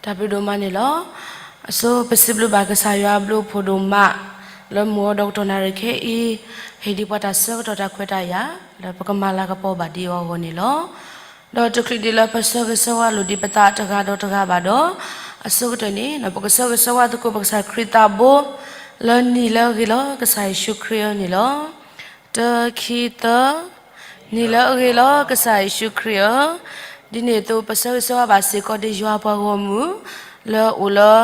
တၢ်ဘျုးဒိၣ်မးန့ၣ်လီၤ. အဆိပစံးဘျုးဘၣ်ကစၢ်ယွၤအဘျုးအဖှိၣ်ဒိၣ်မး လၢမုၢ်ဂီၤဒီးကတီၢ်နၣ်ရံၣ်ခဲအံၤ ဟ့ၣ်ဒံးပှၤတၢ်ဆၢကတီၢ်တၢ်ခွဲးတၢ်ယာ် လၢပကမၤလၤကပီၤဘၣ်ဒံးအီၤအဂီၢ်န့ၣ်လီၤ. ဒီးတချုးဒံးလၢပဆၢဂ့ၤဆၢဝါလိာ်ဒံးပသးတဂၤဒီးတဂၤဘၣ်ဒီး အဆိကတၢၢ်န့ၣ် ပကဆၢဂ့ၤဆၢဝါသကိးပကစၢ်ခရံာ်သးဘိ လၢနံၤလၢအဂ့ၤလီၤ ကစၢ်ယ့ၣ်ၡူးခရံာ်ဧၢန့ၣ်လီၤ. တၢ ခံ သၢ နံၤလၢအဂ့ၤလီၤ ကစၢ်ယ့ၣ်ၡူးခရံာ်ဧၢ, ဒ်န့ၣ်အသိးပဆၢဂ့ၤဆၢဝါဘၣ်စ့ၢ်ကီးဒံးယွၤပှၤဂီၢ်မုၢ် လၢအအိၣ်လၢ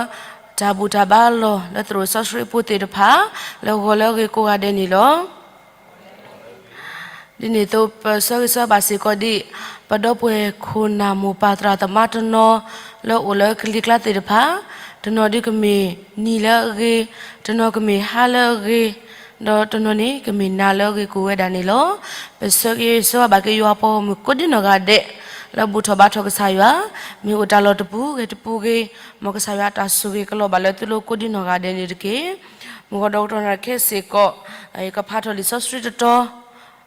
တၢ်ဘူၣ်တၢ်ဘါလီၢ် လၢသရိာ်စီဆှံအပူၤသ့ၣ်တဖၣ် လၢဂီၤလၢအဂ့ၤကိးဂၤဒဲးန့ၣ်လီၤ. ဒ်န့ၣ်အသိးပဆၢဂ့ၤဆၢဝါဘၣ်စ့ၢ်ကီးဒံး ပဒီပုၢ်ဝဲၢ်ခိၣ်နၢ်မိၢ်ပၢ်သရၣ်သမါတနီၤ လၢအအိၣ်လၢကလံၤကျါသ့ၣ်တဖၣ်, တနီၤဒုးကမ့ၢ်နံၤလၢအဂ့ၤ, တနီၤကမ့ၢ်ဟါလၢအဂ့ၤ, ဒီးတနီၤန့ၣ်ကမ့ၢ်နၤလၢအဂ့ၤကိးဝဲဒၣ်န့ၣ်လီၤ. ပဆၢဂ့ၤဆၢဝါဘၣ်က့ၤယွၤပှၤဂီၢ်မုၢ်ကိးဒံနီၢ်ဂၤဒဲး လၢဘူၣ်ထီၣ်ဘါထီၣ်ကစၢ်ယွၤ, မ့ၢ်အိၣ်တၢ်လီၢ်တပူၤဂ့ၤတပူၤဂ့ၤ, မ်ကစၢ်ယွၤအတၢ်ဆိၣ်ဂ့ၤကလီၤဘၣ်လၢသုလိၤကိးဒံနီၢ်ဂၤဒဲးန့ၣ်တက့ၢ်. မုၢ်ဂီၤဒီးကတီၢ်နၣ်ရံၣ်ခဲအံၤစ့ၢ်ကီး ကဖးထီၣ်လံာ်စီဆှံတတီၤ,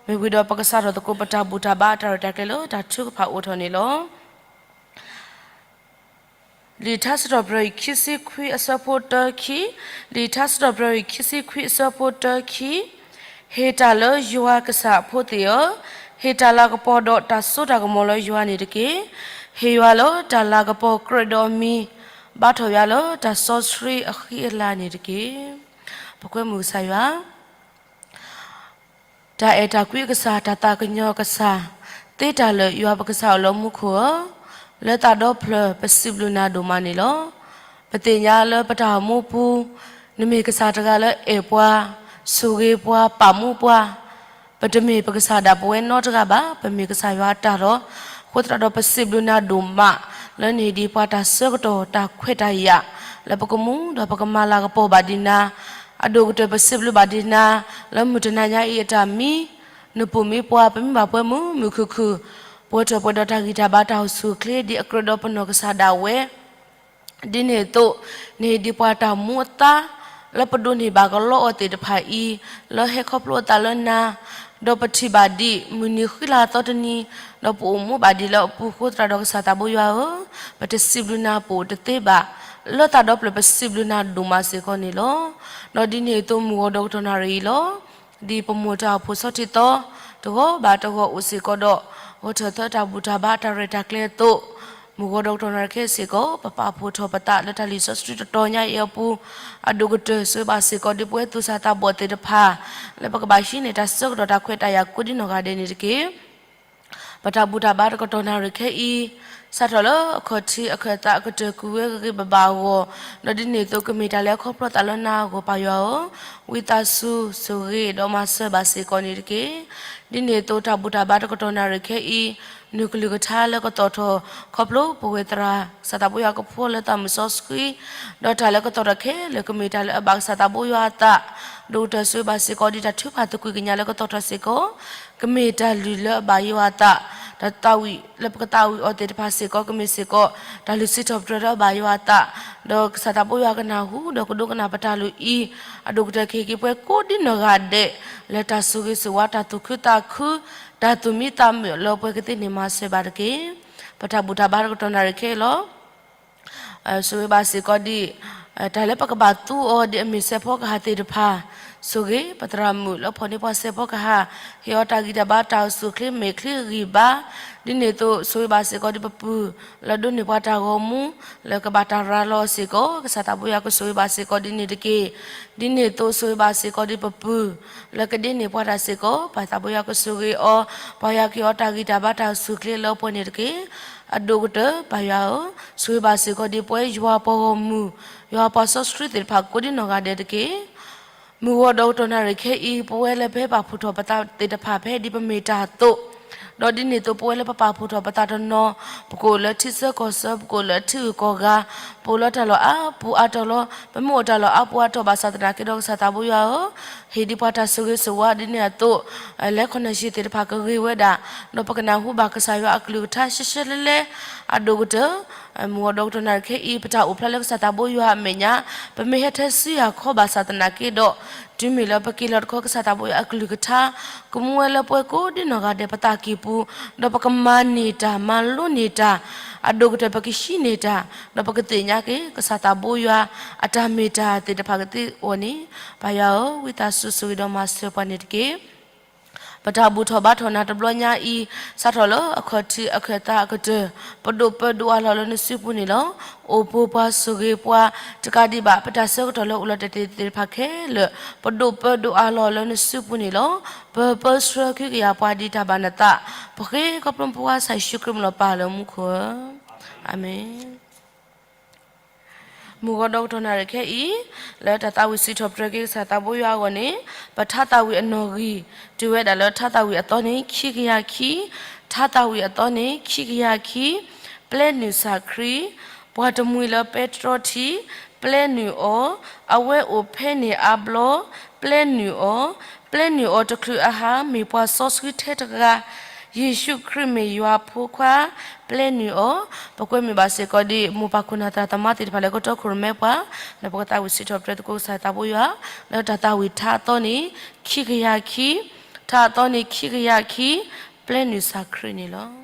မ့ၢ်ဝံၤဒီးပကစးထီၣ်သကိးပတၢ်ဘူၣ်တၢ်ဘါအတၢ်ရဲၣ်တၢ်ကျဲၤလၢတၢ်ထုကဖၣ်အိၣ်ထီၣ်န့ၣ်လီၤ. လံာ်ထါစံးထီၣ်ပတြၢၤအံၤခံဆံခွံအဆၢဖိတၢ ခံ, လံာ်ထါစံးထီၣ်ပတြၢၤအံၤခံဆံခွံအဆၢဖိတၢ ခံ, ဟ့ၣ်တၢ်လၢယွၤကစၢ်အဖိသ့ၣ်ဧၢ, ဟ့ၣ်တၢ်လၤကပီၤဒီးတၢ်စိတၢ်ကမီၤလၢယွၤန့ၣ်တက့ၢ်. ဟ့ၣ်ယွၤလၢတၢ်လၤကပီၤကြၢးဒီးအမံၤ, ဘါထီၣ်ယွၤလၢတၢ်စီဆှံအဃံအလၤန့ၣ်တက့ၢ်. ပကွဲမုာ်ကစၢ်ယွၤ တၢ်အဲၣ်တၢ်ကွံကစၢ်, တၢ်သးကညီၤကစၢ်, သ့တၢ်လၢာ်ယွၤပကစၢ်အိၣ်လၢမူခိၣ်ဧၢ, လၢသးဒီဖျၢၣ်ပစံးဘျုးနၤဒိၣ်မးန့ၣ်လီၤ. ပသ့ၣ်ညါလၢပတၢ်အိၣ်မူပူၤ, နမ့ၢ်ကစၢ်တဂၤလၢအဲၣ်ပှၤ, ဆိၣ်ဂ့ၤပှၤ, ပာ်မူပှၤ, ပတမ့ၢ်ပကစၢ်ဒၣ်ပဝဲနီတဂၤဘၣ်, ပမ့ၢ်ကစၢ်ယွၤအတၢ်လီၤ. အဃိသတးဒီးပစံးဘျုးနၤဒိၣ်မး လၢနဟ့ၣ်ဒံးပှၤတၢ်ဆၢကတီၢ်တၢ်ခွဲးတၢ်ယာ် လၢပကမူဒီးပကမၤလၤကပီၤဘၣ်ဒံးနၤ, အဒိၣ်ကတၢၢ်ပစံးဘျုးဘၣ်ဒံးနၤ လၢမုၢ်တနၤညါအံၤအတၢ်မံ, နပိာ်မံပှၤ ပမံဘၣ်ပှၤမုာ်မုာ်ခုၣ်ခုၣ်, ပှဲၤထီၣ်ပှဲၤဒီးတၢ်ဂံၢ်တၢ်ဘါတၢ်အိၣ်ဆူၣ်အိၣ်ချ့ ဒ်အကြၢးဒီးပနီၢ်ကစၢ်ဒၣ်ဝဲ ဒ်န့ၣ်အသိး နဟ့ၣ်ဒံးပှၤတၢ်မူအသါ လၢပဒိးန့ၢ်ဘၣ်ကလီအီၤသ့ၣ်တဖၣ်အံၤ လၢဟဲခီဖျိအသးလၢနၤ, ဒီးပထံၣ်ဘၣ်ဒံး မုၢ်နံၤဃံလၤသီတနံၤ, ဒီးပအိၣ်မူဘၣ်ဒံးလၢအပူၤအဃိသတးဒီးကစၢ်သးဘိယွၤဧၢ, ပတစံးဘျုးနၤပအိၣ်တသ့ဘၣ်, လၢသးဒီဖျၢၣ်ပစံးဘျုးနၤဒိၣ်မးစ့ၢ်ကီးန့ၣ်လီၤ. ဒီးဒ်န့ၣ်အသိးမုၢ်ဂီၤဒီးကတီၢ်နၣ်ရံၣ်အံၤလီၤ. ဒ်ပမိၢ်တၢ်အိၣ်ဖှိၣ်ဆီထံသီ တဂီၤဘၣ်တဂီၤအိၣ်စ့ၢ်ကီးဒီး ဂီၤထၢၣ်သၢတၢ်ဘူၣ်တၢ်ဘါအတၢ်ရဲၣ်တၢ်ကျဲၤအသိး, မုၢ်ဂီၤဒီးကတီၢ်နၣ်ရံၣ်ခဲအံၤစ့ၢ်ကီး ပပာ်ဖှိၣ်ထီၣ်ပသးလၢတၢ်လံာ်စီဆှံတတီၤညါအံၤအပူၤ, အဒိၣ်ကတၢၢ်ဆိၣ်ဂ့ၤဘၣ်စ့ၢ်ကီးဒ်ပဝဲသူၣ်စၢ်သးဘီၣ်သ့ၣ်တဖၣ် လၢပကဘၣ်ဟံးန့ၢ်တၢ်ဆၢကတီၢ်တၢ်ခွဲးတၢ်ယာ်ကိးဒံနီၢ်ဂၤဒဲးန့ၣ်တက့ၢ်. ပတၢ်ဘူၣ်တၢ်ဘါတကတီၢ်နၣ်ရံၣ်ခဲအံၤ စးထီၣ်လၢအခီၣ်ထံးအခၢၣ်သးအကတၢၢ်ကွံာ်ဝဲဂ့ၤဂ့ၤဘၣ်ဘၣ်အဂီၢ်, ဒီးဒ်န့ၣ်အသိးကမ့ၢ်တၢ်လၢအခီဖျိသးလၢနၤအဂီၢ်ပၢ်ယွၤဧၢ, ဝံသးစူၤဆိၣ်ဂ့ၤဒီးမၤစၢၤဘၣ်စ့ၢ်ကီးန့ၣ်တက့ၢ်. ဒ်န့ၣ်အသိးတၢ်ဘူၣ်တၢ်ဘါတကတီၢ်နၣ်ရံၣ်ခဲအံၤ နကလုၢ်ကထါလၢကသီၣ်ထီၣ် ခီဖျိပဝဲသရၣ်ကစၢ်သးဘိယွၤကဖီလၢသးမုၢ်စီဆှံ, ဒီးတၢ်လၢကသီၣ်ထီၣ်ခဲလၢာ်ကမ့ၢ်တၢ်လၢအဘၣ်ကစၢ်သးဘိယွၤအသး, ဒိၣ်ကတၢၢ်ဆိၣ်ဂ့ၤဘၣ်စ့ၢ်ကီးဒ်တၢ်ထုကဖၣ်သကွံာ်ကညးလၢကသီၣ်ထီၣ်စ့ၢ်ကီး ကမ့ၢ်တၢ်လုၢ်လၢအဘၣ်ယွၤအသး, တၢ်သးဝံၣ်လၢပကသးဝံၣ်အီၤသ့ၣ်တဖၣ်စ့ၢ်ကီး ကမ့ၢ်စ့ၢ်ကီး တၢ်လုၢ်စံးထီၣ်ပတြၢၤလၢအဘၣ်ယွၤအသး, ဒီးကစၢ်သးဘိယွၤကနၢ်ဟူ ဒီးကဒိကနၣ်ပတၢ်လုၢ်အံၤ, အဒိၣ်ကတၢၢ်ကဟ့ၣ်က့ၤပှၤကိးဒ်နီၢ်ဂၤဒဲး လၢတၢ်ဆိၣ်ဂ့ၤဆိၣ်ဝါ တၢ်သူၣ်ခုသးခု တၢ်သူၣ်မံသးမုာ်လၢပှဲၤကသ့န့ၣ်မၤစၢၤဘၣ်တက့ၢ်. ပတၢ်ဘူၣ်တၢ်ဘါတကတီၢ်နၣ်ရံၣ်ခဲအံၤလီၤ. ဆိၣ်ဂ့ၤဘၣ်စ့ၢ်ကီးဒ် တၢ်လၢပကဘၣ်သူအီၤဒ်အမ့ၢ်စဲးဖီကဟၣ်သ့ၣ်တဖၣ်, ဆိၣ်ဂ့ၤပသရၣ်မုၣ်လၢဖီၣ်န့ၢ်ပှၤစဲးဖီကဟၣ်, ဟ့ၣ်အီၤတၢ်ဂံၢ်တၢ်ဘါတၢ်အိၣ်ဆူၣ်အိၣ်ချ့မဲာ်ချံဂံၢ်ဘါ, ဒ်န့ၣ်အသိးဆိၣ်ဂ့ၤဘၣ်စ့ၢ်ကီးဒ်ပပုၢ် လၢဒိးန့ၢ်ပှၤတၢ်ဂီၤမူ လၢကဘၣ်တၢ်ရၤလီၤစ့ၢ်ကီး ကစၢ်သးဘိယွၤကဆိၣ်ဂ့ၤဘၣ်စ့ၢ်ကီးဒ်န့ၣ်တက့ၢ်. ဒ်န့ၣ်အသိးဆိၣ်ဂ့ၤဘၣ်စ့ၢ်ကီးဒ်ပပုၢ် လၢကဒိးန့ၢ်ပှၤတၢ်စ့ၢ်ကီး ပၢ်သးဘိယွၤကဆိၣ်ဂ့ၤအီၤ, ပၢ်ယွၤကဟ့ၣ်အီၤတၢ်ဂံၢ်တၢ်ဘါတၢ်အိၣ်ဆူၣ်အိၣ်ချ့လၢပှဲၤန့ၣ်တက့ၢ်. အဒိၣ်ကတၢၢ်ပၢ်ယွၤဧၢ, ဆိၣ်ဂ့ၤဘၣ်စ့ၢ်ကီးဒ်ပဝဲယွၤပှၤဂီၢ်မုၢ်, ယွၤပှၤစီဆှံသ့ၣ်တဖၣ်ကိးဒ်နီၢ်ဂၤဒဲးတက့ၢ်. မုၢ်ဂီၤဒီးကတီၢ်နၣ်ရံၣ်ခဲအံၤ ပဝဲလၢပဟဲပာ်ဖှိၣ်ထီၣ်ပသးသ့ၣ်တဖၣ်ဖဲဒ်ပမ့ၢ်တၢ်အသိး, ဒီးဒ်န့ၣ်အသိးပဝဲလၢပပာ်ဖှိၣ်ထီၣ်ပသးတနီၤ, ပကအိၣ်လၢထံဆၢကီၢ်ဆၢ ပကအိၣ်လၢထံဂုၤကီၢ်ဂၤ, ပအိၣ်လၢတၢ်လီၢ်အါပူၤအါတီၤလီၤ. ပမ့ၢ်အိၣ်တၢ်လီၢ်အါပူၤအါတီၤဘၣ်ဆၣ်သနာ်က့ဒီးကစၢ်သးဘိယွၤဧၢ, ဟ့ၣ်ဒံးပှၤတၢ်ဆိၣ်ဂ့ၤဆိၣ်ဝါဒ်န့ၣ်အသိး, လဲၤခီၣ်နၢ်ယံၤသ့ၣ်တဖၣ်ကဂ့ၤဝဲဒၣ်, ဒီးပကနၢ်ဟူဘၣ်ကစၢ်ယွၤအကလုၢ်ကထါရှဲရှဲလဲလဲ, အဒိၣ်ကတၢၢ် မုၢ်ဂီၤဒီကတီၢ်နၣ်ရံၣ်ခဲအံၤ ပတၢ်အိၣ်ဖျါလၢကစၢ်သးဘိယွၤအမဲာ်ညါ, ပမ့ၢ်ဟဲထဲဆူယၤခီဘၣ်ဆၣ်သနာ်က့ဒီး, တုၤမ့ၢ်လၢပက့ၤလီၤတခီ ကစၢ်သးဘိယွၤအကလုၢ်ကထါ ကမူဝဲလၢပှၤကိးဒ်နီၢ်ဂၤဒဲး ပသးကံၢ်ပူၤ, ဒီးပကမၤန့ၢ်တၢ် မၤလိန့ၢ်တၢ်, အဒိၣ်ကတၢၢ်ပကဟံးန့ၢ်တၢ်, ဒီးပကသ့ၣ်ညါက့ၤ ကစၢ်သးဘိယွၤအတၢ်မ့ၢ်တၢ်သ့ၣ်တဖၣ်ကသ့အဂီၢ်န့ၣ်, ပၢ်ယွၤဧၢ, ဝံသးစူၤဆိၣ်ဂ့ၤဒီးမၤစၢၤပှၤန့ၣ်တက့ၢ်. ပတၢ်ဘူၣ်ထီၣ်ဘါထီၣ်နၤတဘျီညါအံၤ, စးထီၣ်လၢအခီၣ်ထံးအခၢၣ်သးအကတၢၢ်, ပဒိၣ်ပၢဒိၣ်အါလီၤလၢနစုပူၤန့ၣ်လီၤ. အိၣ်ပိၢ်ပှၤ ဆိၣ်ဂ့ၤပှၤ, တကးဒံးဘၣ် ပတၢ်ဆၢကတီၢ်လၢအိၣ်လီၤတဲာ်သ့ၣ်တဖၣ်ခဲလၢာ်, ပဒိၣ်ပၢဒိၣ်အါလီၤလၢနစုပူၤန့ၣ်လီၤ. ပပၢဆှၢခံကယၤပှၤဒ်တၢ်ဘၣ်နသး, ပဃ့ခီဖျိပှၤ ကစၢ်ယ့ၣ်ၡူးခရံာ်မံၤလီၤပၢ်လၢမူခိၣ်ဧၢ, အၤမ့ၣ်. မုၢ်ဂီၤဒီကတီၢ်နၣ်ရံၣ်ခဲအံၤ, လၢတၢ်သးဝံၣ်စံးထီၣ်ပတြၢၤက့ၤကစၢ်သးဘိယွၤအဂီၢ်န့ၣ်, ပထါသးဝံၣ်အနီၣ်ဂံၢ်, တုၤဝဲဒၣ်လၢထါသးဝံၣ်အသီန့ၣ် ခံကယၤခံ, ထါသးဝံၣ်အသီန့ၣ် ခံကယၤခံ, ပျဲနုာ်ကစၢ်ခရံာ်, ပှၤတမှံၤလၢပဲတြီထံ, ပျဲနုာ်အီၤ, အဝဲအိၣ်ဖဲန့ၣ်အါဘျီ, ပျဲနုာ်အီၤ, ပျဲနုာ်အီၤတချုးအဟါ မ့ၢ်ပှၤစီဆှံထဲတဂၤ, ယ့ၣ်ၡူးခရံာ်မ့ၢ်ယွၤဖိခွါ, ပျဲနုာ်အီၤ. ပကွဲမုာ်ဘၣ်စ့ၢ်ကီးဒ်မိၢ်ပၢ်ခိၣ်နၢ်သရၣ်သမါသ့ၣ်တဖၣ်လၢကတီခိၣ်ရိၣ်မဲပှၤ, ဒီးပကသးဝံၣ်စံးထီၣ်ပတြၢၤသကိးကစၢ်သးဘိယွၤ, လၢတၢ်သးဝံၣ်ထါအသီန့ၣ် ခံကယၤခံ, ထါအသီန့ၣ်ခံကယၤခံ, ပျဲနုာ်ကစၢ်ခရံာ်န့ၣ်လီၤ.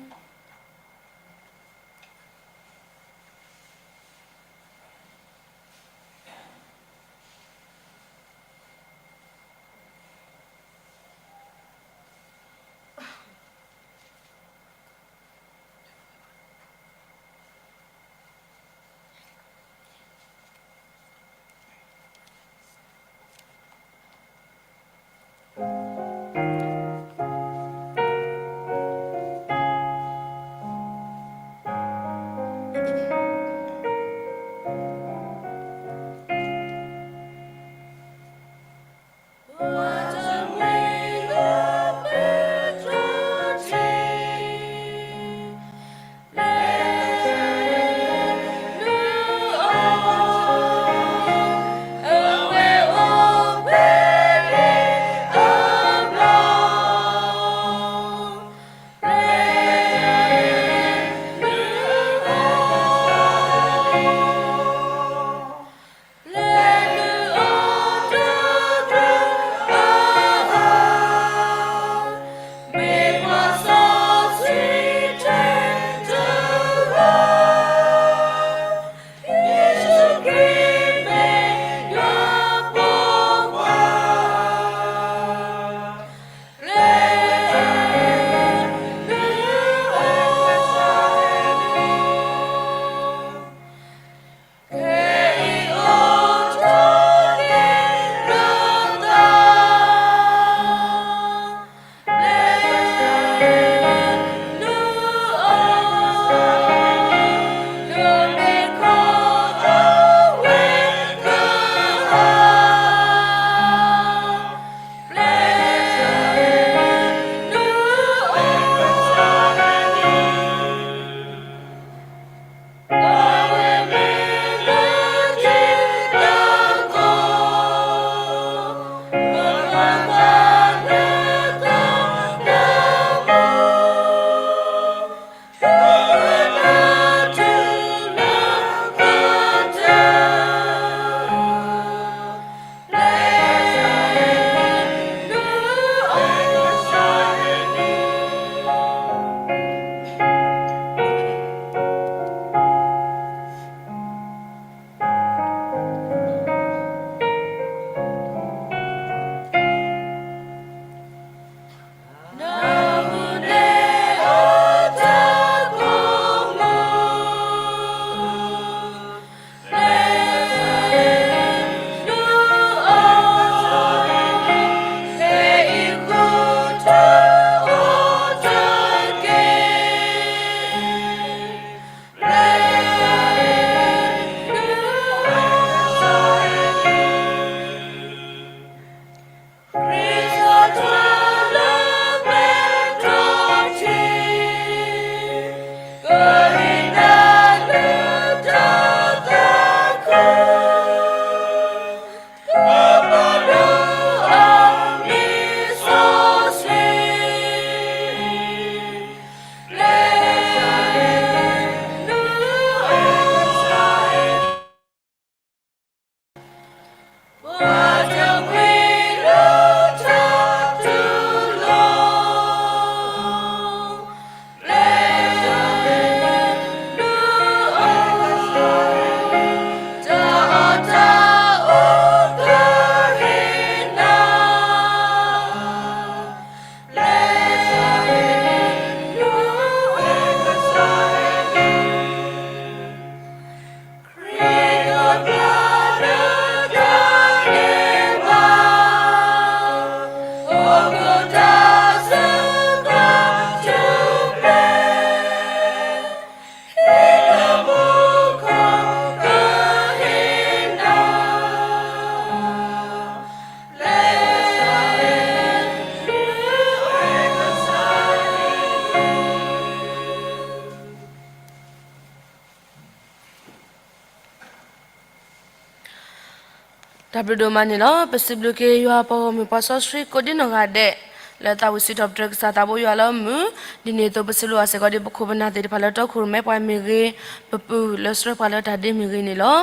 တၢ်ဘျုးဒိၣ်မးန့ၣ်လီၤ. ပစံးဘျုးက့ၤယွၤပှၤဂီၢ်မုၢ်ပှၤစီဆှံကိးဒံနီၢ်ဂၤဒဲး လၢသးဝံၣ်စံးထီၣ်ပတြၢၤကစၢ်သးဘိယွၤလၢမုၢ်, ဒ်န့ၣ်အသိးပစံးဘျုးအီၤစ့ၢ်ကီးဒ်ပခိၣ်ပနၢ်သ့ၣ်တဖၣ်လၢ တီခိၣ်ရိၣ်မဲပှၤမ့ၢ်ဂ့ၤ, ပပုၢ်လၢဆှၢပှၤလၢတၢ်ဒ့မ့ၢ်ဂ့ၤန့ၣ်လီၤ.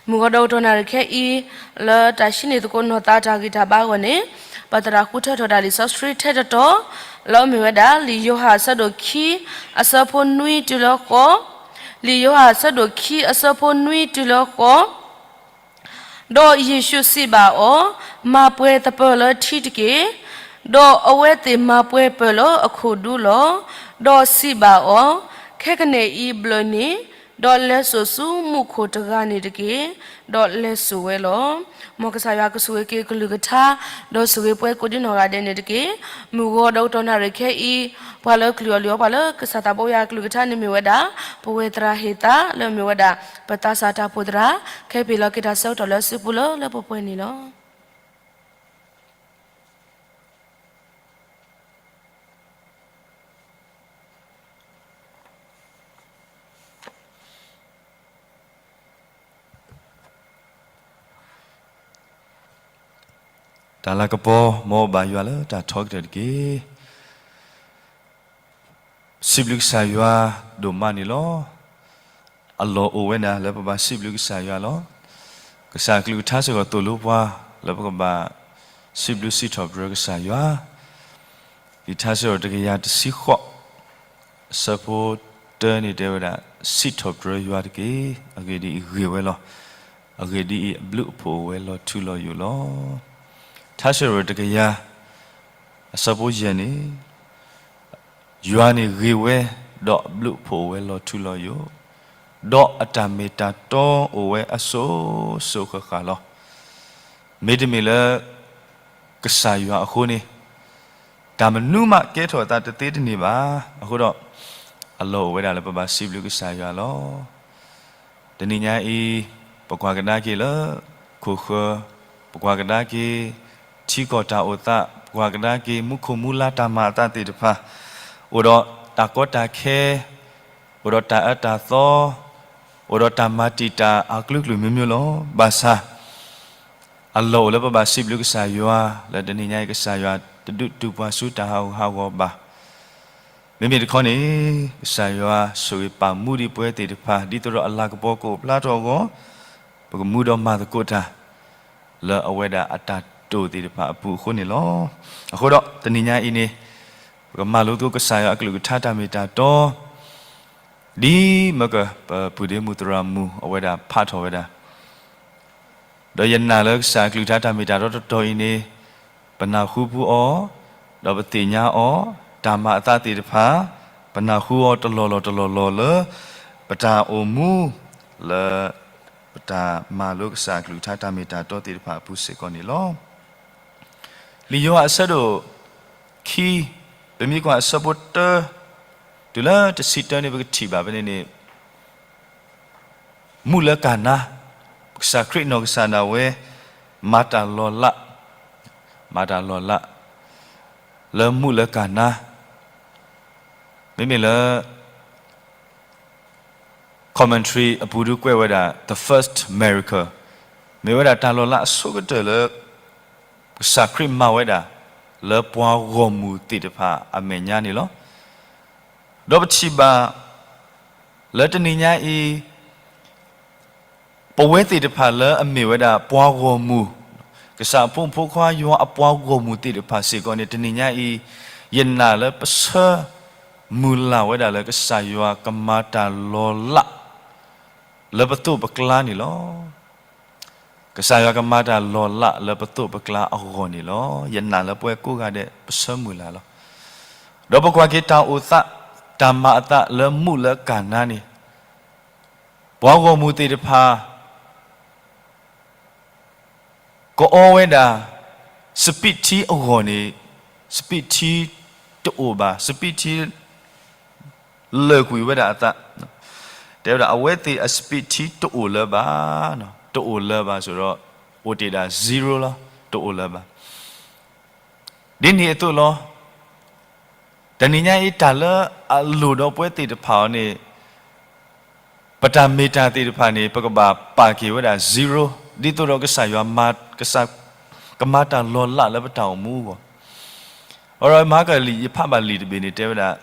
မုၢ်ဂီၤဒီးကတီၢ်နၣ်ရံၣ်ခဲအံၤ လၢတၢ်ဟံးန့ၢ်သကိးနီၢ်သးတၢ်ဂံၢ်တၢ်ဘါအဂီၢ်န့ၣ်, ပသရၣ်ဃုထၢထီၣ်တၢ်လံာ်စီဆှံထဲတတီၤ လၢအမ့ၢ်ဝဲဒၣ် လံာ်ယိၤဟၣ်အဆၢဒိၣ်ခံ အဆၢဖိနွံတုၤလၢဃိး, လံာ်ယိၤဟၣ်အဆၢဒိၣ်ခံအဆၢဖိနွံတုၤလၢဃိး, ဒီးယ့ၣ်ၡူးစံးဘၣ်အီၤ, မၤပှဲၤသပၢၤလၢထံတက့ၢ်. ဒီးအဝဲသ့ၣ်မၤပှဲၤပၢၢ်လၢအခိၣ်ဒူလီၤ. ဒီးစံးဘၣ်အီၤ, ခဲကနံၣ်အံၤဘျၢၣ်န့ၣ်, ဒီးလဲၤစိာ်ဆူမူခိၣ်တဂၤန့ၣ်တက့ၢ်. ဒီးလဲၤစိာ်ဝဲလီၤ. မ်ကစၢ်ယွၤကဆိၣ်ဂ့ၤက့ၤကလုၢ်ကထါ, ဒီးဆိၣ်ဂ့ၤပှၤကိးဒံနီၢ်ဂၤဒဲးန့ၣ်တက့ၢ်. မုၢ်ဂီၤဒီးကတီၢ်နၣ်ရံၣ်ခဲအံၤ, ပှၤလၢကလုၢ်အီၣ်လုၢ်အီပှၤလၢကစၢ်သးဘိယွၤကလုၢ်ကထါန့ၣ်မ့ၢ်ဝဲဒၣ် ပဝဲသရၣ်ဟ့ၣ်သးလၢမ့ၢ်ဝဲဒၣ် ပသးစၢ်တၢ်အိၣ်ဖှိၣ်သရၣ်, ခဲပ့ၤလီၤက့ၤတၢ်ဆၢကတီၢ်လၢအစုပူၤလၢလၢပှဲၤပှဲၤန့ၣ်လီၤ. တၢ်လၤကပီၤ မ်ဘၣ်ယွၤလၢတၢ်ထီကတၢၢ်တက့ၢ်. စံးဘျုးကစၢ်ယွၤဒိၣ်မးန့ၣ်လီၤ. အလီၢ်အိၣ်ဝဲဒၣ်လၢပဘၣ်စံးဘျုးကစၢ်ယွၤလီၤ. ကစၢ်အကလုၢ်ကထါစ့ၢ်ကီးသိၣ်လိပှၤ လၢပကဘၣ်စံးဘျုးစံးထီၣ်ပတြၢၤကစၢ်ယွၤ လံာ်ထါစံးထီၣ်တကယၤတဆံဃိး အဆၢဖိတၢန့ၣ် တဲဝဲဒၣ်, စံးထီၣ်ပတြၢၤယွၤတက့ၢ်. အဂ့ၢ်ဒ်အံၤ, ဂ့ၤဝဲလီၤ. အဂ့ၢ်ဒ်အံၤ, အဘျုးအဖှိၣ်အိၣ်ဝဲလီၤထူလီၤယိာ်လီၤ. ထါစံးထီၣ်တကယၤ အဆၢဖိယဲၢ်န့ၣ်, ယွၤန့ၣ်ဂ့ၤဝဲ, ဒီးအဘျုးအဖှိၣ်အိၣ်ဝဲလီၤထူလီၤယိာ်, ဒီးအတၢ်မ့ၢ်တၢ်တီအိၣ်ဝဲအစိၤစိၤဃၣ်ဃၣ်လီၤ. မ့တမ့ၢ်လၢ ကစၢ်ယွၤအဃိန့ၣ်, တၢ်မနုၤမးကဲထီၣ်အသးတသ့တန့ၢ်ဘၣ်. အဃိဒီး, အလီၢ်အိၣ်ဝဲဒၣ်လၢပဘၣ်စံးဘျုးကစၢ်ယွၤလီၤ. တနံၤညါအံၤ, ပကွၢ်ကဒါက့ၤလၢ ခိၣ်ဃၢၤ, ပကွၢ်ကဒါက့ၤ ထံကီၢ်တၢ်အိၣ်သး, ပကွၢ်ကဒါက့ၤ မူခိၣ်မူလါတၢ်မၤအသးသ့ၣ်တဖၣ်, အိၣ်ဒီးတၢ်ကီတၢ်ခဲ, အိၣ်ဒီးတၢ်အၢတၢ်သီ, အိၣ်ဒီးတၢ်မၤတံာ်တာ်အကလုာ်ကလုာ်မ့ၢ်မ့ၢ်လီၤ. ဘၣ်ဆၣ် အလီၢ်အိၣ်လၢပဘၣ်စံးဘျုးကစၢ်ယွၤ လၢတနံၤညါအံၤ ကစၢ်ယွၤတဒုးတူၢ်ပှၤဆူတၢ်ဟးဂူာ်ဟးဂီၤဘၣ်. မ့မ့ၢ်တခီန့ၣ်, ကစၢ်ယွၤဆိၣ်ဂ့ၤပာ်မူဒံးပဝဲသ့ၣ်တဖၣ် ဒ်သိးဒီးအလၤကပီၤကအိၣ်ဖျါထီၣ်အဂီၢ်, ပကမူဒီးမၤသကိးတၢ် လၢအဝဲဒၣ်အတၢ်တိာ်သ့ၣ်တဖၣ်အပူၤအဃိန့ၣ်လီၤ. အဃိဒီး တနံၤညါအံၤန့ၣ်, ပကမၤလိသကိးကစၢ်ယွၤအကလုၢ်ကထါတၢ်မ့ၢ်တၢ်တီ ဒ်မၢက ပပုၢ်ဒ့မုၣ်သရၣ်မုၣ်အဝဲဒၣ်ဖးထီၣ်ဝဲဒၣ်, ဒီးယနာ်လၢကစၢ်အကလုၢ်ကထါတၢ်မ့ၢ်တၢ်တီတတီၤအံၤန့ၣ်, ပနၢ်ဟူပူၤအီၤ, ဒီးပသ့ၣ်ညါအီၤ, တၢ်မၤအသးသ့ၣ်တဖၣ်, ပနၢ်ဟူအီၤတလီၢ်လီၢ်တလီၢ်လီၢ်လၢ ပတၢ်အိၣ်မူ လၢ ပတၢ်မၤလိကစၢ်အကလုၢ်ကထါတၢ်မ့ၢ်တၢ်တီသ့ၣ်တဖၣ်အပူၤစ့ၢ်ကီးန့ၣ်လီၤ. လံာ်ယိၤဟၣ်အဆၢဒိၣ်ခံ, ပမ့ၢ်ကွၢ်အဆၢဖိတၢ တုၤလၢတဆံတၢန့ၣ် ပကထံၣ်ဘၣ်ဖဲန့ၣ်န့ၣ်, မူးလၢကၤနါ, ကစၢ်ခရံာ်နီၢ်ကစၢ်ဒၣ်ဝဲ မၤတၢ်လီၤလး, မၤတၢ်လီၤလး လၢမူးလၢကၤနါ, မ့မ့ၢ်လၢ commentary အပူၤဒုးကွဲးဝဲဒၣ် the first miracle, မ့ၢ်ဝဲဒၣ်တၢ်လီၤလးအဆိကတၢၢ်လၢ ကစၢ်ခရံာ်မၤဝဲဒၣ် လၢပှၤဂီၢ်မုၢ်သ့ၣ်တဖၣ်အမဲာ်ညါန့ၣ်လီၤ. ဒီးပထံၣ်ဘၣ် လၢတနံၤညါအံၤ ပဝဲသ့ၣ်တဖၣ်လၢအမ့ၢ်ဝဲဒၣ်ပှၤဂီၢ်မုၢ်, ကစၢ်အဖိမုၣ်ဖိခွါယွၤအပှၤဂီၢ်မုၢ်သ့ၣ်တဖၣ်စ့ၢ်ကီးန့ၣ် တနံၤညါအံၤ ယနာ်လၢပဆၢမုၢ်လၢ်ဝဲဒၣ်လၢကစၢ်ယွၤကမၤတၢ်လီၤလး လၢပသိးပကျါန့ၣ်လီၤ. ကစၢ်ယွၤကမၤတၢ်လီၤလးလၢပသိးပကျါအဂီၢ်န့ၣ်လီၤ. ယနာ်လၢပဝဲကိးဂၤဒဲး ပဆၢမုၢ်လၢ်လီၤ. ဒီးပကွၢ်က့ၤတၢ်အိၣ်သး, တၢ်မၤအသးလၢမူးလၢကၤနါန့ၣ်, ပှၤဂီၢ်မုၢ်သ့ၣ်တဖၣ် ကအီဝဲဒၣ် စပံးထံအဂီၢ်န့ၣ်, စပံးထံတအိၣ်ဘၣ်, စပံးထံ လၢာ်ကွံာ်ဝဲဒၣ်အသး, တဲဝဲဒၣ် အဝဲသ့ၣ်အစပံးထံတအိၣ်လၢၤဘၣ်, တအိၣ်လၢၤဘၣ် ဆိုတော့ အိၣ်တ့ၢ်ဒၣ် zero လီၤ, တအိၣ်လၢၤဘၣ်. ဒ်န့ၣ်အသိးလီၤ. တနံၤညါအံၤ တၢ်လၢအလိၣ်ဒီးပဝဲသ့ၣ်တဖၣ်အီၤန့ၣ် ပတၢ်မ့ၢ်တၢ်သ့ၣ်တဖၣ်န့ၣ် ပကဘၣ်ပာ်က့ၤဝဲဒၣ် zero ဒ်သိးဒီးကစၢ်ယွၤမၤ, ကစၢ်ကမၤတၢ်လီၤလးလၢပတၢ်အိၣ်မူအဂီၢ်. အဃိဒီးမဟါကလံာ် ယဖးဘၣ်လံာ်တဘ့ၣ်န့ၣ် တဲဝဲဒၣ်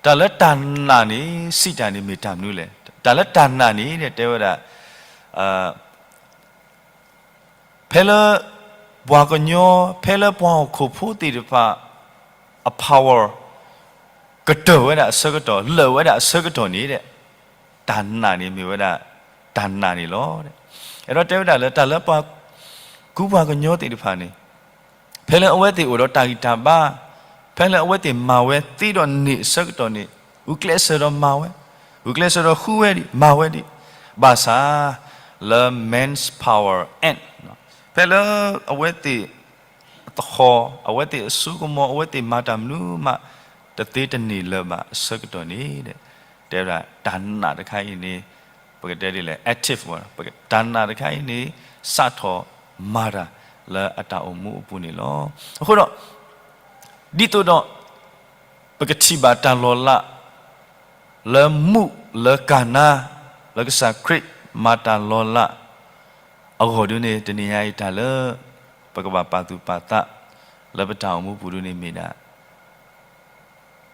တၢ်လၢတၢ်နာ်န့ၣ် စံးတၢ်န့ၣ်မ့ၢ်တၢ်မနုၤလဲၣ်. တၢ်လၢတၢ်နာ်န့ၣ် တဲဝဲဒၣ် ဖဲလၢ ပှၤကညီ, ဖဲလၢပှၤဟီၣ်ခိၣ်ဖိသ့ၣ်တဖၣ် အ power ကတၢၢ်ဝဲဒၣ်အဆၢကတီၢ်, လၢာ်ဝဲဒၣ်အဆၢကတီၢ်န့ၣ်ဒီး တၢ်နာ်န့ၣ်မ့ၢ်ဝဲဒၣ် တၢ်နာ်န့ၣ်လီၤ. အဲၣ်ဒိးတဲဝဲဒၣ်လၢ တၢ်လၢပှၤကူပှၤကညီသ့ၣ်တဖၣ်န့ၣ် ဖဲလၢအဝဲသ့ၣ်အိၣ်ဒီးတၢ်ဂံၢ်တၢ်ဘါ, ဖဲလၢအဝဲသ့ၣ်မၤဝဲသ့ဒီးန့ၢ်အဆၢကတီၢ်န့ၣ် ဂုာ်ကျဲးစၢးဒီးမၤဝဲ, ဂုာ်ကျဲးစၢးဒီးဃုဝဲဒံး, မၤဝဲဒံး, ဘၣ်ဆၣ် လၢ man's power end ဖဲလၢအဝဲသ့ၣ်အသဟီၣ်, အဝဲသ့ၣ်အစိကမီၤ, အဝဲသ့ၣ်မၤတၢ်မနုၤမး တသ့တန့ၢ်လၢၤဘၣ်အဆၢကတီၢ်န့ၣ်ဒီး တဲဝဲဒၣ် တၢ်နာ်တခါအံၤန့ၣ် ပကတဲဒ်လဲၣ် active တၢ်နာ်တခါအံၤန့ၣ် စးထီၣ်မၤတၢ်လၢအတၢ်အိၣ်မူအပူၤန့ၣ်လီၤ. အဃိဒီး ဒ်သိးဒီး ပကထံၣ်ဘၣ်တၢ်လီၤလး လၢမူးလၢကၤနါ လၢကစၢ်ခရံာ်မၤတၢ်လီၤလးအဂီၢ်ဒ်န့ၣ် တနံၤညါအံၤတၢ်လၢ ပကဘၣ်ပာ်သူၣ်ပာ်သး လၢပတၢ်အိၣ်မူပူၤဒ်န့ၣ်မ့ၢ်ဒၣ်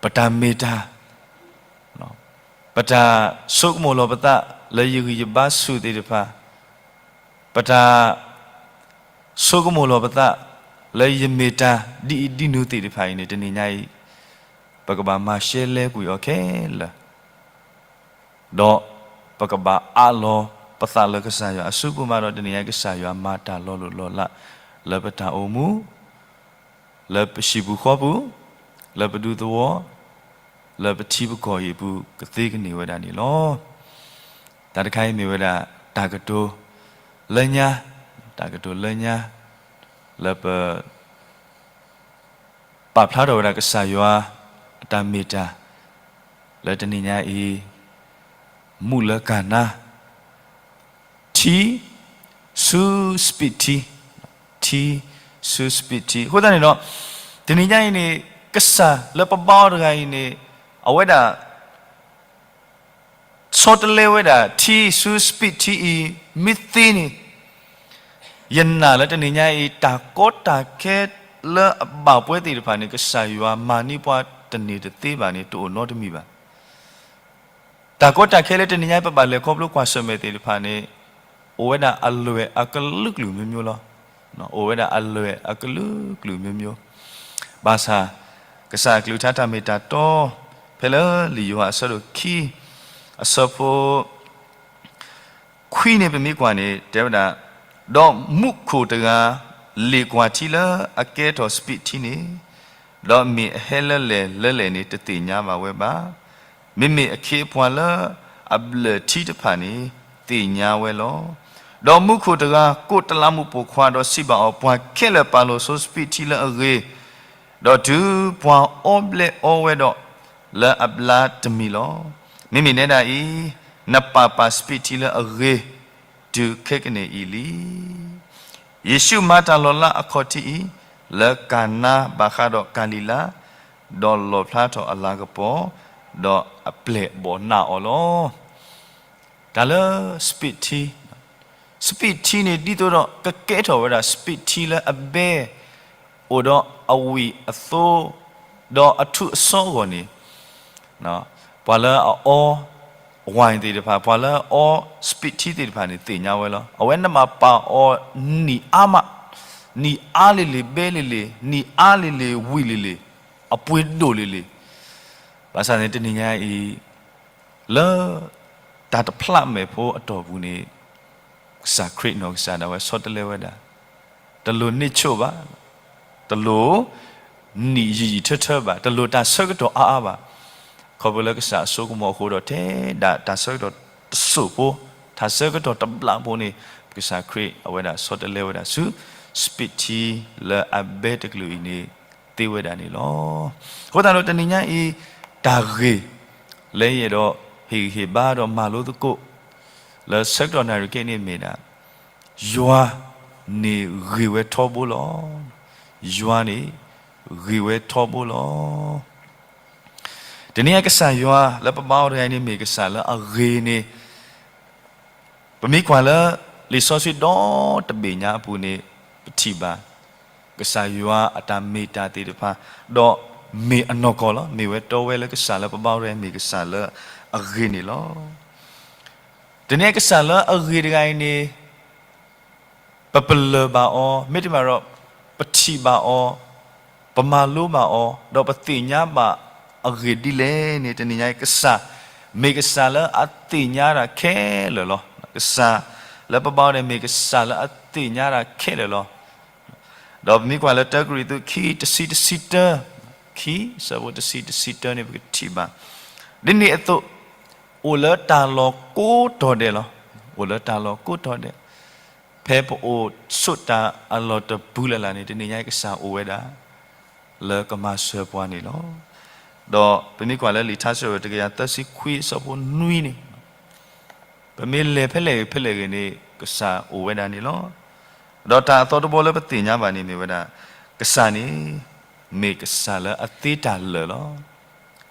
ပတၢ်မ့ၢ်တၢ် ပတၢ်ဆိကမိၣ်လီၤပသးလၢယဂံၢ်ယဘါဆူၣ်သ့ၣ်တဖၣ်, ပတၢ်ဆိကမိၣ်လီၤပသးလၢယမ့ၢ်တၢ်ဒ်အံၤဒ်နုၤသ့ၣ်တဖၣ်အံၤန့ၣ် တနံၤညါအံၤ ပကဘၣ်မၤရှဲလဲကွံာ်အီၤခဲလၢာ်, ဒီးပကဘၣ်အးလီၤပသးလၢကစၢ်ယွၤအစုပူၤမးဒီး တနံၤညါအံၤ ကစၢ်ယွၤမၤတၢ်လီၤလိၢ်လီၤလး လၢပတၢ်အိၣ်မူ လၢပဟံၣ်ပူၤဃီပူၤ, လၢပဒူသဝီ, လၢပထံပကီၢ်အံၤအပူၤ ကသ့ကန့ၢ်ဝဲဒၣ်န့ၣ်လီၤ. တၢ်တခါအံၤမ့ၢ်ဝဲဒၣ် တၢ်ကတိၤလၢညါ, တၢ်ကတိၤလၢညါ လၢပ ပာ်ဖျါထီၣ်ဝဲဒၣ်ကစၢ်ယွၤအတၢ်မ့ၢ်တၢ် လၢတနံၤညါအံၤ မူးလၢကၤနါ ထံဆူစပံးထံ, ထံဆူစပံးထံ. အဃိသတးန့ၣ်ဒီး တနံၤညါအံၤန့ၣ် ကစၢ်လၢပဘါအီၤတဂၤအံၤန့ၣ် အဝဲဒၣ် ဆီတလဲဝဲဒၣ် ထံဆူစပံးထံအံၤ မ့ၢ်သ့န့ၣ် ယနာ်လၢတနံၤညါအံၤ တၢ်ကီတၢ်ခဲလၢအဘၣ်ပဝဲသ့ၣ်တဖၣ်န့ၣ် ကစၢ်ယွၤမၤန့ၢ်ပှၤတန့ၢ်တသ့ဘၣ်န့ၣ် တအိၣ်နီတမံၤဘၣ်. တၢ်ကီတၢ်ခဲလၢတနံၤညါအံၤ ပဘၣ်လဲၤခီဖျိကွၢ်ဆၢၣ်မဲာ်သ့ၣ်တဖၣ်န့ၣ် အိၣ်ဝဲဒၣ်အလွဲၢ်အကလုာ်ကလုာ်မျိုးမျိုးလီၤ. အိၣ်ဝဲဒၣ်အလွဲၢ်အကလုာ်ကလုာ်မျိုးမျိုး ဘၣ်ဆၣ် ကစၢ်အကလုၢ်ကထါတၢ်မ့ၢ်တၢ်တီ ဖဲလၢလံာ်ယိၤဟၣ်အဆၢဒိၣ်ခံ အဆၢဖိ ခွံန့ၣ် ပမ့ၢ်ကွၢ်န့ၣ် တဲဝဲဒၣ်, ဒီးမူးခိၣ်တဂၤ လ့ၣ်ကွၢ်ထံလၢအကဲထီၣ်စပံးထံန့ၣ်, ဒီးမ့ၢ်အဟဲလၢလဲၣ်လၢလဲၣ်န့ၣ် တသ့ၣ်ညါဘၣ်ဝဲဘၣ်. မ့မ့ၢ်အခ့အပှၤလၢအဘျၢၣ်ထံတဖၣ်န့ၣ် သ့ၣ်ညါဝဲလီၤ. ဒီးမူးခိၣ်တဂၤ ကိးတလးမူးပိာ်ခွါ ဒီးစံးဘၣ်အီၤ, ပှၤခဲလၢာ်ပာ်လိာ်ဆိစပံးထံလၢအဂ့ၤ, ဒီးတုၤပှၤအီဘျဲၣ်အီဝဲဒီး လၢအဘျါတမံၤလီၤ. မ့မ့ၢ်နဲဒၣ်အံၤ, နပာ်ပာ်စပံးထံလၢအဂ့ၤ, တုၤခဲကနံၣ်အံၤလံ. ယ့ၣ်ၡူးမၤတၢ်လီၤလးအခီၣ်ထံးအံၤ လၢကၤနါဘၣ်ဃးဒီးကၤလံၤလါ, ဒီးလီၣ်ဖျါထီၣ်အလၤကပီၤ, ဒီးအပျဲၢ်ဘီၣ်နးအီၤလီၤ. တၢ်လၢစပံးထံ, စပံးထံန့ၣ် ဒ်သိးဒီးကကဲထီၣ်ဝဲဒၣ် စပံးထံလၢအဘဲ အိၣ်ဒီးအဝံၣ်အသိ ဒီးအထူးအစီအဂီၢ်န့ၣ်, ပှၤလၢအအီ wine သ့ၣ်တဖၣ်, ပှၤလၢအအီ spirit သ့ၣ်တဖၣ်န့ၣ် သ့ၣ်ညါဝဲလီၤ. အဝဲနဘၣ်ပာ်အီၤနံၣ်အါမး, နံၣ်အါလံၤလံၤ ဘဲလံၤလံၤ, နံၣ်အါလံၤလံၤ ဝံၤလံၤလံၤ, အပှ့ၤဒိၣ်လံၤလံၤ. ဘၣ်ဆၣ်န့ၣ် တနံၤညါအံၤ လၢတၢ်တဖျးမဲာ်ဖိအတီၢ်ပူၤန့ၣ် ကစၢ်ခရံာ်နီၢ်ကစၢ်ဒၣ်ဝဲဆီတလဲဝဲဒၣ်, တလိၣ်န့ၢ်ဆိၣ်ဘၣ်, တလိၣ်နံၣ်ယံာ်ယံာ်ထၢထၢဘၣ်, တလိၣ်တၢ်ဆၢကတီၢ်အါအါဘၣ်. ခီဖျိလၢကစၢ်အစိကမီၤအဃိဒီး ထဲဒၣ်တၢ်ဆၢကတီၢ်တစိၢ်ဖိ, တၢ်ဆၢကတီၢ်တဘျီဖိန့ၣ် ကစၢ်ခရံာ်အဝဲဒၣ်ဆီတလဲဝဲဒၣ်ဆူ spirit လၢအဘဲတကလုာ်အံၤန့ၣ် သ့ဝဲဒၣ်န့ၣ်လီၤ. အဃိသတးဒီးတနံၤညါအံၤ တၢ်ဂ့ၢ်လၢယအဲၣ်ဒိးဟ့ၣ်ဂံၢ်ဟ့ၣ်ဘါဒီးမၤလိသကိး လၢဆၢကတီၢ်နၣ်ရံၣ်ခဲအံၤန့ၣ်မ့ၢ်ဒၣ် ယွၤန့ၣ်ဂ့ၤဝဲထီဘိလီၤ. ယွၤန့ၣ်ဂ့ၤဝဲထီဘိလီၤ. တနံၤအံၤကစၢ်ယွၤလၢပဘါအီၤတဂၤအံၤန့ၣ် မ့ၢ်ကစၢ်လၢအဂ့ၤန့ၣ် ပမ့ၢ်ကွၢ်လၢလံာ်စီဆှံဒီတဘ့ၣ်ညါအပူၤန့ၣ် ပထံၣ်ဘၣ် ကစၢ်ယွၤအတၢ်မ့ၢ်တၢ်သ့ၣ်တဖၣ်, ဒီးမ့ၢ်အနီၢ်ကီၢ်လီၤ. မ့ၢ်ဝဲတီဝဲလၢကစၢ်လၢပဘါအီၤတဂၤအံၤ မ့ၢ်ကစၢ်လၢအဂ့ၤန့ၣ်လီၤ. တနံၤအံၤကစၢ်လၢအဂ့ၤတဂၤအံၤန့ၣ် ပပလၢၢ်ဘၣ်အီၤ, မ့တမ့ၢ်ဒီး ပထံၣ်ဘၣ်အီၤ, ပမၤလိဘၣ်အီၤ, ဒီးပသ့ၣ်ညါဘၣ်အဂ့ၢ်ဒ်လဲၣ်န့ၣ် တနံၤညါအံၤကစၢ် မ့ၢ်ကစၢ်လၢအသ့ၣ်ညါတၢ်ခဲလၢာ်လီၤ. ကစၢ်လၢပဘါအီၤန့ၣ် မ့ၢ်ကစၢ်လၢအသ့ၣ်ညါတၢ်ခဲလၢာ်လီၤ. ဒီးပမ့ၢ်ကွၢ်လၢတၢကရံၣ်သူး ခံတဆံတဆံတၢ, ခံ ဆၢဖိတဆံ တဆံတၢန့ၣ် ပကထံၣ်ဘၣ်, ဒ်န့ၣ်အသိး အိၣ်လၢတၢ်လီၢ်ကိးတီၤဒဲးလီၤ. အိၣ်လၢတၢ်လီၢ်ကိးတီၤဒဲး, ဖဲပအိၣ်ဆိးတၢ်အလီၢ်တပူၤလၢ်လၢ်န့ၣ် တနံၤညါအံၤကစၢ်အိၣ်ဝဲဒၣ် လၢကမၤစၢၤပှၤန့ၣ်လီၤ. ဒီးပမ့ၢ်ကွၢ်လၢလံာ်ထါစံးထီၣ်ပတြၢၤ တကယၤသၢဆံခွံ အဆၢဖိနွံန့ၣ် ပမ့ၢ်လဲၤဖဲလဲၣ်ဂ့ၤဖဲလဲၣ်ဂ့ၤန့ၣ် ကစၢ်အိၣ်ဝဲဒၣ်န့ၣ်လီၤ. ဒီးတၢ်အသီတဘီလၢပသ့ၣ်ညါဘၣ်န့ၣ်မ့ၢ်ဝဲဒၣ် ကစၢ်န့ၣ် မ့ၢ်ကစၢ်လၢအသ့တၢ်လၢာ်လီ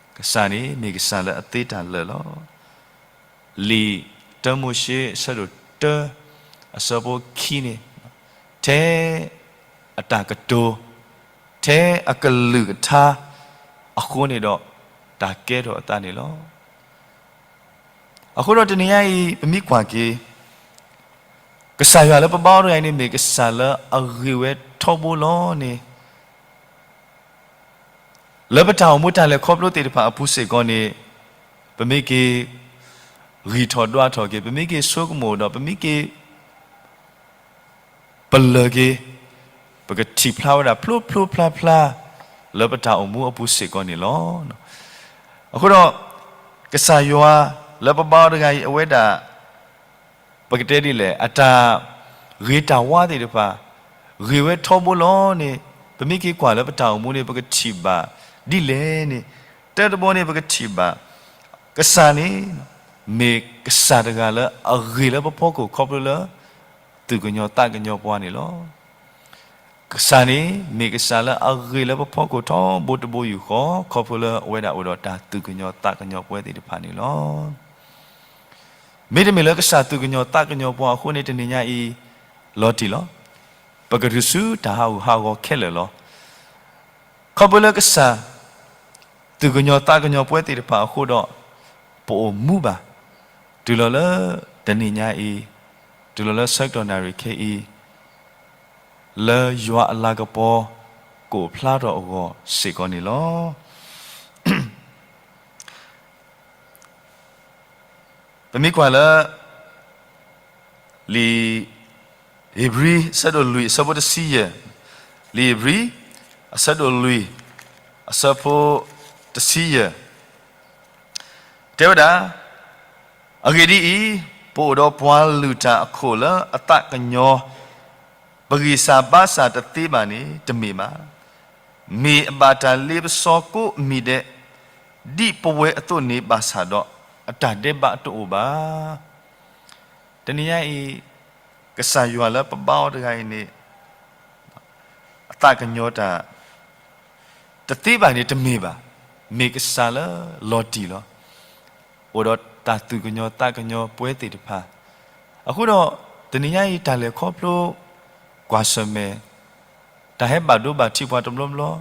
ၤ. ကစၢ်န့ၣ်မ့ၢ်ကစၢ်လၢအသ့တၢ်လၢာ်လီၤ. လံာ်တၢမိၤၡ့ အဆၢဒိၣ်တၢ အဆၢဖိခံန့ၣ် ထဲအတၢ်ကတိၤ ထဲအကလုၢ်ကထါအဃိန့ၣ်ဒီး တၢ်ကဲထီၣ်အသးန့ၣ်လီၤ. အဃိဒီးတနံၤညါအံၤ ပမ့ၢ်ကွၢ်က့ၤ ကစၢ်ယွၤလၢပဘါအီၤတဂၤအံၤန့ၣ် မ့ၢ်ကစၢ်လၢအဂ့ၤဝဲထီဘိလီၤန့ၣ် လၢပတၢ်အိၣ်မူတၢ်လဲၤခီဖျိသ့ၣ်တဖၣ်အပူၤစ့ၢ်ကီးန့ၣ် ပမ့ၢ်က့ၤဂံၢ်ထီၣ်ဒွးထီၣ်က့ၤ, ပမ့ၢ်က့ၤဆိကမိၣ်ဒီး ပမ့ၢ်က့ၤ ပလၢၢ်က့ၤ, ပကထံၣ်ဖျါဝဲဒၣ်ဖျိဖျိဖျါဖျါ လၢပတၢ်အိၣ်မူအပူၤစ့ၢ်ကီးန့ၣ်လီၤ. အဃိဒီး ကစၢ်ယွၤလၢပဘါအီၤတဂၤအံၤ အဝဲဒၣ် ပကတဲဒ်လဲၣ်, အတၢ်ဂ့ၤတၢ်ဝါသ့ၣ်တဖၣ် ဂ့ၤဝဲထီဘိလီၤန့ၣ် ပမ့ၢ်က့ၤကွၢ်လၢပတၢ်အိၣ်မူန့ၣ် ပကထံၣ်ဘၣ်ဒ်လဲၣ်န့ၣ်, တၢတဘီန့ၣ် ပကထံၣ်ဘၣ် ကစၢ်န့ၣ် မ့ၢ်ကစၢ်တဂၤလၢအဂ့ၤလၢပဖီခိၣ်ခီဖျိလၢ သူၣ်ကညီၤသးကညီၤပှၤန့ၣ်လီၤ. ကစၢ်န့ၣ် မ့ၢ်ကစၢ်လၢအဂ့ၤလၢပဖီခိၣ်ထီဘိတဘိယူၢ်ဃီ ခီဖျိလၢအဝဲဒၣ်အိၣ်ဒီးတၢ်သူၣ်ကညီၤသးကညီၤပှၤသ့ၣ်တဖၣ်န့ၣ်လီၤ. မ့တမ့ၢ်လၢကစၢ်သူၣ်ကညီၤသးကညီၤပှၤအဃိန့ၣ် တနံၤညါအံၤ လီၤတံၢ်လီၤ. ပကတုၤဆူတၢ်ဟးဂူာ်ဟးဂီၤခဲလၢာ်လီၤ. ခီဖျိလၢကစၢ် သူၣ်ကညီၤသးကညီၤပှၤသ့ၣ်တဖၣ်အဃိဒီး ပအိၣ်မူဘၣ်, တုၤလီၤလၢတနံၤညါအံၤ, တုၤလီၤလၢဆၢကတီၢ်နၣ်ရံၣ်ခဲအံၤ, လၢယွၤအလၤကပီၤ ကအိၣ်ဖျါထီၣ်အဂီၢ်စ့ၢ်ကီးန့ၣ်လီၤ. ပမ့ၢ်ကွၢ်လၢ လံာ်ဧ့ၤဘြံၤ အဆၢဒိၣ်လွံၢ် အဆၢဖိတဆံယဲၢ်, လံာ်ဧ့ၤဘြံၤ အဆၢဒိၣ်လွံၢ် အဆၢဖိတဆံယဲၢ် တဲဝဲဒၣ်, အဂ့ၢ်ဒ်အံၤ, ပအိၣ်ဒီးပှၤလုၢ်တၢ်အခိၣ်လၢအသးကညီၤ, ပဂံၢ်စၢ်ဘါစၢ်တသ့ဘၣ်န့ၣ် တမ့ၢ်ဘၣ်. မ့ၢ်အဘၣ်တၢ်လ့ပစီကိးမံၤဒဲး, ဒ်ပဝဲအသိးန့ၣ်ဘၣ်ဆၣ်ဒီး အတၢ်ဒဲးဘးတအိၣ်ဘၣ်. တနံၤညါအံၤ ကစၢ်ယွၤလၢပဘါအီၤတဂၤအံၤန့ၣ် အသးကညီၤတၢ် တသ့ဘၣ်န့ၣ်တမ့ၢ်ဘၣ်. မ့ၢ်ကစၢ်လၢလီၤတံၢ်လီၤ. အိၣ်ဒီးတၢ်သူၣ်ကညီၤသးကညီၤပှၤသ့ၣ်တဖၣ်. အဃိဒီး တနံၤညါအံၤ တၢ်လဲၤခီဖျိ ကွၢ်ဆၢၣ်မဲာ်, တၢ်ဟဲဘၣ်ဒိဘၣ်ထံးပှၤတဘျီဘျီ,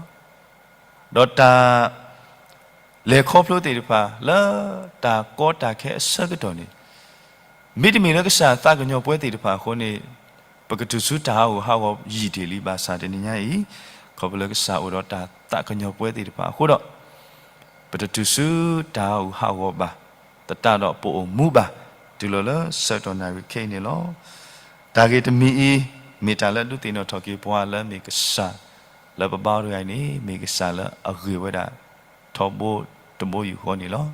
ဒီးတၢ် လဲၤခီဖျိသ့ၣ်တဖၣ် လၢတၢ်ကီတၢ်ခဲအဆၢကတီၢ်န့ၣ်, မ့တမ့ၢ်လၢကစၢ်သးကညီၤပှၤသ့ၣ်တဖၣ်အဃိန့ၣ်, ပကတုၤဆူတၢ်ဟးဂူာ်ဟးဂီၤယံာ်တ့ၢ်လံ. ဘၣ်ဆၣ်တနံၤညါအံၤ, ခီဖျိလၢကစၢ်အိၣ်ဒီးတၢ်သးကညီၤပှၤသ့ၣ်တဖၣ်အဃိဒီး, ပတတုၤဆူတၢ်ဟးဂူာ်ဟးဂီၤဘၣ်, သတးဒီးပအိၣ်မူဘၣ်, တုၤလီၤလၢဆၢကတီၢ်နၣ်ရံၣ်ခဲအံၤန့ၣ်လီၤ. တၢ်ဂ့ၢ်တမံၤအံၤ, မ့ၢ်တၢ်လၢဒုးသ့ၣ်နီၣ်ထီၣ်က့ၤပှၤလၢမ့ၢ်ကစၢ်, လၢပဘါအီၤတဂၤအံၤန့ၣ် မ့ၢ်ကစၢ်လၢအဂ့ၤဝဲဒၣ် ထီဘိတဘိယူၢ်ဃီန့ၣ်လီၤ.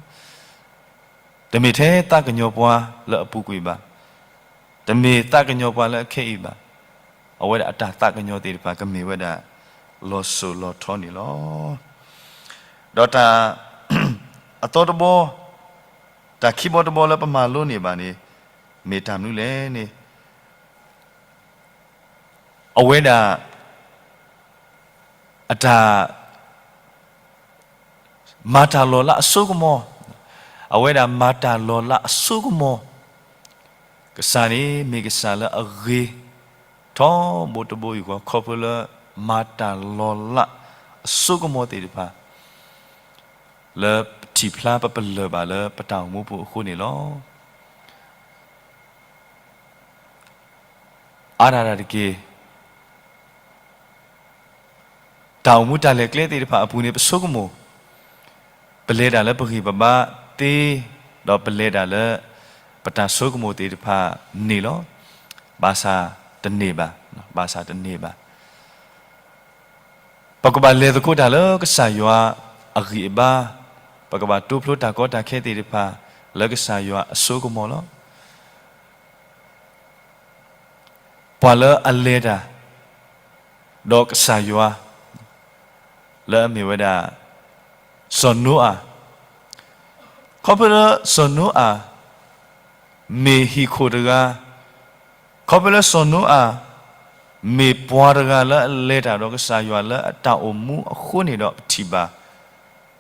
တမ့ၢ်ထဲသးကညီၤပှၤလၢအပူၤကွံာ်ဘၣ်, တမ့ၢ်သးကညီၤပှၤလၢအခဲအံၤဘၣ်, အဝဲဒၣ်အတၢ်သးကညီၤသ့ၣ်တဖၣ်ကမ့ၢ်ဝဲဒၣ် လီၤစိၤလီၤထီန့ၣ်လီၤ. ဒီးတၢ် အသီတဘီ, တၢ်ခံဘီတဘီလၢပမၤလိန့ၢ်ဘၣ်န့ၣ်, မ့ၢ်တၢ်မနုၤလဲၣ်န့ၣ်, အဝဲဒၣ် အတၢ် မၤတၢ်လီၤလးအစိကမီၤ, အဝဲဒၣ်မၤတၢ်လီၤလးအစိကမီၤ, ကစၢ်န့ၣ်မ့ၢ်ကစၢ်လၢအဂ့ၤ ထီဘိတဘိယူၢ်ဃီ ခီဖျိလၢမၤတၢ်လီၤလးအစိကမီၤသ့ၣ်တဖၣ် လၢပထံၣ်ဖျါပပလၢၢ်ဘၣ်လၢပတၢ်အိၣ်မူပူၤအဃိန့ၣ်လီၤ. အါဒၣ်တၢ်တက့ၢ် တၢ်အိၣ်မူတၢ်လဲၤကျဲသ့ၣ်တဖၣ်အပူၤန့ၣ် ပဆိကမိၣ်, ပလဲၤတၢ်လၢပဂံၢ်ပဘါသ့, ဒီးပလဲၤတၢ်လၢ ပတၢ်ဆိကမိၣ်သ့ၣ်တဖၣ်န့ၣ်လီၤ. ဘၣ်ဆၣ်တန့ၢ်ဘၣ်, ဘၣ်ဆၣ်တန့ၢ်ဘၣ်. ပကဘၣ်လဲၤသကိးတၢ်လၢကစၢ်ယွၤအဂံၢ်အဘါ, ပကဘၣ်တိဖျိတၢ်ကီတၢ်ခဲသ့ၣ်တဖၣ် လၢကစၢ်ယွၤအစိကမီၤလီၤ. ပှၤလၢအလဲၤတၢ် ဒီးကစၢ်ယွၤ လၢအမ့ၢ်ဝဲဒၣ် စီၤနိအၤ, ခီဖျိလၢစီၤနိအၤ မ့ၢ်ဟံၣ်ခိၣ်တဂၤ, ခီဖျိလၢစီၤနိအၤ မ့ၢ်ပှၤတဂၤလၢအလဲၤတၢ်ဒီးကစၢ်ယွၤလၢအတၢ်အိၣ်မူအဃိန့ၣ်ဒီး ပထံၣ်ဘၣ်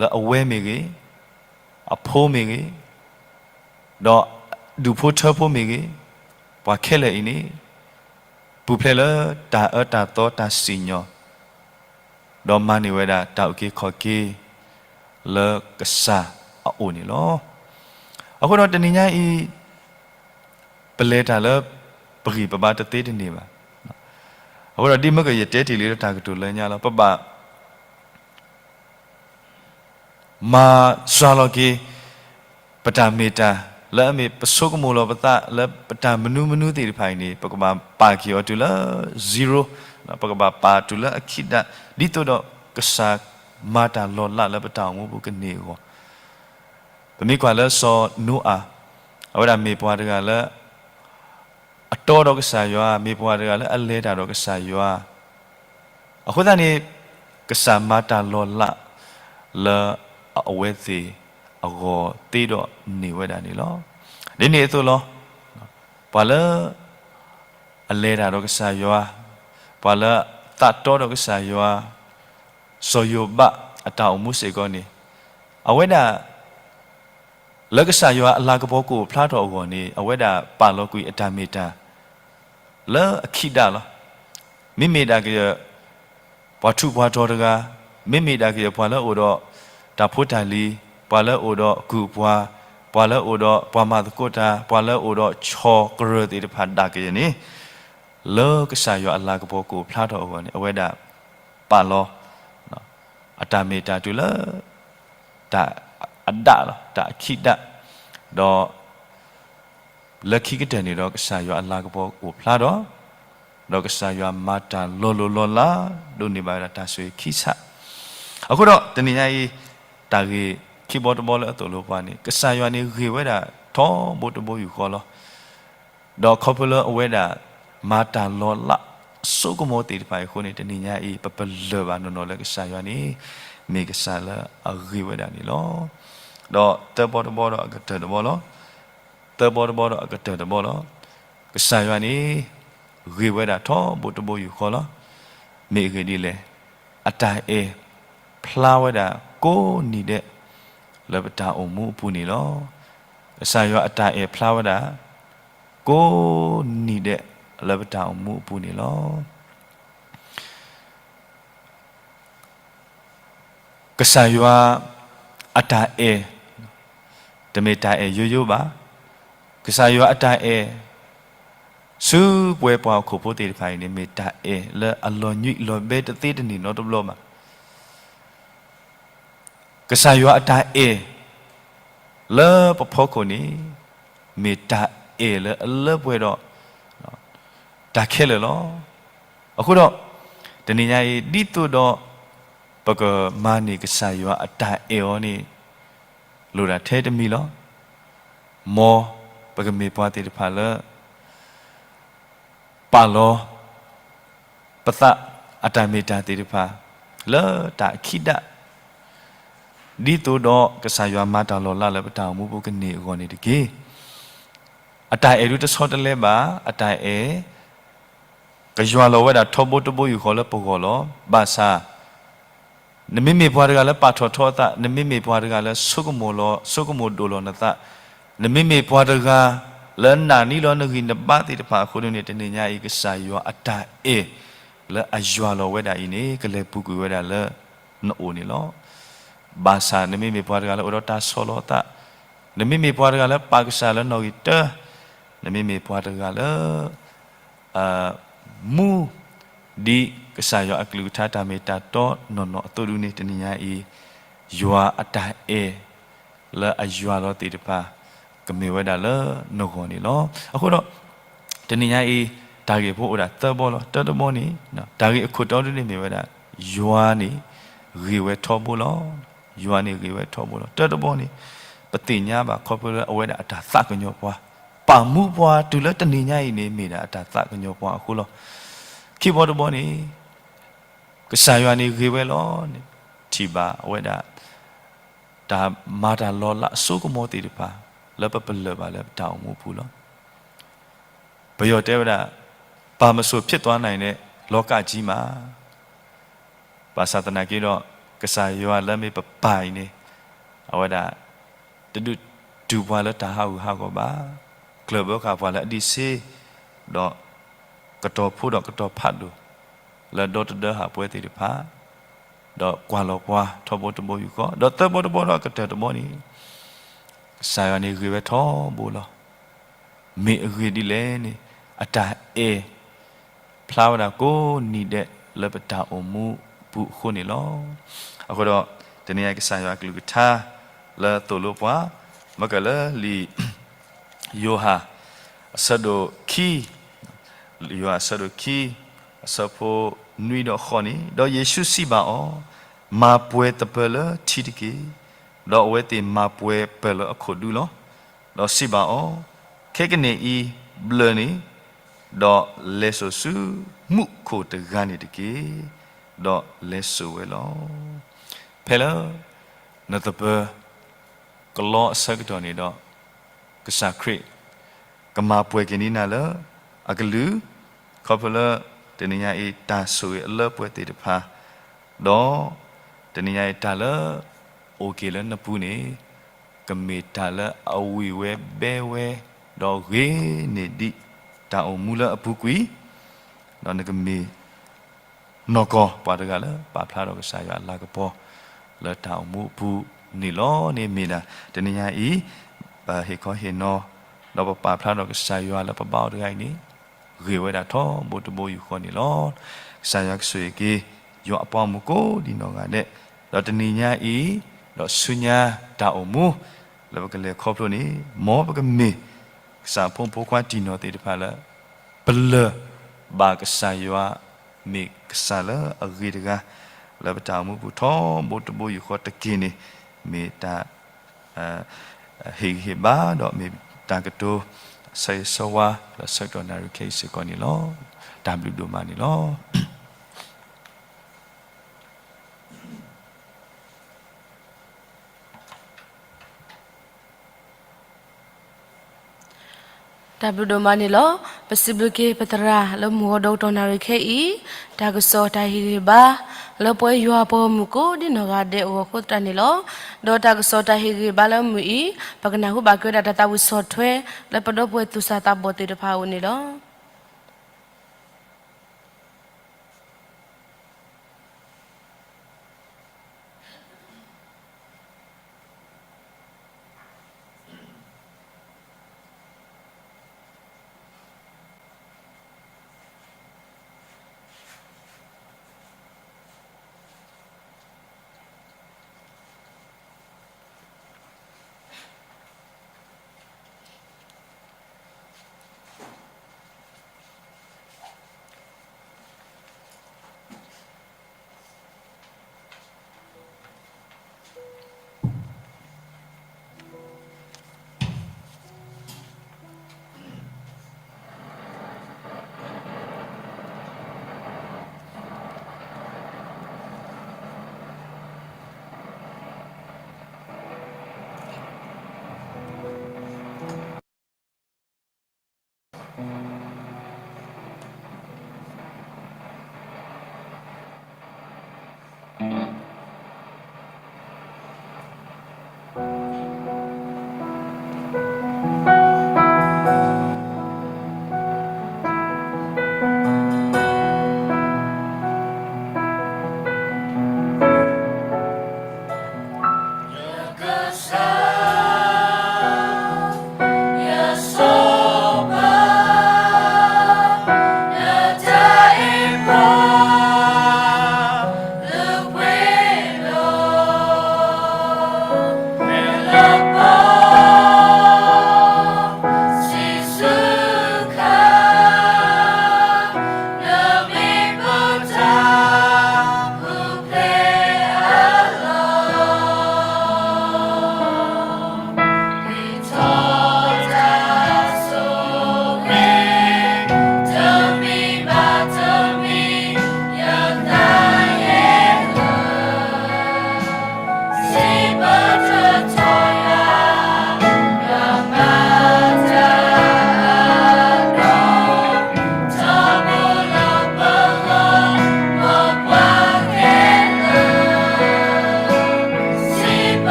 လၢအဝဲမ့ၢ်ဂ့ၤ, အဖိမ့ၢ်ဂ့ၤ, ဒီးဒူၣ်ဖိထၢဖိမ့ၢ်ဂ့ၤ, ပှၤခဲလၢာ်အံၤန့ၣ် ပူၤဖျဲးလၢတၢ်အၢတၢ်သီတၢ်စံၣ်ညီၣ် ဒီးမၤန့ၢ်ဝဲဒၣ်တၢ်အုၣ်က့ၤခီၣ်က့ၤ လၢကစၢ်အအိၣ်န့ၣ်လီၤ. အဃိဒီးတနံၤညါအံၤ ပလဲၤတၢ်လၢပဂံၢ်ပဘါတသ့တန့ၢ်ဘၣ်. အဃိဒီးဒ်မ့ၢ်ကယတဲတ့ၢ်လံလၢတၢ်ကတိၤလၢညါလီၤ, ပဘၣ် မၤစှၤလီၤက့ၤ ပတၢ်မ့ၢ်တၢ် လၢအမ့ၢ်ပဆိကမိၣ်လီၤပသးလၢပတၢ်မနုၤမနုၤသ့ၣ်တဖၣ်အံၤန့ၣ် ပကဘၣ်ပာ်က့ၤအီၤတုၤလၢ zero, ပကဘၣ်ပာ်တုၤလၢအခံဒၣ် ဒ်သိးဒီးကစၢ်မၤတၢ်လီၤလးလၢပတၢ်အိၣ်မူပူၤကန့ၢ်အဂီၢ်. ပမ့ၢ်ကွၢ်လၢစီၤနိအၤ, အဝဲဒၣ်မ့ၢ်ပှၤတဂၤလၢ အတီဒီးကစၢ်ယွၤ, မ့ၢ်ပှၤတဂၤလၢအလဲၤတၢ်ဒီးကစၢ်ယွၤ. အဃိသတးန့ၣ် ကစၢ်မၤတၢ်လီၤလးလၢအဝဲသ့ၣ်အဂီၢ်သ့ဒီးန့ၢ်ဝဲဒၣ်န့ၣ်လီၤ. ဒ်န့ၣ်အသိးလီၤ. ပှၤလၢအလဲၤတၢ်ဒီးကစၢ်ယွၤ, ပှၤလၢသးတီဒီးကစၢ်ယွၤ, စီၤယိၤဘးအတၢ်အိၣ်မူစ့ၢ်ကီးန့ၣ်, အဝဲဒၣ် လၢကစၢ်ယွၤအလၤကပီၤကအိၣ်ဖျါထီၣ်အဂီၢ်န့ၣ် အဝဲဒၣ်ပာ်လီၤကွံာ်အတၢ်မ့ၢ်တၢ် လၢအခံဒၣ်လီၤ. မ့မ့ၢ်ဒၣ်ကယဲၢ် ပှၤထူးပှၤတီၤတဂၤ, မ့မ့ၢ်ဒၣ်ကယဲၢ်ပှၤလၢအအိၣ်ဒီးတၢ်ဖိတၢ်လံၤ, ပှၤလၢအအိၣ်ဒီးကုၢ်ပှၤ, ပှၤလၢအအိၣ်ဒီးပှၤမၤသကိးတၢ်, ပှၤလၢအအိၣ်ဒီးဆီၣ်ကရၢၢ်သ့ၣ်တဖၣ်ဒၣ်ကယဲၢ်န့ၣ်, လၢကစၢ်ယွၤအလၤကပီၤကအိၣ်ဖျါထီၣ်အဂီၢ်န့ၣ် အဝဲဒၣ်ပာ်လီၤ အတၢ်မ့ၢ်တၢ်တုၤလၢ တၢ်အဒၣ်လီၤ, တၢ်အခံဒၣ်, ဒီး လၢခံကတၢၢ်န့ၣ်ဒီး ကစၢ်ယွၤအလၤကပီၤအိၣ်ဖျါဒီး, ဒီးကစၢ်ယွၤမၤတၢ်လီၤလိၢ်လီၤလး ဒိးန့ၢ်ဘၣ်ဝဲဒၣ်တၢ်ဆိၣ်ဂ့ၤခံဆၣ်. အဃိဒီးတနံၤညါအံၤ တၢ်ဂ့ၢ်ခံဘီတဘီလၢအသိၣ်လိပှၤန့ၣ် ကစၢ်ယွၤန့ၣ်ဂ့ၤဝဲဒၣ်ထီဘိတဘိယူၢ်ဃီလီၤ. ဒီးခီဖျိလၢအဝဲဒၣ် မၤတၢ်လီၤလးအစိကမီၤသ့ၣ်တဖၣ်အံၤအဃိန့ၣ် တနံၤညါအံၤ ပပလၢၢ်ဘၣ်နီၢ်နီၢ်လၢကစၢ်ယွၤန့ၣ် မ့ၢ်ကစၢ်လၢအဂ့ၤဝဲဒၣ်န့ၣ်လီၤ. ဒီးသၢဘီတဘီဒီးအကတၢၢ်တဘီလီၤ. သၢဘီတဘီဒီးအကတၢၢ်တဘီလီၤ. ကစၢ်ယွၤန့ၣ် ဂ့ၤဝဲဒၣ်ထီဘိတဘိယူၢ်ဃီလီၤ. မ့ၢ်အဂ့ၢ်ဒ်လဲၣ်, အတၢ်အဲၣ်ဖျါဝဲဒၣ်ကိးနံၤဒဲး လၢပတၢ်အိၣ်မူအပူၤန့ၣ်လီၤ. ကစၢ်ယွၤအတၢ်အဲၣ်ဖျါဝဲဒၣ် ကိးနံၤဒဲးလၢပတၢ်အိၣ်မူအပူၤန့ၣ်လီၤ. ကစၢ်ယွၤ အတၢ်အဲၣ်, တမ့ၢ်တၢ်အဲၣ်ယိယိဘၣ်. ကစၢ်ယွၤအတၢ်အဲၣ် ဆူပဝဲပှၤဟီၣ်ခိၣ်ဖိသ့ၣ်တဖၣ်အံၤန့ၣ် မ့ၢ်တၢ်အဲၣ်လၢအလီၤညွံးလီၤဘဲတသ့တန့ၢ်နီတဘျီဘၣ်. ကစၢ်ယွၤအတၢ်အဲၣ် လၢပဖီခိၣ်န့ၣ် မ့ၢ်တၢ်အဲၣ်လၢအလၢပှဲၤဒီး တၢ်ခဲလၢာ်လီၤ. အဃိဒီး တနံၤညါအံၤ ဒ်သိးဒီး ပကမၤန့ၢ်ကစၢ်ယွၤအတၢ်အဲၣ်အီၤန့ၣ် လိၣ်ဒၣ်ထဲတမံၤလီၤ. မ်ပကမ့ၢ်ပှၤသ့ၣ်တဖၣ်လၢ ပာ်လီၤ ပသးအတၢ်မ့ၢ်တၢ်သ့ၣ်တဖၣ် လၢတၢ်အခံဒၣ် ဒ်သိးဒီးကစၢ်ယွၤမၤတၢ်လီၤလးလၢပတၢ်အိၣ်မူပူၤကန့ၢ်အဂီၢ်န့ၣ်တက့ၢ်. အတၢ်အဲၣ်ဒုးတဆီတလဲဘၣ်, အတၢ်အဲၣ် ကယွၤလီၤဝဲဒၣ်ထီဘိတဘိယူၢ်ဃီလၢပဂီၢ်လီၤ. ဘၣ်ဆၣ် နမ့မ့ၢ်ပှၤတဂၤလၢပာ်ထီၣ်ထီအသး, နမ့မ့ၢ်ပှၤတဂၤလၢဆိကမိၣ်လီၤ, ဆိကမိၣ်ဒိၣ်လီၤနသး, နမ့မ့ၢ်ပှၤတဂၤလၢနာ်န့ၢ်လီၤနဂံၢ်နဘါသ့ၣ်တဖၣ်အဃိန့ၣ် တနံၤညါအံၤ ကစၢ်ယွၤအတၢ်အဲၣ် လၢအယွၤလီၤဝဲဒၣ်အံၤန့ၣ် ကလဲၤပူၤကွံာ်ဝဲဒၣ်လၢနအိၣ်န့ၣ်လီၤ. ဘၣ်ဆၣ်နမ့မ့ၢ်ပှၤတဂၤလၢအိၣ်ဒီးတၢ်ဆီၣ်လီၤသး, နမ့မ့ၢ်ပှၤတဂၤလၢပာ်ကစၢ်လၢနီၣ်ဂံၢ်တၢ, နမ့မ့ၢ်ပှၤတဂၤလၢ မူ ဒ်ကစၢ်ယွၤအကလုၢ်ကထါတၢ်မ့ၢ်တၢ်တီနီၢ်နီၢ်အသိးဒုန့ၣ် တနံၤညါအံၤ ယွၤအတၢ်အဲၣ် လၢအယွၤလီၤသ့ၣ်တဖၣ် ကမ့ၢ်ဝဲဒၣ်လၢနဂီၢ်န့ၣ်လီၤ. အဃိဒီး တနံၤညါအံၤ တၢ်ဂ့ၢ်ဖိအိၣ်ဒၣ်သၢဘီလီၤ. တၢတဘီန့ၣ် တၢ်ဂ့ၢ်အခိၣ်တီဒုန့ၣ်မ့ၢ်ဝဲဒၣ် ယွၤန့ၣ်ဂ့ၤဝဲထီဘိလီၤ. ယွၤန့ၣ်ဂ့ၤဝဲထီဘိလီၤ. တၢတဘီန့ၣ် ပသ့ၣ်ညါဘၣ်ခီဖျိလၢအဝဲဒၣ်အတၢ်သးကညီၤပှၤ, ပာ်မူပှၤတုၤလၢတနံၤညါအံၤန့ၣ် မ့ၢ်ဒၣ်အတၢ်သးကညီၤပှၤအဃိလီၤ. ခံဘီတဘီန့ၣ် ကစၢ်ယွၤန့ၣ်ဂ့ၤဝဲလီၤန့ၣ် ထံၣ်ဘၣ်အဝဲဒၣ် တၢ်မၤတၢ်လီၤလးအစိကမီၤသ့ၣ်တဖၣ် လၢပပလၢၢ်ဘၣ်လၢပတၢ်အိၣ်မူပူၤလီၤ. ပယီၤတဲဝဲဒၣ် ဘာမဆိုဖြစ်သွားနိုင်တဲ့ လောကကြီးမှာ ဘၣ်ဆၣ်သနာ်က့ဒီး ကစၢ်ယွၤလၢမ့ၢ်ပပၢ်အံၤန့ၣ် အဝဲဒၣ် တဒုးတုၤပှၤလၢတၢ်ဟးဂူာ်ဟးဂီၤဘၣ်, ကျၢၢ်ဘၢဃာ်ပှၤလၢအဒံးဆှံ, ဒီးကတီၤဖိဒီးကတီၤဖးဒိၣ် လၢဒီတဒၢဟးပှဲၤသ့ၣ်တဖၣ်, ဒီးကွၢ်လီၤပှၤထီဘိတဘိယူၢ်ဃီ, ဒီးသၢဘီတဘီဒီးကတၢၢ်တဘီန့ၣ် ကစၢ်ယွၤန့ၣ်ဂ့ၤဝဲထီဘိလီၤ. မ့ၢ်အဂ့ၢ်ဒ်လဲၣ်န့ၣ် အတၢ်အဲၣ် ဖျါဝဲဒၣ်ကိးနံၤဒဲးလၢပတၢ်အိၣ်မူပူၤအဃိန့ၣ်လီၤ. အဃိဒီး တနံၤညါကစၢ်ယွၤကလုၢ်ကထါ လၢသိၣ်လိပှၤ မ့ၢ်ကလၢလံာ် ယိၤဟၣ် အဆၢဒိၣ်ခံ, ယိၤဟၣ်အဆၢဒိၣ်ခံ, အဆၢဖိနွံဒီးဃိးန့ၣ်, ဒီးယ့ၣ်ၡူးစံးဘၣ်အီၤ, မၤပှဲၤသပၢၤလၢထံတက့ၢ်. ဒီးအဝဲသ့ၣ်မၤပှဲၤပၢၢ်လၢအခိၣ်ဒူလီၤ. ဒီးစံးဘၣ်အီၤ, ခဲကနံၣ်အံၤဘျၢၣ်န့ၣ်, ဒီးလဲၤစိာ်ဆူမူးခိၣ်တဂၤန့ၣ်တက့ၢ်. ဒီးလဲၤစိာ်ဝဲလီၤ. ဖဲလၢ နသပၢၤ ကလီအဆၢကတီၢ်န့ၣ်ဒီး ကစၢ်ခရံာ် ကမၤပှဲၤက့ၤန့ၢ်နၤလၢ အကလုၢ်, ခီဖျိလၢ တနံၤညါအံၤ တၢ်ဆိၣ်ဂ့ၤအလၢပှဲၤသ့ၣ်တဖၣ်, ဒီး တနံၤညါအံၤ တၢ်လၢ အိၣ်က့ၤလၢနပူၤန့ၣ် ကမ့ၢ်တၢ်လၢအဝံၣ်ဝဲဘဲဝဲ, ဒီးဂ့ၤန့ၢ်ဒံး တၢ်အိၣ်မူလၢအပူၤကွံာ်, ဒီးနကမ့ၢ် နီၢ်ကီၢ်ပှၤတဂၤလၢပာ်ဖျါထီၣ်ကစၢ်ယွၤအလၤကပီၤ လၢတၢ်အိၣ်မူအပူၤန့ၣ်လီၤန့ၣ်မ့ၢ်ဒၣ် တနံၤညါအံၤ ပဟ့ၣ်ခီဟ့ၣ်နီၤ ဒီးပပာ်ဖျါထီၣ်ကစၢ်ယွၤလၢပဘါအီၤတဂၤအံၤန့ၣ် ဂ့ၤဝဲဒၣ်ထီဘိတဘိယူၢ်ဃီန့ၣ်လီၤ. ကစၢ်ယွၤကဆိၣ်ဂ့ၤက့ၤ ယွၤအပှၤမုၣ်ကိးဒံးနီၢ်ဂၤဒဲး, ဒီးတနံၤညါအံၤ ဒီးဆူညါတၢ်အိၣ်မူ လၢပကလဲၤခီဖျိန့ၣ် မ်ပကမ့ၢ် ကစၢ်ဖိမုၣ်ဖိခွါတံၢ်နီၢ်သ့ၣ်တဖၣ်လၢ ပလၢၢ်ဘၣ်ကစၢ်ယွၤ မ့ၢ်ကစၢ်လၢအဂ့ၤတဂၤ လၢပတၢ်အိၣ်မူပူၤထီဘိတဘိယူၢ်ဃီတက့ၢ်န့ၣ် မ့ၢ်တၢ် ဟ့ၣ်ဂံၢ်ဟ့ၣ်ဘါ ဒီးမ့ၢ်တၢ်ကတိၤ ဆၢဂ့ၤဆၢဝါ လၢဆၢကတီၢ်နၣ်ရံၣ်ခဲအံၤစ့ၢ်ကီးန့ၣ်လီၤ. တၢ်ဘျုးဒိၣ်မးန့ၣ်လီၤ. တၢ်ဘျုးဒိၣ်မးန့ၣ်လီၤ. ပစံးဘျုးက့ၤပသရၣ်လၢမုၢ်ဂီၤဒီကတီၢ်နၣ်ရံၣ်ခဲအံၤ, တၢ်ကစီၣ်တၢ်ဟ့ၣ်ဂံၢ်ဟ့ၣ်ဘါ လၢပဝဲယွၤပှၤဂီၢ်မုၢ်ကိးဒံးနီၢ်ဂၤဒဲးအဂီၢ်အဃိသတးန့ၣ်လီၤ. ဒီးတၢ်ကစီၣ်တၢ်ဟ့ၣ်ဂံၢ်ဟ့ၣ်ဘါလၢမုၢ်အံၤ ပကနၢ်ဟူဘၣ်က့ၤဝဲဒၣ်တၢ်သးဝံၣ်ဆီၣ်ထွဲ လၢပဒီပုၢ်ဝဲၢ်သူၣ်စၢ်သးဘီၣ်သ့ၣ်တဖၣ်အအိၣ်န့ၣ်လီၤ.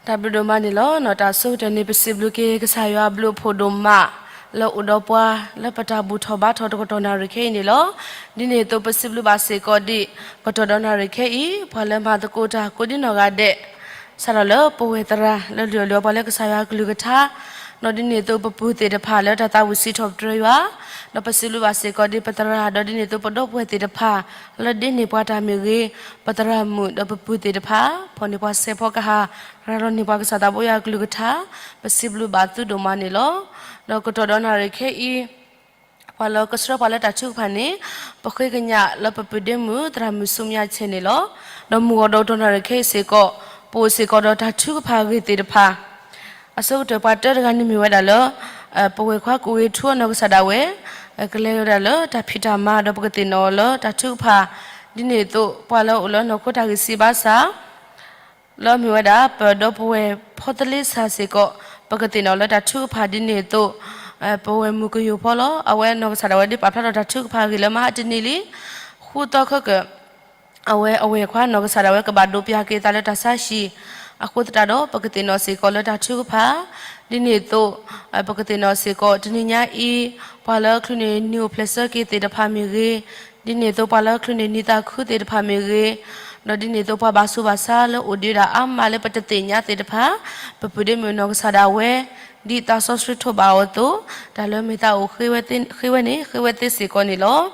တၢ်ဘျုးဒိၣ်မးန့ၣ်လီၤ. တၢ်ဆိကတၢၢ်န့ၣ် ပစံးဘျုးက့ၤကစၢ်ယွၤအဘျုးအဖှိၣ်ဒိၣ်မး လၢအိၣ်ဒီးပှၤ လၢပတၢ်ဘူၣ်ထီၣ်ဘါထီၣ်တကတီၢ်နၣ်ရံၣ်ခဲအံၤန့ၣ်လီၤ. ဒ်န့ၣ်အသိးပစံးဘျုးဘၣ်စ့ၢ်ကီးဒံး ကတီၢ်ဒီးနၣ်ရံၣ်ခဲအံၤ ပှၤလၢမၤသကိးတၢ်ကိးဒံနီၢ်ဂၤဒဲး စးထီၣ်လၢပဝဲၢ်သရၣ်လၢလုၢ်အီၣ်လုၢ်အီပှၤလၢကစၢ်ယွၤအကလုၢ်ကထါ, ဒီးဒ်န့ၣ်အသိးပပုၢ်သ့ၣ်တဖၣ်လၢတၢ်သးဝံၣ်စံးထီၣ်ပတြၢၤယွၤ, ဒီးပစံးဘျုးဘၣ်စ့ၢ်ကီးဒံးပသရၣ် ဒီးဒ်န့ၣ်အသိးပဒီပုၢ်ဝဲၢ်သ့ၣ်တဖၣ် လၢဒ့န့ၢ်ပှၤတၢ်မ့ၢ်ဂ့ၤ, ပသရၣ်မုၣ်ဒီးပပုၢ်သ့ၣ်တဖၣ် ဖီၣ်န့ၢ်ပှၤစဲးဖီကဟၣ်, ရၤလီၤန့ၢ်ပှၤကစၢ်သးဘိယွၤအကလုၢ်ကထါ, ပစံးဘျုးဘၣ်သုဒိၣ်မးန့ၣ်လီၤ. ဒီးကတီၢ်ဒီးနၣ်ရံၣ်ခဲအံၤ ပှၤလၢကဆှၢပှၤလၢတၢ်ထုကဖၣ်န့ၣ် ပဃ့ကညးလၢပပုၢ်ဒ့မုၣ် သရၣ်မုၣ်ဆူမဲာ်ညါဆဲးန့ၣ်လီၤ. ဒီးမုၢ်ဂီၤဒီးကတီၢ်နၣ်ရံၣ်ခဲအံၤစ့ၢ်ကီး ပအိၣ်စ့ၢ်ကီးဒီးတၢ်ထုကဖၣ်အဂ့ၢ်သ့ၣ်တဖၣ် အဆိကတၢၢ်ပှၤတၢတဂၤန့ၣ်မ့ၢ်ဝဲဒၣ်လၢ ပဝဲၢ်ခွါကူၣ်ဂ့ၤထူအနီၢ်ကစၢ်ဒၣ်ဝဲ ကလဲၤဝဲဒၣ်လၢတၢ်ဖံးတၢ်မၤ ဒီးပကသ့ၣ်နီၣ်အီၤလၢတၢ်ထုကဖၣ်, ဒ်န့ၣ်အသိးပှၤလၢအအိၣ်လၢနီၢ်ခိတၢ်ဂံၢ်စၢ်ဘါစၢ် လၢအမ့ၢ်ဝဲဒၣ် ပဒီပုၢ်ဝဲၢ်ဖီသလ့စၢ်စ့ၢ်ကီး ပကသ့ၣ်နီၣ်လၢတၢ်ထုကဖၣ်ဒ်န့ၣ်အသိး ပဝဲၢ်မုၣ်ကယိၤဖီလီၤ. အဝဲနီၢ်ကစၢ်ဒၣ်ဝဲဒ်ပာ်ဖျါထီၣ်တၢ်ထုကဖၣ်အဂ့ၢ်လၢမဟါတနံၤလံ ဃုသီခၢၣ်ကၢၢ် အဝဲအဝဲၢ်ခွါနီၢ်ကစၢ်ဒၣ်ဝဲကဘၣ်ဒိးပၠးက့ၤအသးလၢတၢ်ဆါဟံၣ်, အဃိသတးဒီး ပကသ့ၣ်နီၣ်စ့ၢ်ကီးလၢတၢ်ထုကဖၣ်, ဒ်န့ၣ်အသိး ပကသ့ၣ်နီၣ်စ့ၢ်ကီးတနံၤညါအံၤ ပှၤလၢချုးန့ၢ်နံၤအိၣ်ဖျဲၣ်ဆၢက့ၤသ့ၣ်တဖၣ်မ့ၢ်ဂ့ၤ, ဒ်န့ၣ်အသိးပှၤလၢချုးန့ၢ်နံၤသးခုသ့ၣ်တဖၣ်မ့ၢ်ဂ့ၤ, ဒီးဒ်န့ၣ်အသိးပှၤဘၣ်ဆူးဘၣ်ဆါလၢအိၣ်ဒံးဝဲဒၣ်အါမးလၢပတသ့ၣ်ညါသ့ၣ်တဖၣ်, ပပုၢ်ဒ့မုၣ်နီၢ်ကစၢ်ဒၣ်ဝဲ ဒ်သးစီဆှံထိးဘၣ်အီၤအသိး တၢ်လၢမ့ၢ်သးအိၣ်ဃ့ဝဲန့ၣ် ဃ့ဝဲသ့စ့ၢ်ကီးန့ၣ်လီၤ.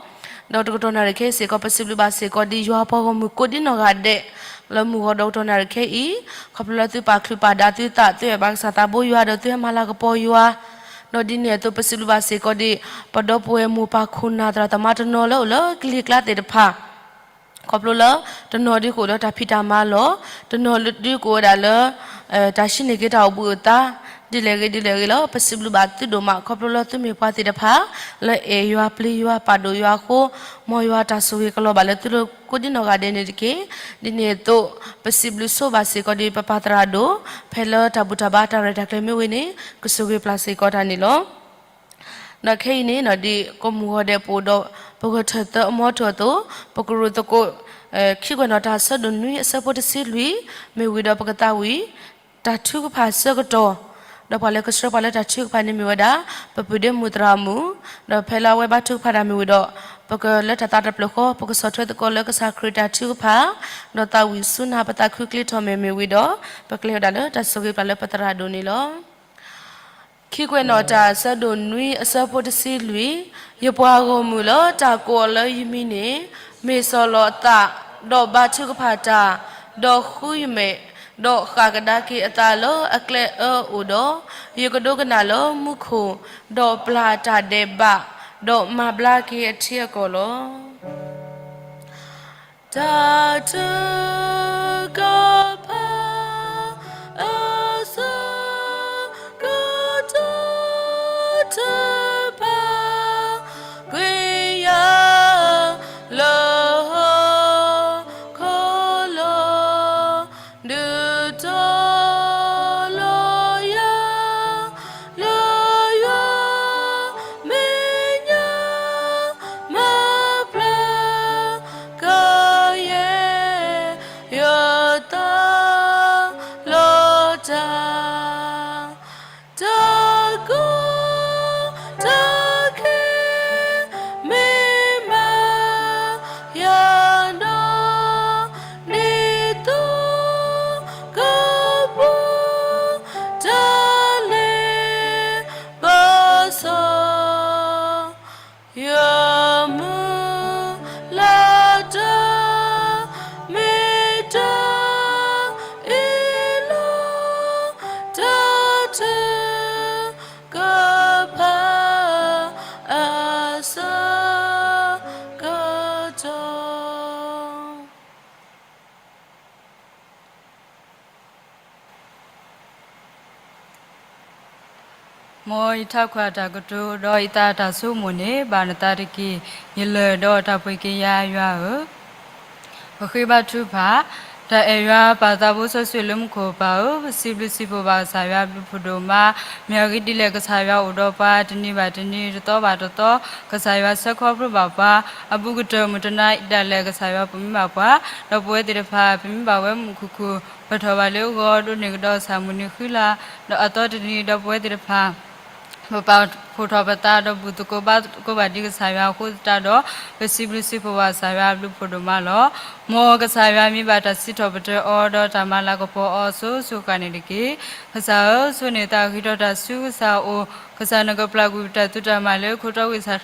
ဒီးတကတီၢ်နၣ်ရံၣ်ခဲအံၤစ့ၢ်ကီး ပစံးဘျုးဘၣ်စ့ၢ်ကီးဒ်ယွၤပှၤဂီၢ်မုၢ်ကိးဒံနီၢ်ဂၤဒဲး လၢမုၢ်ဂီၤဒီးကတီၢ်နၣ်ရံၣ်ခဲအံၤ ခီဖျိလၢသုပာ်ချုးပာ်ဒါသုသး သုအဲၣ်ဘၣ်ကစၢ်သးဘိယွၤ ဒီးသုဟဲမၤလၤကပီၤယွၤ, ဒီးဒ်န့ၣ်အသိးပစံးဘျုးဘၣ်စ့ၢ်ကီးဒ် ပဒီပုၢ်ဝဲၢ်မိၢ်ပၢ်ခိၣ်နၢ်သရၣ်သမါတနီၤလၢအိၣ်လၢကလံၤကျါသ့ၣ်တဖၣ် ခီဖျိလၢ တနီၤဒုးကအိၣ်ဒီးတၢ်ဖံးတၢ်မၤလီၤ, တနီၤဒုးကအိၣ်ဝဲဒၣ်လၢ တၢ်ဟံးန့ၢ်က့ၤတၢ်အိၣ်ဘှံးအိၣ်သါ ဒ်လဲၣ်ဂ့ၤဒ်လဲၣ်ဂ့ၤလီၤ. ပစံးဘျုးဘၣ်သုဒိၣ်မး ခီဖျိလၢသုမ့ၢ်ပှၤသ့ၣ်တဖၣ် လၢအဲၣ်ယွၤပျံၤယွၤပာ်ဒိၣ်ယွၤအဃိ, မ်ယွၤတၢ်ဆိၣ်ဂ့ၤကလီၤဘၣ်လၢသုလၢကိးဒံနီၢ်ဂၤဒဲးန့ၣ်တက့ၢ်. ဒ်န့ၣ်အသိး ပစံးဘျုးဆိဘၣ်စ့ၢ်ကီးဒ်ပပၢ်သရၣ်ဒိၣ် ဖဲလၢတၢ်ဘူၣ်တၢ်ဘါတၢ်ရဲၣ်တၢ်ကျဲၤမ့ၢ်ဝံၤန့ၣ် ကဆိၣ်ဂ့ၤပျၢ်စ့ၢ်ကီးတၢ်န့ၣ်လီၤ. ဒီးခဲအံၤန့ၣ် ဒ်ကိးမုၢ်ဂီၤဒဲးပအိၣ်ဒီး ပဂၢၢ်ထၢၣ်သၢအမီထိၣ်အသိး ပကရူၢ်သကိး ခံကွဲးနီၣ်တၢ်ဆၢဒိၣ်နွံအဆၢဖိတဆံလွံၢ် မ့ၢ်ဝံၤဒီးပကသးဝံၣ် တၢ်ထုကဖၣ်ဆၢကတီၢ်, ဒီးပှၤလၢကဆှၢပှၤလၢတၢ်ထုကဖၣ်န့ၣ်မ့ၢ်ဝဲဒၣ် ပပုၢ်ဒ့မုၣ်သရၣ်မုၣ်, ဒီးဖဲလၢအဝဲဘါထုကဖၣ်တၢ်မ့ၢ်ဝံၤဒီး ပကလၢတၢ်သးတဖျၢၣ်ဃီ ပကဆီၣ်ထွဲသကိးလၢကစၢ်ခရံာ်တၢ်ထုကဖၣ်, ဒီးသးဝံၣ်ဆူနၢ်ပသးခုကျ့ထီၣ်မဲာ်မ့ၢ်ဝံၤဒီး ပကလဲၤဝဲဒၣ်လၢတၢ်ဆိၣ်ဂ့ၤပျၢ်လၢပသရၣ်ဒိၣ်န့ၣ်လီၤ. ခံကွဲးနီၣ်တၢ်ဆၢဒိၣ်နွံအဆၢဖိတဆံလွံၢ်, ယပှၤဂီၢ်မုၢ်လၢတၢ်ကိးအီၤလၢယမံၤန့ၣ် မ့ၢ်စီၤလီၤအသး, ဒီးဘါထုကဖၣ်တၢ်, ဒီးဃုယမဲာ်, ဒီးဃၣ်ကဒါက့ၤအသးလၢအကျဲအၢအအိၣ်ဒီး, ယကဒိကနၣ်လၢမူခိၣ်, ဒီးပျၢ်တၢ်ဒဲးဘး, ဒီးမၤဘျါက့ၤအထံအကီၢ်လီၤ. တၢ်ထုကဖၣ်အဆၢကတီၢ် တဖၣ်ကွံာ်ယၤလၢဟီၣ်ခိၣ်လီၤ. ဒုးတီၤလီၤယၤ လၢယွၤမဲာ်ညါ မၤပျၢ်ကယဲၢ် ယသးလီၤတၢ် တၢ်ကီတၢ်ခဲ မ့ၢ်မၤယၤဒီး ဒ်သိးကပူၤ တၢ်လဲၤဘၣ်စီၤ ယမုၢ်လၢ်တၢ် မ့ၢ်တၢ်အ့ၣ်လိာ် တၢ်ထုကဖၣ်အဆၢကတီၢ် မ်ယထးခိၣ်အတၢ်ကတိၤ ဒီးယသးအတၢ်ဆိကမိၣ်န့ၣ် ဘၣ်နသးတက့ၢ်. ယလၢၢ်ဒီးတၢ်ပှ့ၤက့ၤယၤ ယွၤဧၢ, ပဃ့ဘါထုကဖၣ် တၢ်အဲၣ်ယွၤပၢ်သးဘိစီဆှံလၢမူခိၣ်ပၢ်ဧၢ, ပစံးဘျုးစံးဖှိၣ်ဘၣ်ကစၢ်ယွၤအဘျုးဖးဒိၣ်မး, မ့ၢ်အဂ့ၢ်ဒ်လဲၣ် ကစၢ်ယွၤအိၣ်ဒီးပှၤတနံၤဘၣ်တနံၤ တသီဘၣ်တသီ, ကစၢ်ယွၤဆှၢခီဖျိဘၣ်ပှၤ, အဘူးကတၢၢ်မုၢ်တနၤဒၣ်လဲာ် ကစၢ်ယွၤပာ်မူဘၣ်ပှၤ, ဒီးပဝဲသ့ၣ်တဖၣ် ပမ့ၢ်ဘၣ်ဝဲမုာ်ခုၣ်ခုၣ် ပထီၣ်ဘၣ်လၢအဂီၢ် ဒိးန့ၢ်ကဒီးကစၢ်မုၢ်နံၤဃုလါ ဒီးအသီတနံၤ ဒီးပဝဲသ့ၣ်တဖၣ် ပပာ်ဖှိၣ်ထီၣ်ပသးဒီးဘူၣ်သကိးဘါသကိးဘၣ်ဒံးကစၢ်ယွၤအဃိသတးဒီး ပစံးဘျုးစံးဖှိၣ်ဘၣ်ကစၢ်ယွၤအဘျုးဖးဒိၣ်မးလီၤ. မ်ကစၢ်ယွၤမ့ၢ်ဘၣ်တၢ်စံးထီၣ်ပတြၢၤအီၤ ဒီးတၢ်မၤလၤကပီၤအီၤအစိၤစိၤဃၣ်န့ၣ်တက့ၢ်. ကစၢ်ဧၢ, ဆိၣ်န့ၢ်သးဂံၢ်ထီၣ်တၢ်ဆူကစၢ်အအိၣ်, ကစၢ်နကပျၢ်ကွံာ်ပတၢ်သူတၢ်မၤလၢခိၣ်တီဝံ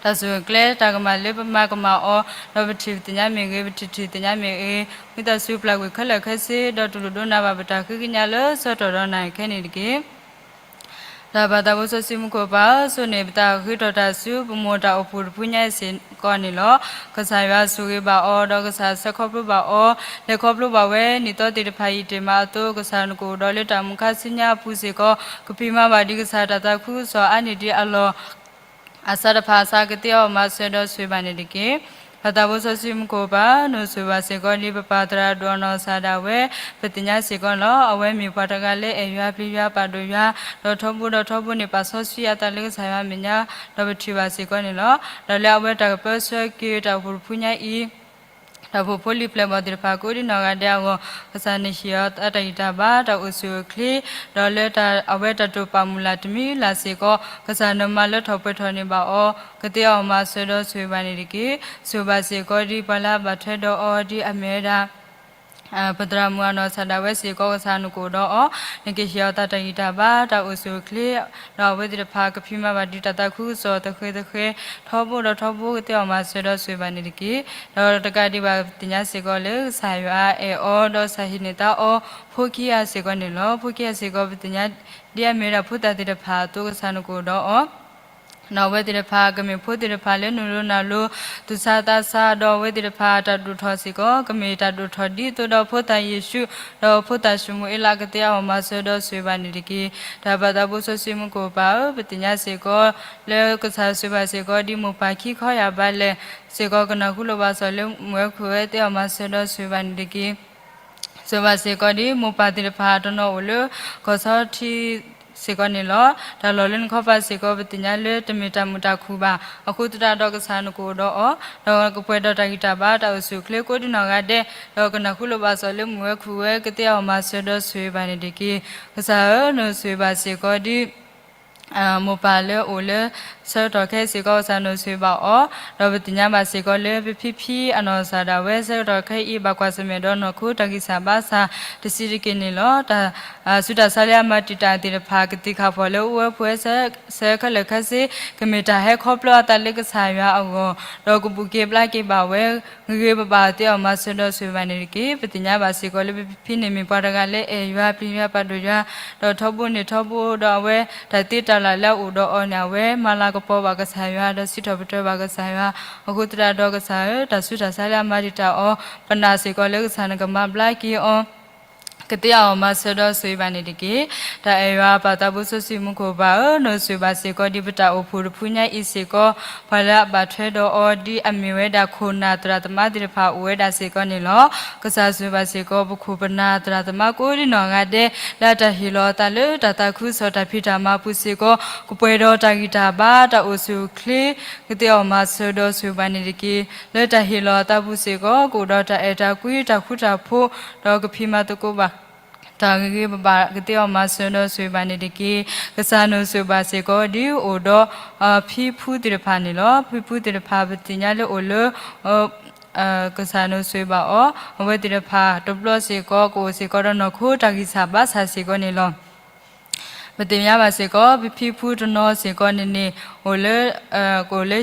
သးစူၤ တၢ်ကျဲတၢ်ကမၣ်လၢပမၤကမၣ်အီၤ, ဒီးပထံၣ်ပသ့ၣ်ညါမ့ၢ်ဂ့ၤ, ပထံၣ်ထံၣ်သ့ၣ်ညါမ့ၢ်ဂ့ၤ, ဝံသးစူၤပျၢ်ကွံာ်ခဲလၢာ်ခဲဆ့, ဒီးတူၢ်လိာ်ဒိကနၣ်ဘၣ်ပတၢ်ဃ့ကညးလၢဆၢကတီၢ်ဒီးနၤခဲန့ၣ်တက့ၢ်. တၢ်ပၢ်သးဘိစီဆှံမူခိၣ်ပၢ်ဧၢ, ဆိၣ်န့ၢ်ပသးဂံၢ်ထီၣ်တၢ်ဆူပမိၢ်တၢ်အိၣ်ဖှိၣ်တဖုညါအံၤစ့ၢ်ကီးန့ၣ်လီၤ. ကစၢ်ယွၤဆိၣ်ဂ့ၤဘၣ်အီၤ, ဒီးကစၢ်ဆှၢခီဖျိဘၣ်အီၤ, လဲၤခီဖျိဘၣ်ဝဲနံၣ်သီသ့ၣ်တဖၣ်အံၤတ့ၢ်မးအသိး, ကစၢ်နကအိၣ်ဒီးလၢတၢ်မုၢ်ခါဆူညါအပူၤစ့ၢ်ကီး, ကဖံးမၤဘၣ်ဒံးကစၢ်တၢ်သးခုကစီၣ်အါန့ၢ်ဒံးအလီၢ် အဆၢတဖၣ်အစှၤ ကသ့အီၣ်မၤစၢၤဒီးဆိၣ်ဂ့ၤဘၣ်န့ၣ်တက့ၢ်. ပၢ်သးဘိစီဆှံမူခိၣ်ပၢ်, နဆိၣ်ဂ့ၤဘၣ်စ့ၢ်ကီးဒံးပပၢ်သရၣ်ဒိၣ်အနီၢ်ကစၢ်ဒၣ်ဝဲ, ပသ့ၣ်ညါစ့ၢ်ကီးန့ၣ်လီၤ. အဝဲမ့ၢ်ပှၤတဂၤလၢအဲၣ်ယွၤပျံၤယွၤပာ်ဒိၣ်ယွၤ, ဒီးထီဘိဒီးထီဘိန့ၣ် ပာ်စီဆှံအသးလၢကစၢ်ယွၤအမဲာ်ညါ, ဒီးပထံၣ်ဘၣ်စ့ၢ်ကီးန့ၣ်လီၤ. ဒီးလၢအဝဲတၢ်ကပၢဆှၢက့ၤတၢ်အိၣ်ဖှိၣ်တဖုညါအံၤ တၢ်အိၣ်ဖှိၣ်ဖိလံၤပျဲၢ်ဘီၣ်သ့ၣ်တဖၣ်ကိးဒံနီၢ်ဂၤဒဲးအဂီၢ်, ကစၢ်နဟ့ၣ်အီၤအတၢ်ဂံၢ်တၢ်ဘါ တၢ်အိၣ်ဆူၣ်အိၣ်ချ့, ဒီးလၢအဝဲတၢ်တိာ်ပာ်မုၢ်လၢ်တမံၤလၢ်စ့ၢ်ကီး, ကစၢ်နမၤလၢထီၣ်ပှဲၤထီၣ်န့ၢ်ဘၣ်အီၤ, ကသ့အီၣ်မၤစၢၤဒီးဆိၣ်ဂ့ၤဘၣ်န့ၣ်တက့ၢ်. ဆိၣ်ဂ့ၤဘၣ်စ့ၢ်ကီးဒံးပှၤလၢအဘၣ်ထွဲဒီးအီၤဒ်အမ့ၢ်ဝဲဒၣ် ပသရၣ်မုၣ်အနီၢ်ကစၢ်ဒၣ်ဝဲစ့ၢ်ကီး ကစၢ်နကအိၣ်ဒီးအီၤ, နကဟ့ၣ်အီၤသးတၢ်ဂံၢ်တၢ်ဘါ တၢ်အိၣ်ဆူၣ်အိၣ်ချ့, ဒီးအဝဲသ့ၣ်တဖၣ်ကဖံးမၤဘၣ်ဒံးတၢ်သးခုကစီၣ်သဃဲၤသဃဲၤ, ထီဘိဒီးထီဘိကသ့အီၣ်မၤစၢၤဒီးဆိၣ်ဂ့ၤဘၣ်န့ၣ်တက့ၢ်. ဒီးတကးဒံးဘၣ်ပသ့ၣ်ညါစ့ၢ်ကီးလၢကစၢ်ယွၤအဲၣ်အီၤ ဒီးကစၢ်ဟ့ၣ်န့ၢ်သါအီၤ ဖိခံဂၤစ့ၢ်ကီးန့ၣ်လီၤ. ဖိခံဂၤစ့ၢ်ကီးပသ့ၣ်ညါဒ်အမ့ၢ်ဝဲဒၣ်ဖိသၣ်သ့ၣ်တဖၣ်အသိး ကစၢ်နကအိၣ်ဒီးအီၤ ဒီးအဝဲသ့ၣ်တဖၣ်ကမ့ၢ်ဖိသ့ၣ်တဖၣ်လၢနုာ်ဒိၣ်နၢ်လိၤ သူၣ်ဆါသးဆါ, ဒီးအဝဲသ့ၣ်တဖၣ်တၢ်ဒိၣ်ထီၣ်စ့ၢ်ကီး ကမ့ၢ်တၢ်ဒိၣ်ထီၣ်ဒ်သိးဒီးဖိသၣ်ယ့ၣ်ၡူး ဒီးဖိသၣ်ၡမူၤအ့လး ကသ့အီၣ်မၤစၢၤဒီးဆိၣ်ဂ့ၤဘၣ်န့ၣ်တက့ၢ်. တၢ်ပၢ်သးဘိစီဆှံမူခိၣ်ပၢ်ဧၢ, ပသ့ၣ်ညါစ့ၢ်ကီး လၢကစၢ်ဆိၣ်ဂ့ၤဘၣ်စ့ၢ်ကီးဒ်မိၢ်ပၢ်ခံခီယၢ်ဘးလဲၣ်စ့ၢ်ကီး ကနၢ်ဟူလိာ်ဘၣ်စီၣ်လၢမုၢ်ဝဲခုၣ်ဝဲ သ့အီၣ်မၤစၢၤဒီးဆိၣ်ဂ့ၤဘၣ်န့ၣ်တက့ၢ်. ဆိၣ်ဂ့ၤဘၣ်စ့ၢ်ကီးဒ်မိၢ်ပၢ်သ့ၣ်တဖၣ်တနီၤအိၣ်လၢ ကီၢ်ဆီထံစ့ၢ်ကီးန့ၣ်လီၤ. တၢ်လီၢ်လၢနခီပၤစ့ၢ်ကီး ပသ့ၣ်ညါလၢတမ့ၢ်တၢ်မုာ်တၢ်ခုၣ်ဘၣ်. အဃိသတးဒီးကစၢ်နကအိၣ်ဒီးအီၤ, ဒီးကပှဲၤဒီးတၢ်ဂံၢ်တၢ်ဘါ တၢ်အိၣ်ဆူၣ်အိၣ်ချ့ကိးဒံနီၢ်ဂၤဒဲး, ဒီးကနၢ်ဟူလိာ်ဘၣ်စီၣ်လၢမုၢ်ဝဲခုၣ်ဝဲ ကသ့အီၣ်မၤစၢၤဒီးဆိၣ်ဂ့ၤဘၣ်န့ၣ်တက့ၢ်. ကစၢ်ဧၢ, နဆိၣ်ဂ့ၤဘၣ်စ့ၢ်ကီးဒ် မိၢ်ပၢ်လၢအိၣ်လၢ ဆၢကတီၢ်ခဲအံၤစ့ၢ်ကီး ကစၢ်နဆိၣ်ဂ့ၤဘၣ်အီၤ, ဒီးပသ့ၣ်ညါဘၣ်စ့ၢ်ကီးလၢပဖံဖံအနီၢ်ကစၢ်ဒၣ်ဝဲ ဆၢကတီၢ်ခဲအံၤ ဘၣ်ကွၢ်ဆၢၣ်မဲာ်ဒီးနီၢ်ခိတၢ်ဂံၢ်စၢ်ဘါစၢ်တဆံးတက့ၢ်န့ၣ်လီၤ. တၢ်ဆူးတၢ်ဆါလၢအမၤတံာ်တာ်သ့ၣ်တဖၣ် ကသ့ၣ်ခၣ်ဖီၣ်လၢအိၣ်ဝဲဖှိၣ်ဝဲဆၢခဲလၢာ်ခဲဆ့ ကမ့ၢ်တၢ်ဟဲခီဖျိအသးလၢကစၢ်ယွၤအဂီၢ်, ဒီးကဘူၣ်က့ၤဘျါက့ၤဘၣ်ဝဲ ဂ့ၤဂ့ၤဘၣ်ဘၣ် သ့အီၣ်မၤစၢၤဒီးဆိၣ်ဂ့ၤဘၣ်န့ၣ်တက့ၢ်. ပသ့ၣ်ညါဘၣ်စ့ၢ်ကီးလၢပဖံဖံန့ၣ် မ့ၢ်ပှၤတဂၤလၢအဲၣ်ယွၤပျံၤယွၤပာ်ဒိၣ်ယွၤ, ဒီးထီဘိန့ၢ်ထီဘိဒီးအဝဲ တၢ်သ့တၢ်လၢ်လၢအအိၣ်ဒီးအီၤန့ၣ် အဝဲမၤလၤကပီၤဘၣ်ကစၢ်ယွၤ ဒီးစံးထီၣ်ပတြၢၤဘၣ်ကစၢ်ယွၤ. အဃိသတးဒီးကစၢ်ဧၢ, တၢ်ဆူးတၢ်ဆါလၢအမၤတံာ်တာ်အီၤ ပနာ်စ့ၢ်ကီးလၢကစၢ်နကမၤဘျါက့ၤအီၤ ကသ့အီၣ်မၤစၢၤဒီးဆိၣ်ဂ့ၤဘၣ်န့ၣ်တက့ၢ်. တၢ်အဲၣ်ယွၤပၢ်သးဘိစီဆှံမူခိၣ်ပၢ်ဧၢ, နဆိၣ်ဂ့ၤဘၣ်စ့ၢ်ကီးဒ်ပတၢ်အိၣ်ဖှိၣ်တဖုညါအံၤစ့ၢ်ကီး, ပှၤလၢအဘၣ်ထွဲဒီးအီၤဒ်အမ့ၢ်ဝဲဒၣ်ခိၣ်နၢ်သရၣ်သမါသ့ၣ်တဖၣ်အိၣ်ဝဲဒၣ်စ့ၢ်ကီးန့ၣ်လီၤ. ကစၢ်ဆိၣ်ဂ့ၤဘၣ်စ့ၢ်ကီး ပခိၣ်ပနၢ်သရၣ်သမါကိးဒံနီၢ်ဂၤဒဲး လၢတၢ်ဟ့ၣ်လီၤအသးလၢတၢ်သးခုကစီၣ်တၢ်ဖံးတၢ်မၤပူၤစ့ၢ်ကီး, ကပှဲၤဒီးတၢ်ဂံၢ်တၢ်ဘါ တၢ်အိၣ်ဆူၣ်အိၣ်ချ့ ကသ့အီၣ်မၤစၢၤဒီးဆိၣ်ဂ့ၤဘၣ်န့ၣ်တက့ၢ်. လၢတၢ်ဟ့ၣ်လီၤအသးပူၤစ့ၢ်ကီး ကအိၣ်ဒီးတၢ်အဲၣ်တၢ်ကွံတၢ်ဃူတၢ်ဖိး, ဒီးကဖံးမၤသကိးဘၣ် တၢ်ဂ့ၤဂ့ၤဘၣ်ဘၣ် ကသ့အီၣ်မၤစၢၤဒီးဆိၣ်ဂ့ၤဘၣ်န့ၣ်တက့ၢ်. ကစၢ်နဆိၣ်ဂ့ၤဘၣ်စ့ၢ်ကီးဒ်အိၣ်ဒီး ဖံဖုသ့ၣ်တဖၣ်န့ၣ်လီၤ. ဖံဖုသ့ၣ်တဖၣ် ပသ့ၣ်ညါလၢအိၣ်လၢ ကစၢ်နဆိၣ်ဂ့ၤဘၣ်အီၤ, အဝဲသ့ၣ်တဖၣ်တဘျီစ့ၢ်ကီး ကအိၣ်စ့ၢ်ကီးဒီးနီၢ်ခိတၢ်ဂံၢ်စၢ်ဘါစၢ်စ့ၢ်ကီးန့ၣ်လီၤ. ပသ့ၣ်ညါဘၣ်စ့ၢ်ကီး ပဖံဖုတနီၤစ့ၢ်ကီးန့ၣ်န့ၣ် အိၣ်လၢ ကအိၣ်လ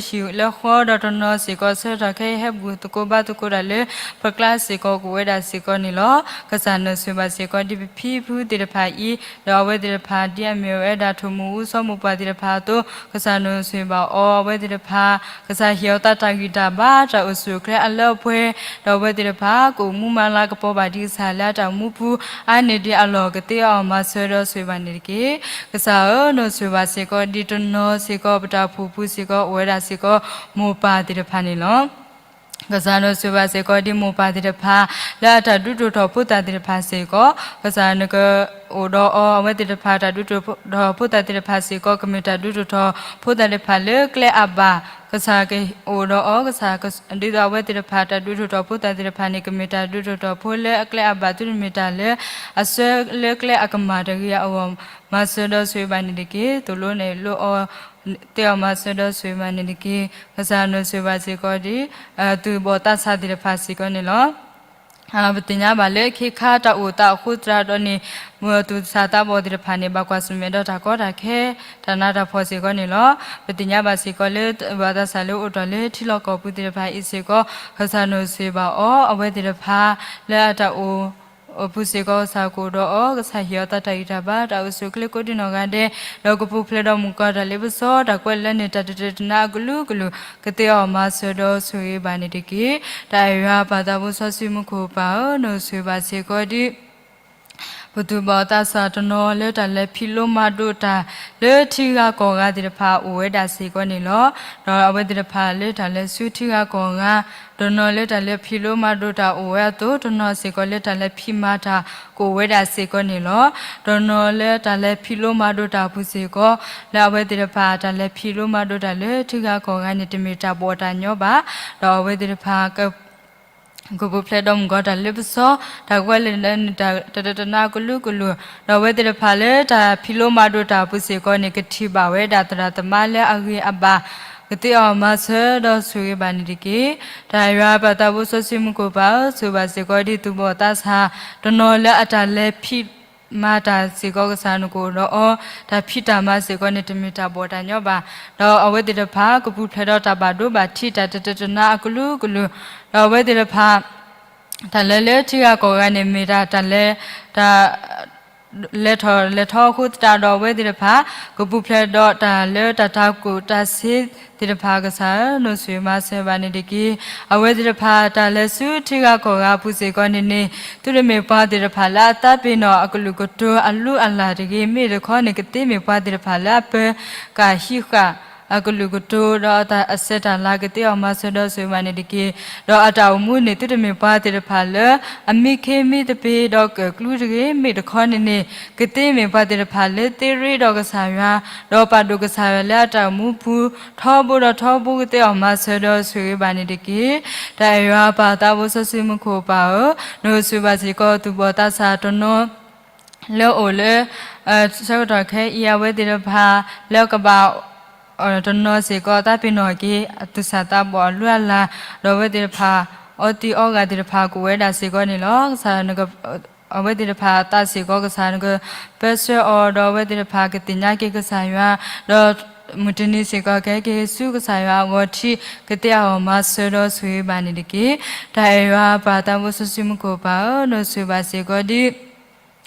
ၢဟံၣ်လၢဃီ ဒီးတနီၤစ့ၢ်ကီး ဆၢကတီၢ်ခဲအံၤ ဟဲဘူၣ်သကိးဘါသကိးတၢ်လၢ ပကျါစ့ၢ်ကီး ကအိၣ်ဝဲဒၣ်စ့ၢ်ကီးန့ၣ်လီၤ. ကစၢ်နဆိၣ်ဂ့ၤဘၣ်စ့ၢ်ကီး ဒ်ပဖံဖုသ့ၣ်တဖၣ်အံၤ, ဒီးအဝဲသ့ၣ်တဖၣ် ဒ်အမ့ၢ်ဝဲဒၣ်ထိၣ်မူၤအူ စီၤမိၢ်ပှၢ်သ့ၣ်တဖၣ်အသိး, ကစၢ်နဆိၣ်ဂ့ၤဘၣ်အီၤ, အဝဲသ့ၣ်တဖၣ် ကစၢ်ဟ့ၣ်အီၤသးတၢ်ဂံၢ်တၢ်ဘါ တၢ်အိၣ်ဆူၣ်အိၣ်ချ့အလၢအပှဲၤ, ဒီးအဝဲသ့ၣ်တဖၣ် ကအိၣ်မူမၤလၤကပီၤဘၣ်ဒံးကစၢ်လၢအတၢ်မူပူၤ အါန့ၢ်ဒံးအလီၢ် ကသ့အီၣ်မၤစၢၤဒီးဆိၣ်ဂ့ၤဘၣ်န့ၣ်တက့ၢ်. ကစၢ်ဧၢ, နဆိၣ်ဂ့ၤဘၣ်စ့ၢ်ကီး ဒ်တနီၤစ့ၢ်ကီး ပတၢ်အိၣ်ဖှိၣ်ပူၤစ့ၢ်ကီး အိၣ်ဝဲဒၣ်စ့ၢ်ကီး မိၢ်ပၢ်သ့ၣ်တဖၣ်န့ၣ်လီၤ. ကစၢ်နဆိၣ်ဂ့ၤဘၣ်စ့ၢ်ကီးဒ်မိၢ်ပၢ်သ့ၣ်တဖၣ် လၢအတၢ်ဒုးတၢ်ယၤဖိသၣ်သ့ၣ်တဖၣ်စ့ၢ်ကီး, ကစၢ်နကအိၣ်ဒီးအီၤ အဝဲသ့ၣ်တဖၣ်တၢ်ဒုးတၢ်ယၤဖိသၣ်သ့ၣ်တဖၣ်စ့ၢ်ကီး ကမ့ၢ်တၢ်ဒုးတၢ်ယၤဖိသၣ်သ့ၣ်တဖၣ်လၢကျဲအဘၣ်, ကစၢ်ကအိၣ်ဒီးအီၤ ကစၢ် ဒ်သိးအဝဲသ့ၣ်တဖၣ်တၢ်ဒုးတၢ်ယၤဖိသၣ်သ့ၣ်တဖၣ်န့ၣ် ကမ့ၢ်တၢ်ဒုးတၢ်ယၤဖိလၢအကျဲအဘၣ် သုတမ့ၢ်တၢ်လၢ အဆၢလၢကျဲအကမၣ်တဂ့ၤအဂီၢ် မၤစၢၤဒီးဆိၣ်ဂ့ၤဘၣ်န့ၣ်တက့ၢ်. သိၣ်လိန့ၣ်လိၣ်အီၤ သ့အီၣ်မၤစၢၤဒီးဆိၣ်ဂ့ၤဘၣ်န့ၣ်တက့ၢ်. ကစၢ်နဆိၣ်ဂ့ၤဘၣ်စ့ၢ်ကီးဒ် သူၣ်ဘီၣ်သးစၢ်သ့ၣ်တဖၣ်စ့ၢ်ကီးန့ၣ်လီၤ. ပသ့ၣ်ညါဘၣ်လၢခ့ခါတၢ်အိၣ်သးအဃိသတးဒီးန့ၣ် မ့ၢ်သူၣ်စၢ်သးဘီၣ်သ့ၣ်တဖၣ်န့ၣ် ဘၣ်ကွၢ်ဆၢၣ်မဲာ်ဒီးတၢ်ကီတၢ်ခဲ တၢ်နးတၢ်ဖှီၣ်စ့ၢ်ကီးန့ၣ်လီၤ. ပသ့ၣ်ညါဘၣ်စ့ၢ်ကီးလၢ ဘၣ်သးစၢ်လၢအိၣ်တ့ၢ်လၢထံလီၢ်ကီၢ်ပူၤသ့ၣ်တဖၣ်အံၤစ့ၢ်ကီး ကစၢ်နဆိၣ်ဂ့ၤဘၣ်အီၤ အဝဲသ့ၣ်တဖၣ်လၢအတၢ်အိၣ် အပူၤစ့ၢ်ကီး ကစၢ်ကအိၣ်ဒီးအီၤ ကစၢ်ဟ့ၣ်အီၤသးတၢ်ဂံၢ်တၢ်ဘါ တၢ်အိၣ်ဆူၣ်အိၣ်ချ့ကိးဒံနီၢ်ဂၤဒဲး ဒီးကပူၤဖျဲးဒီးမုၢ်ကီၢ်တၢ်လ့ပစီ တၢ်ကွဲးလၢန့ၣ် တၢ်တတနာအကလုာ်ကလုာ် ကသ့အီၣ်မၤစၢၤဒီးဆိၣ်ဂ့ၤဘၣ်န့ၣ်တက့ၢ်. တၢ်အဲၣ်ယွၤပၢ်သးဘိစီဆှံမူခိၣ်ပၢ်ဧၢ နဆိၣ်ဂ့ၤဘၣ်စ့ၢ်ကီးဒ် ပသူၣ်ဘီၣ်သးစၢ်တနီၤလၢတၢ်လဲၤဖံးလိမၤဒိးတၢ် လၢထံဂၤကီၢ်ဂၤသ့ၣ်တဖၣ်အိၣ်ဝဲဒၣ်စ့ၢ်ကီးန့ၣ်လီၤ. ဒီးအဝဲသ့ၣ်တဖၣ်လၢတၢ်လဲၤဆူထံဂၤကီၢ်ဂၤ တနီၤလၢတၢ်လဲၤဖံးလိမၤဒိးတၢ်အိၣ်ဝဲအသိး တနီၤစ့ၢ်ကီးလၢတၢ်လဲၤဖံးမၤတၢ်ကအိၣ်ဝဲဒၣ်စ့ၢ်ကီးန့ၣ်လီၤ. တနီၤလၢတၢ်လဲၤဖံးလိမၤဒိးတၢ်အပူၤစ့ၢ်ကီး လၢအဝဲသ့ၣ်တဖၣ်တၢ်လဲၤဖံးလိမၤဒိးတၢ်လၢထံဂၤကီၢ်ဂၤန့ၣ် တမ့ၢ်တၢ်ဘီၣ်တၢ်ညီဘၣ်. ဒီးအဝဲသ့ၣ်တဖၣ် ကပူၤဖျဲးဒီးမုၢ်ကီၢ်တၢ်လ့ပစီ တၢ်ကွဲးလၢန့ၣ် တၢ်တတနာကလုာ်ကလုာ် ဒီးအဝဲသ့ၣ်တဖၣ်လၢတၢ်ဖံးလိမၤဒိးတၢ်အပူၤစ့ၢ်ကီးန့ၣ် ကထံၣ်ဘၣ်ဝဲဒၣ်သရၣ်သမါလၢအဂ့ၤအဘၣ် ကသ့အီၣ်မၤစၢၤဒီးဆိၣ်ဂ့ၤဘၣ်န့ၣ်တက့ၢ်. တၢ်ယွၤပၢ်သးဘိစီဆှံမူခိၣ်ပၢ်ဧၢ ဆိၣ်ဂ့ၤဘၣ်စ့ၢ်ကီးဒ်သူၣ်ဘီၣ်သးစၢ် တနီၤလၢအတၢ်လဲၤဖံး မၤတၢ်စ့ၢ်ကီး ကစၢ်နကအိၣ်ဒီးအီၤ တၢ်ဖံးတၢ်မၤစ့ၢ်ကီးန့ၣ် တမ့ၢ်တၢ်ဘီၣ်တၢ်ညီဘၣ်. ဒီးအဝဲသ့ၣ်တဖၣ် ကပူၤဖျဲးဒီးတၢ်ဘၣ်ဒိဘၣ်ထံး တၢ်တတနာအကလုာ်ကလုာ် ဒီးအဝဲသ့ၣ်တဖၣ် တၢ်လဲၤလၢထံဂၤကီၢ်ဂၤန့ၣ် မ့ၢ်တၢ်တၢ်လဲၤ တၢ် လဲၤထီၣ်လဲၤထီအဃိသတးဒီး အဝဲသ့ၣ်တဖၣ် ကပူၤဖျဲးဒီးတၢ်လၢတၢ်တၤကျိၣ်တၤစ့သ့ၣ်တဖၣ် ကစၢ်ဧၢ နဆိၣ်ဂ့ၤမၤစၢၤဘၣ်န့ၣ်တက့ၢ်. အဝဲသ့ၣ်တဖၣ် တၢ်လဲၤဆူထံဂၤကီၢ်ဂၤအပူၤစ့ၢ်ကီးန့ၣ်န့ၣ် သုတမ့ၢ်ပှၤသ့ၣ်တဖၣ်လၢအသးပ့ၤနီၣ်အကလုာ်ကတိၤအလုၢ်အလၢ်တဂ့ၤ, မ့ၢ်တခီန့ၣ် ကသ့မ့ၢ်ပှၤသ့ၣ်တဖၣ်လၢအပၢၤကၢ်ဟံးဃာ် အကလုာ်ကတိၤ ဒီးအတၢ်အဆဲးတၢ်လၤ ကသ့အီၣ်မၤစၢၤဒီးဆိၣ်ဂ့ၤဘၣ်န့ၣ်တက့ၢ်. ဒီးအတၢ်အိၣ်မူန့ၣ် သုတမ့ၢ်ပှၤသ့ၣ်တဖၣ်လၢ အမံခ့မံသပ့ၤဒီးကၢၣ်ကျူတဂ့ၤ, မ့ၢ်တခီန့ၣ်န့ၣ် ကသ့မ့ၢ်ပှၤသ့ၣ်တဖၣ်လၢသ့ရ့ဒီးကစၢ်ယွၤ, ဒီးပာ်ဒိၣ်ကစၢ်ယွၤလၢအတၢ်အိၣ်မူပူၤ ထီဘိဒီးထီဘိ ကသ့အီၣ်မၤစၢၤဒီးဆိၣ်ဂ့ၤဘၣ်န့ၣ်တက့ၢ်. တၢ်အဲၣ်ယွၤပၢ်သးဘိစီဆှံမူခိၣ်ပၢ်ဧၢ, နဆိၣ်ဂ့ၤဘၣ်စ့ၢ်ကီးသူၣ်ဘီၣ်သးစၢ်တနီၤ လၢအအိၣ်လၢ ဆၢကတီၢ်ခဲအံၤ အဝဲသ့ၣ်တဖၣ် လၢကဘၣ် တနီၤစ့ၢ်ကီးသးပ့ၤနီၣ်က့ၤ အသူၣ်စၢ်သးဘီၣ်အလုၢ်အလၢ်, ဒီးအဝဲသ့ၣ်တဖၣ် အီသံးအီဂၤသ့ၣ်တဖၣ်ကအိၣ်ဝဲဒၣ်စ့ၢ်ကီးန့ၣ်လီၤ. ကစၢ် အဝဲသ့ၣ်တဖၣ်အသးစ့ၢ်ကီး ကစၢ်နကပၢဆှၢအီၤ, ဒီးအဝဲသ့ၣ်တဖၣ်ကသ့ၣ်ညါက့ၤကစၢ်ယွၤ, ဒီးမုၢ်တနံၤစ့ၢ်ကီး ကဟဲက့ၤဆူကစၢ်ယွၤအဂီၢ်ထံး ကသ့အီၣ်မၤစၢၤဒီးဆိၣ်ဂ့ၤဘၣ်န့ၣ်တက့ၢ်. တၢ်အဲၣ်ယွၤပၢ်သးဘိစီဆှံမူခိၣ်ပၢ်ဧၢ, နဆိၣ်ဂ့ၤဘၣ်စ့ၢ်ကီးဒ်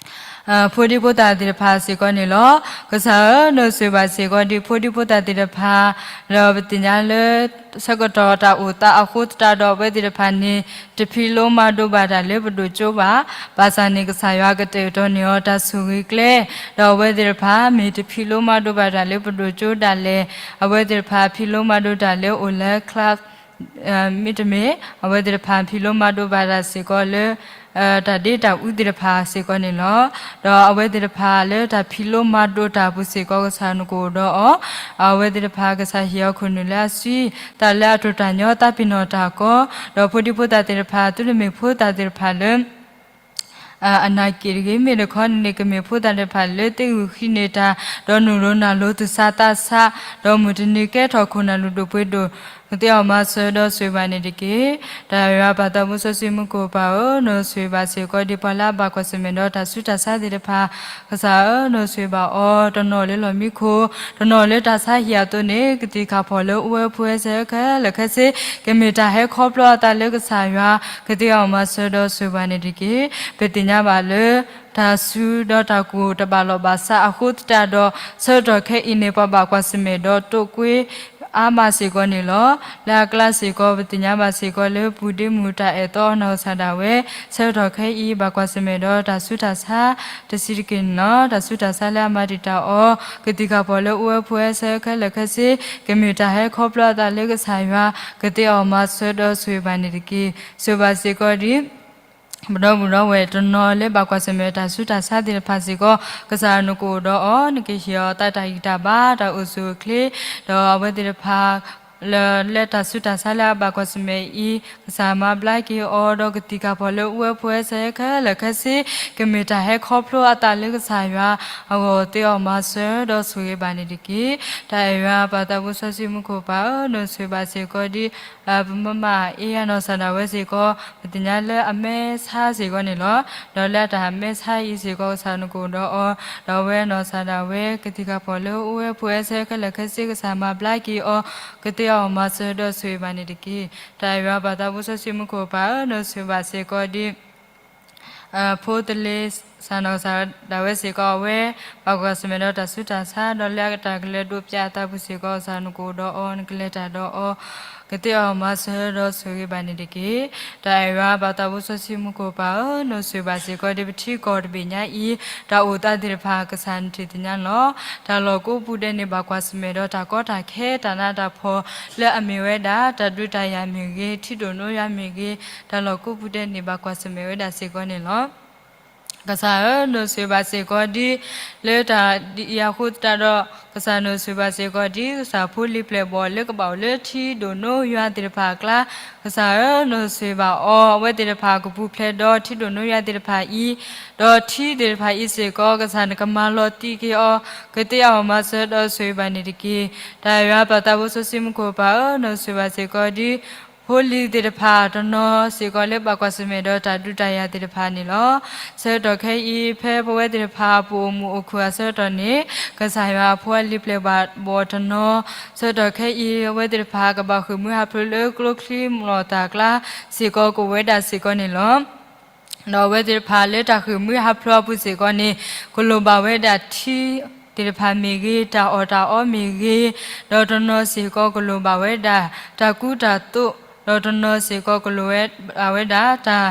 ဖိဒံဖိသၣ်သ့ၣ်တဖၣ်စ့ၢ်ကီးန့ၣ်လီၤ. ကစၢ်ဧၢ, နဆိၣ်ဂ့ၤဘၣ်စ့ၢ်ကီးဒ်ဖိဒံဖိသၣ်သ့ၣ်တဖၣ်, ဒီးပသ့ၣ်ညါလၢ ဆၢကတီၢ်တၢ်အိၣ်သးအဃိသတးဒီး အဝဲသ့ၣ်တဖၣ်န့ၣ် တဖံးလိမၤဒိးဘၣ်တၢ်လၢပဒိၣ်ကၠိဘၣ်. ဘၣ်ဆၣ်န့ၣ် ကစၢ်ယွၤကတဲာ်ကတီၤန့ၢ်အီၤတၢ်ဆိၣ်ဂ့ၤကျဲ, ဒီးအဝဲသ့ၣ်တဖၣ် မ့ၢ်တဖံးလိမၤဒိးဘၣ်တၢ်လၢပဒိၣ်ကၠိဒၣ်လဲာ်, အဝဲသ့ၣ်တဖၣ်ဖံးလိမၤဒိးတၢ်လၢအိၣ်လၢ class မ့တမ့ၢ် အဝဲသ့ၣ်တဖၣ်ဖံးလိမၤဒိးဘၣ်တၢ်စ့ၢ်ကီးလၢ တၢ်ဒ့တၢ်အူသ့ၣ်တဖၣ်စ့ၢ်ကီးန့ၣ်လီၤ. ဒီးအဝဲသ့ၣ်တဖၣ်လၢတၢ်ဖံးလိမၤဒိးတၢ်အပူၤစ့ၢ်ကီး ကစၢ်နကအိၣ်ဒီးအီၤ, အဝဲသ့ၣ်တဖၣ်ကစၢ်ဟ့ၣ်အီၤခိၣ်နူာ်လၢအဆှံ, တၢ်လၢအတိာ်တၢ်ညီသးပ့ၤနီၣ်တၢ်ကီ, ဒီးဖိဒံဖိသၣ်သ့ၣ်တဖၣ် သုတမ့ၢ်ဖိသၣ်သ့ၣ်တဖၣ်လၢ အနာ်က့ၣ်တဂ့ၤ, မ့ၢ်တခီန့ၣ်န့ၣ် ကမ့ၢ်ဖိသၣ်သ့ၣ်တဖၣ်လၢသ့ဂုာ်ဃံန့ၢ်တၢ်, ဒီးနုာ်လီၤနုာ်လီၤသူၣ်စၢ်သးစၢ်, ဒီးမုၢ်တနံၤကဲထီၣ်ခိၣ်နၢ်လုၢ်ဒိၣ်ပှ့ၤဒိၣ်, ကသ့အီၣ်မၤစၢၤဒီးဆိၣ်ဂ့ၤဘၣ်န့ၣ်တက့ၢ်. တၢ်ယွၤပၢ်သးဘိစီဆှံမူခိၣ်ပၢ်ဧၢ, နဆိၣ်ဂ့ၤဘၣ်စ့ၢ်ကီးဒ်ပှၤလၢအဘၣ်ကွၢ်ဆၢၣ်မဲာ်ဒီးတၢ်ဆူးတၢ်ဆါသ့ၣ်တဖၣ်, ကစၢ်ဧၢ, နဆိၣ်ဂ့ၤဘၣ်အီၤ, တနီၤလၢလီၢ်မံခိၣ်, တနီၤလၢတၢ်ဆါဟံၣ်အသိးန့ၣ် ကသံၣ်ခၣ်ဖီၣ်လၢအိၣ်ဝဲဖိဝဲစ့ၢ်ခဲလၢာ်ခဲဆ့, ကမ့ၢ်တၢ်ဟဲခီဖျိအသးလၢကစၢ်ယွၤ, ကသ့အီၣ်မၤစၢၤဒီးဆိၣ်ဂ့ၤဘၣ်န့ၣ်တက့ၢ်. ပသ့ၣ်ညါဘၣ်လၢ တၢ်ဆူးဒီးတၢ်ကူၣ်တဘၣ်လိာ်ဘၣ်စးအဃိသတးဒီး ဆၢကတီၢ်ခဲအံၤန့ၣ် ပှၤဘၣ်ကွၢ်ဆၢၣ်မဲာ်ဒီးတိာ်ကွ့ အါမးစ့ၢ်ကီးန့ၣ်လီၤ. လၢအကျါစ့ၢ်ကီး ပသ့ၣ်ညါဘၣ်စ့ၢ်ကီးလၢ ပူၤဒ့မုၣ်တၢ်အဲၣ်သီအီၤနီၢ်ကစၢ်ဒၣ်ဝဲ ဆၢကတီၢ်ခဲအံၤ ဘၣ်ကွၢ်ဆၢၣ်မဲာ်ဒီးတၢ်ဆူးတၢ်ဆါတဆံးတက့ၢ်န့ၣ်လီၤ. တၢ်ဆူးတၢ်ဆါလၢအမၤတံာ်တာ်အီၤ ကသံၣ်ကၢ်ဖီၣ်လၢအိၣ်ဝဲဖိဝဲဆၢခဲလၢာ်ခဲဆ့ ကမ့ၢ်တၢ်ဟဲခီဖျိအသးလၢကစၢ်ယွၤ ကသ့အီၣ်မၤစၢၤဒီးဆိၣ်ဂ့ၤဘၣ်န့ၣ်တက့ၢ်. ဆိၣ်ဂ့ၤဘၣ်စ့ၢ်ကီးဒ် ပဒီပုၢ်ဒီဝဲၢ်တနီၤလၢဘၣ်ကွၢ်ဆၢၣ်မဲာ်တၢ်ဆူးတၢ်ဆါသ့ၣ်တဖၣ်စ့ၢ်ကီး ကစၢ်နကအိၣ်ဒီးအီၤ နကဟ့ၣ်အီၤသးတၢ်ဂံၢ်တၢ်ဘါ တၢ်အိၣ်ဆူၣ်အိၣ်ချ့ ဒီးအဝဲသ့ၣ်တဖၣ် လၢ လၢတၢ်ဆူးတၢ်ဆါလၢအဘၣ်ကွၢ်ဆၢၣ်မဲာ်အံၤ ကစၢ်မၤဘျါက့ၤအီၤ ဒီးကသံၣ်ကၢ်ဖီၣ်လၢအိၣ်ဝဲဖိဝဲဆၢခဲလၢာ်ခဲဆ့ ကမ့ၢ်တၢ်ဟဲခီဖျိအသးလၢကစၢ်ယွၤအဂီၢ် သ့အီၣ်မၤစၢၤဒီးဆိၣ်ဂ့ၤဘၣ်န့ၣ်တက့ၢ်. တၢ်အဲၣ်ယွၤပၢ်သးဘိစီဆှံမူခိၣ်ပၢ်ဧၢ, နဆိၣ်ဂ့ၤဘၣ်စ့ၢ်ကီးဒ် ပမမအ့အနီၢ်ကစၢ်ဒၣ်ဝဲစ့ၢ်ကီး ပသ့ၣ်ညါလၢအမဲာ်ဆါစ့ၢ်ကီးန့ၣ်လီၤ. ဒီးလၢအတၢ်မဲာ်ဆါအံၤစ့ၢ်ကီး ကစၢ်နကအိၣ်ဒီးအီၤ, ဒီးအဝဲနီၢ်ကစၢ်ဒၣ်ဝဲ ကသံၣ်ကၢ်ဖီၣ်လၢအိၣ်ဝဲဖိဝဲဆၢခဲလၢာ်ခဲဆ့ ကစၢ်မၤဘျါက့ၤအီၤ, ကသ့အီၣ်မၤစၢၤဒီးဆိၣ်ဂ့ၤဘၣ်န့ၣ်တက့ၢ်. တၢ်အဲၣ်ယွၤပၢ်သးဘိစီဆှံမူခိၣ်ပၢ်ဧၢ, နဆိၣ်ဂ့ၤဘၣ်စ့ၢ်ကီးဒ် ဖိသလ့ ကစၢ်နီၢ်ကစၢ်ဒၣ်ဝဲစ့ၢ်ကီး အဝဲ ဘၣ်ကွၢ်ဆၢၣ်မဲာ်ဒီးတၢ်ဆူးတၢ်ဆါ ဒီးလၢအတၢ်ကလဲၤဒိးပၠးအသးပူၤစ့ၢ်ကီး ကစၢ်နကအိၣ်ဒီးအီၤ နကလဲၤတၢ်ဒီးအီၤ ကသ့အီၣ်မၤစၢၤဒီးဆိၣ်ဂ့ၤဘၣ်န့ၣ်တက့ၢ်. တၢ်အဲၣ်ယွၤပၢ်သးဘိစီဆှံမူခိၣ်ပၢ်ဧၢ, နဆိၣ်ဂ့ၤဘၣ်စ့ၢ်ကီးဒ်ပထံကီၢ်တဘ့ၣ်ညါအံၤ တၢ်အိၣ်သးသ့ၣ်တဖၣ် ကစၢ်နထံၣ်သ့ၣ်ညါလီၤ. တၢ်လီၢ်ကိးပူၤဒဲးန့ၣ် ဘၣ်ကွၢ်ဆၢၣ်မဲာ်ဒီးတၢ်ကီတၢ်ခဲ တၢ်နးတၢ်ဖှီၣ်လၢအမ့ၢ်ဝဲဒၣ် တၢ်ဒုးတၢ်ယၤမ့ၢ်ဂ့ၤ ထံဒိၣ်နိယွၤမ့ၢ်ဂ့ၤ တၢ်လီၢ်ကိးပူၤဒဲးန့ၣ် ဘၣ်ကွၢ်ဆၢၣ်မဲာ်ဝဲဒၣ်စ့ၢ်ကီးန့ၣ်လီၤ. ကစၢ်ဧၢ, နဆိၣ်ဂ့ၤဘၣ်စ့ၢ်ကီးဒ် လၢတၢ်ဒ်အံၤအဃိသတးဒီး ကစၢ်နဆိၣ်ဂ့ၤဘၣ်စ့ၢ်ကီးဒ် ကစၢ်ဖိလံၤပျဲၢ်ဘီၣ်လၢကဘၣ်အိၣ်လၢထံဒိၣ်နိယွၤသ့ၣ်တဖၣ်အကျါ, ကစၢ်ဧၢ, နဆိၣ်ဂ့ၤဘၣ်အီၤ အဝဲသ့ၣ်တဖၣ်ကပူၤဖျဲးဒီးထံဒိၣ်နိယွၤသ့ၣ်တဖၣ်အံၤ, ဒီးထံသ့ၣ်တဖၣ်အံၤစ့ၢ်ကီး ကစၢ်နကမၤလီၤတံၢ်က့ၤအီၤ, ကသ့အီၣ်မၤစၢၤဒီးဆိၣ်ဂ့ၤဘၣ်န့ၣ်တက့ၢ်. တၢ်အဲၣ်ယွၤပၢ်သးဘိစီဆှံမူခိၣ်ပၢ်ဧၢ, နဆိၣ်ဂ့ၤဘၣ်စ့ၢ်ကီးဒ် ဖိလံၤသ့ၣ်တဖၣ်တနီၤစ့ၢ်ကီးလၢဘၣ်ကွၢ်ဆၢၣ်မဲာ်ဒီးတၢ်ဒုးတၢ်ယၤသ့ၣ်တဖၣ်န့ၣ်လီၤ. ဆၢကတီၢ်ခဲအံၤ ဖဲပဝဲသ့ၣ်တဖၣ်အပူၤအိၣ်မုာ်အိၣ်ခုၣ်အဆၢကတီၢ်န့ၣ် ကစၢ်ယွၤအဖိအလံၤပျဲၢ်ဘီၣ်တနီၤ ဆၢကတီၢ်ခဲအံၤ အဝဲသ့ၣ်တဖၣ်ကဘၣ်ဃ့ၢ်မှံဟးဖျိးလၢကျိချံမျိာ်သၣ်အကျါစ့ၢ်ကီး ကအိၣ်ဝဲဒၣ်စ့ၢ်ကီးန့ၣ်လီၤ. ဒီးအဝဲသ့ၣ်တဖၣ်လၢတၢ်ဃ့ၢ်မှံဟးဖျိးအပူၤစ့ၢ်ကီးန့ၣ် ကလိၣ်ဘၣ်ဝဲဒၣ်ထံသ့ၣ်တဖၣ်မ့ၢ်ဂ့ၤ, တၢ်အီၣ်တၢ်အီမ့ၢ်ဂ့ၤ, ဒီးတနီၤစ့ၢ်ကီးကလိၣ်ဘၣ်ဝဲဒၣ် တၢ်ကူတၢ်သိး, ဒီးတနီၤစ့ၢ်ကီးကလိၣ်ဘၣ်ဝဲဒၣ် တၢ်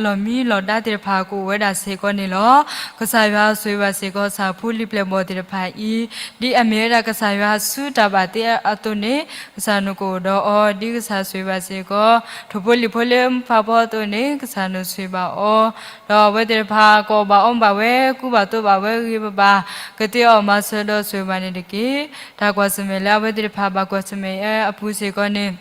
လီၢ်မံလီၢ်ဒါသ့ၣ်တဖၣ်ကအိၣ်ဝဲဒၣ်စ့ၢ်ကီးန့ၣ်လီၤ. ကစၢ်ယွၤဆိၣ်ဂ့ၤဘၣ်စ့ၢ်ကီး ကစၢ်ဖိလံၤပျဲၢ်ဘီၣ်သ့ၣ်တဖၣ်အံၤ, ဒ်အမ့ၢ်ဝဲဒၣ်ကစၢ်ယွၤအစုတၢ်ဘၣ်သ့အသိးန့ၣ် ကစၢ်နကအိၣ်ဒီးအီၤ, ဒ်ကစၢ်ဆိၣ်ဂ့ၤဘၣ်စ့ၢ်ကီး ထိၣ်ဖိလံၣ်ဖိလၢမုၢ်ဖးဖီအသိးန့ၣ် ကစၢ်နဆိၣ်ဂ့ၤဘၣ်အီၤ, ဒီးအဝဲသ့ၣ်တဖၣ်ကအီၣ်ဘၣ်အီဘၣ်ဝဲ ကူဘၣ်သိးဘၣ်ဝဲဂ့ၤဂ့ၤဘၣ်ဘၣ် ကသ့အီၣ်မၤစၢၤဒီးဆိၣ်ဂ့ၤဘၣ်န့ၣ်တက့ၢ်. တၢ်ကွၢ်ဆၢၣ်မဲာ်လၢအဝဲသ့ၣ်တဖၣ်ဘၣ်ကွၢ်ဆၢၣ်မဲာ်အပူၤစ့ၢ်ကီးန့ၣ်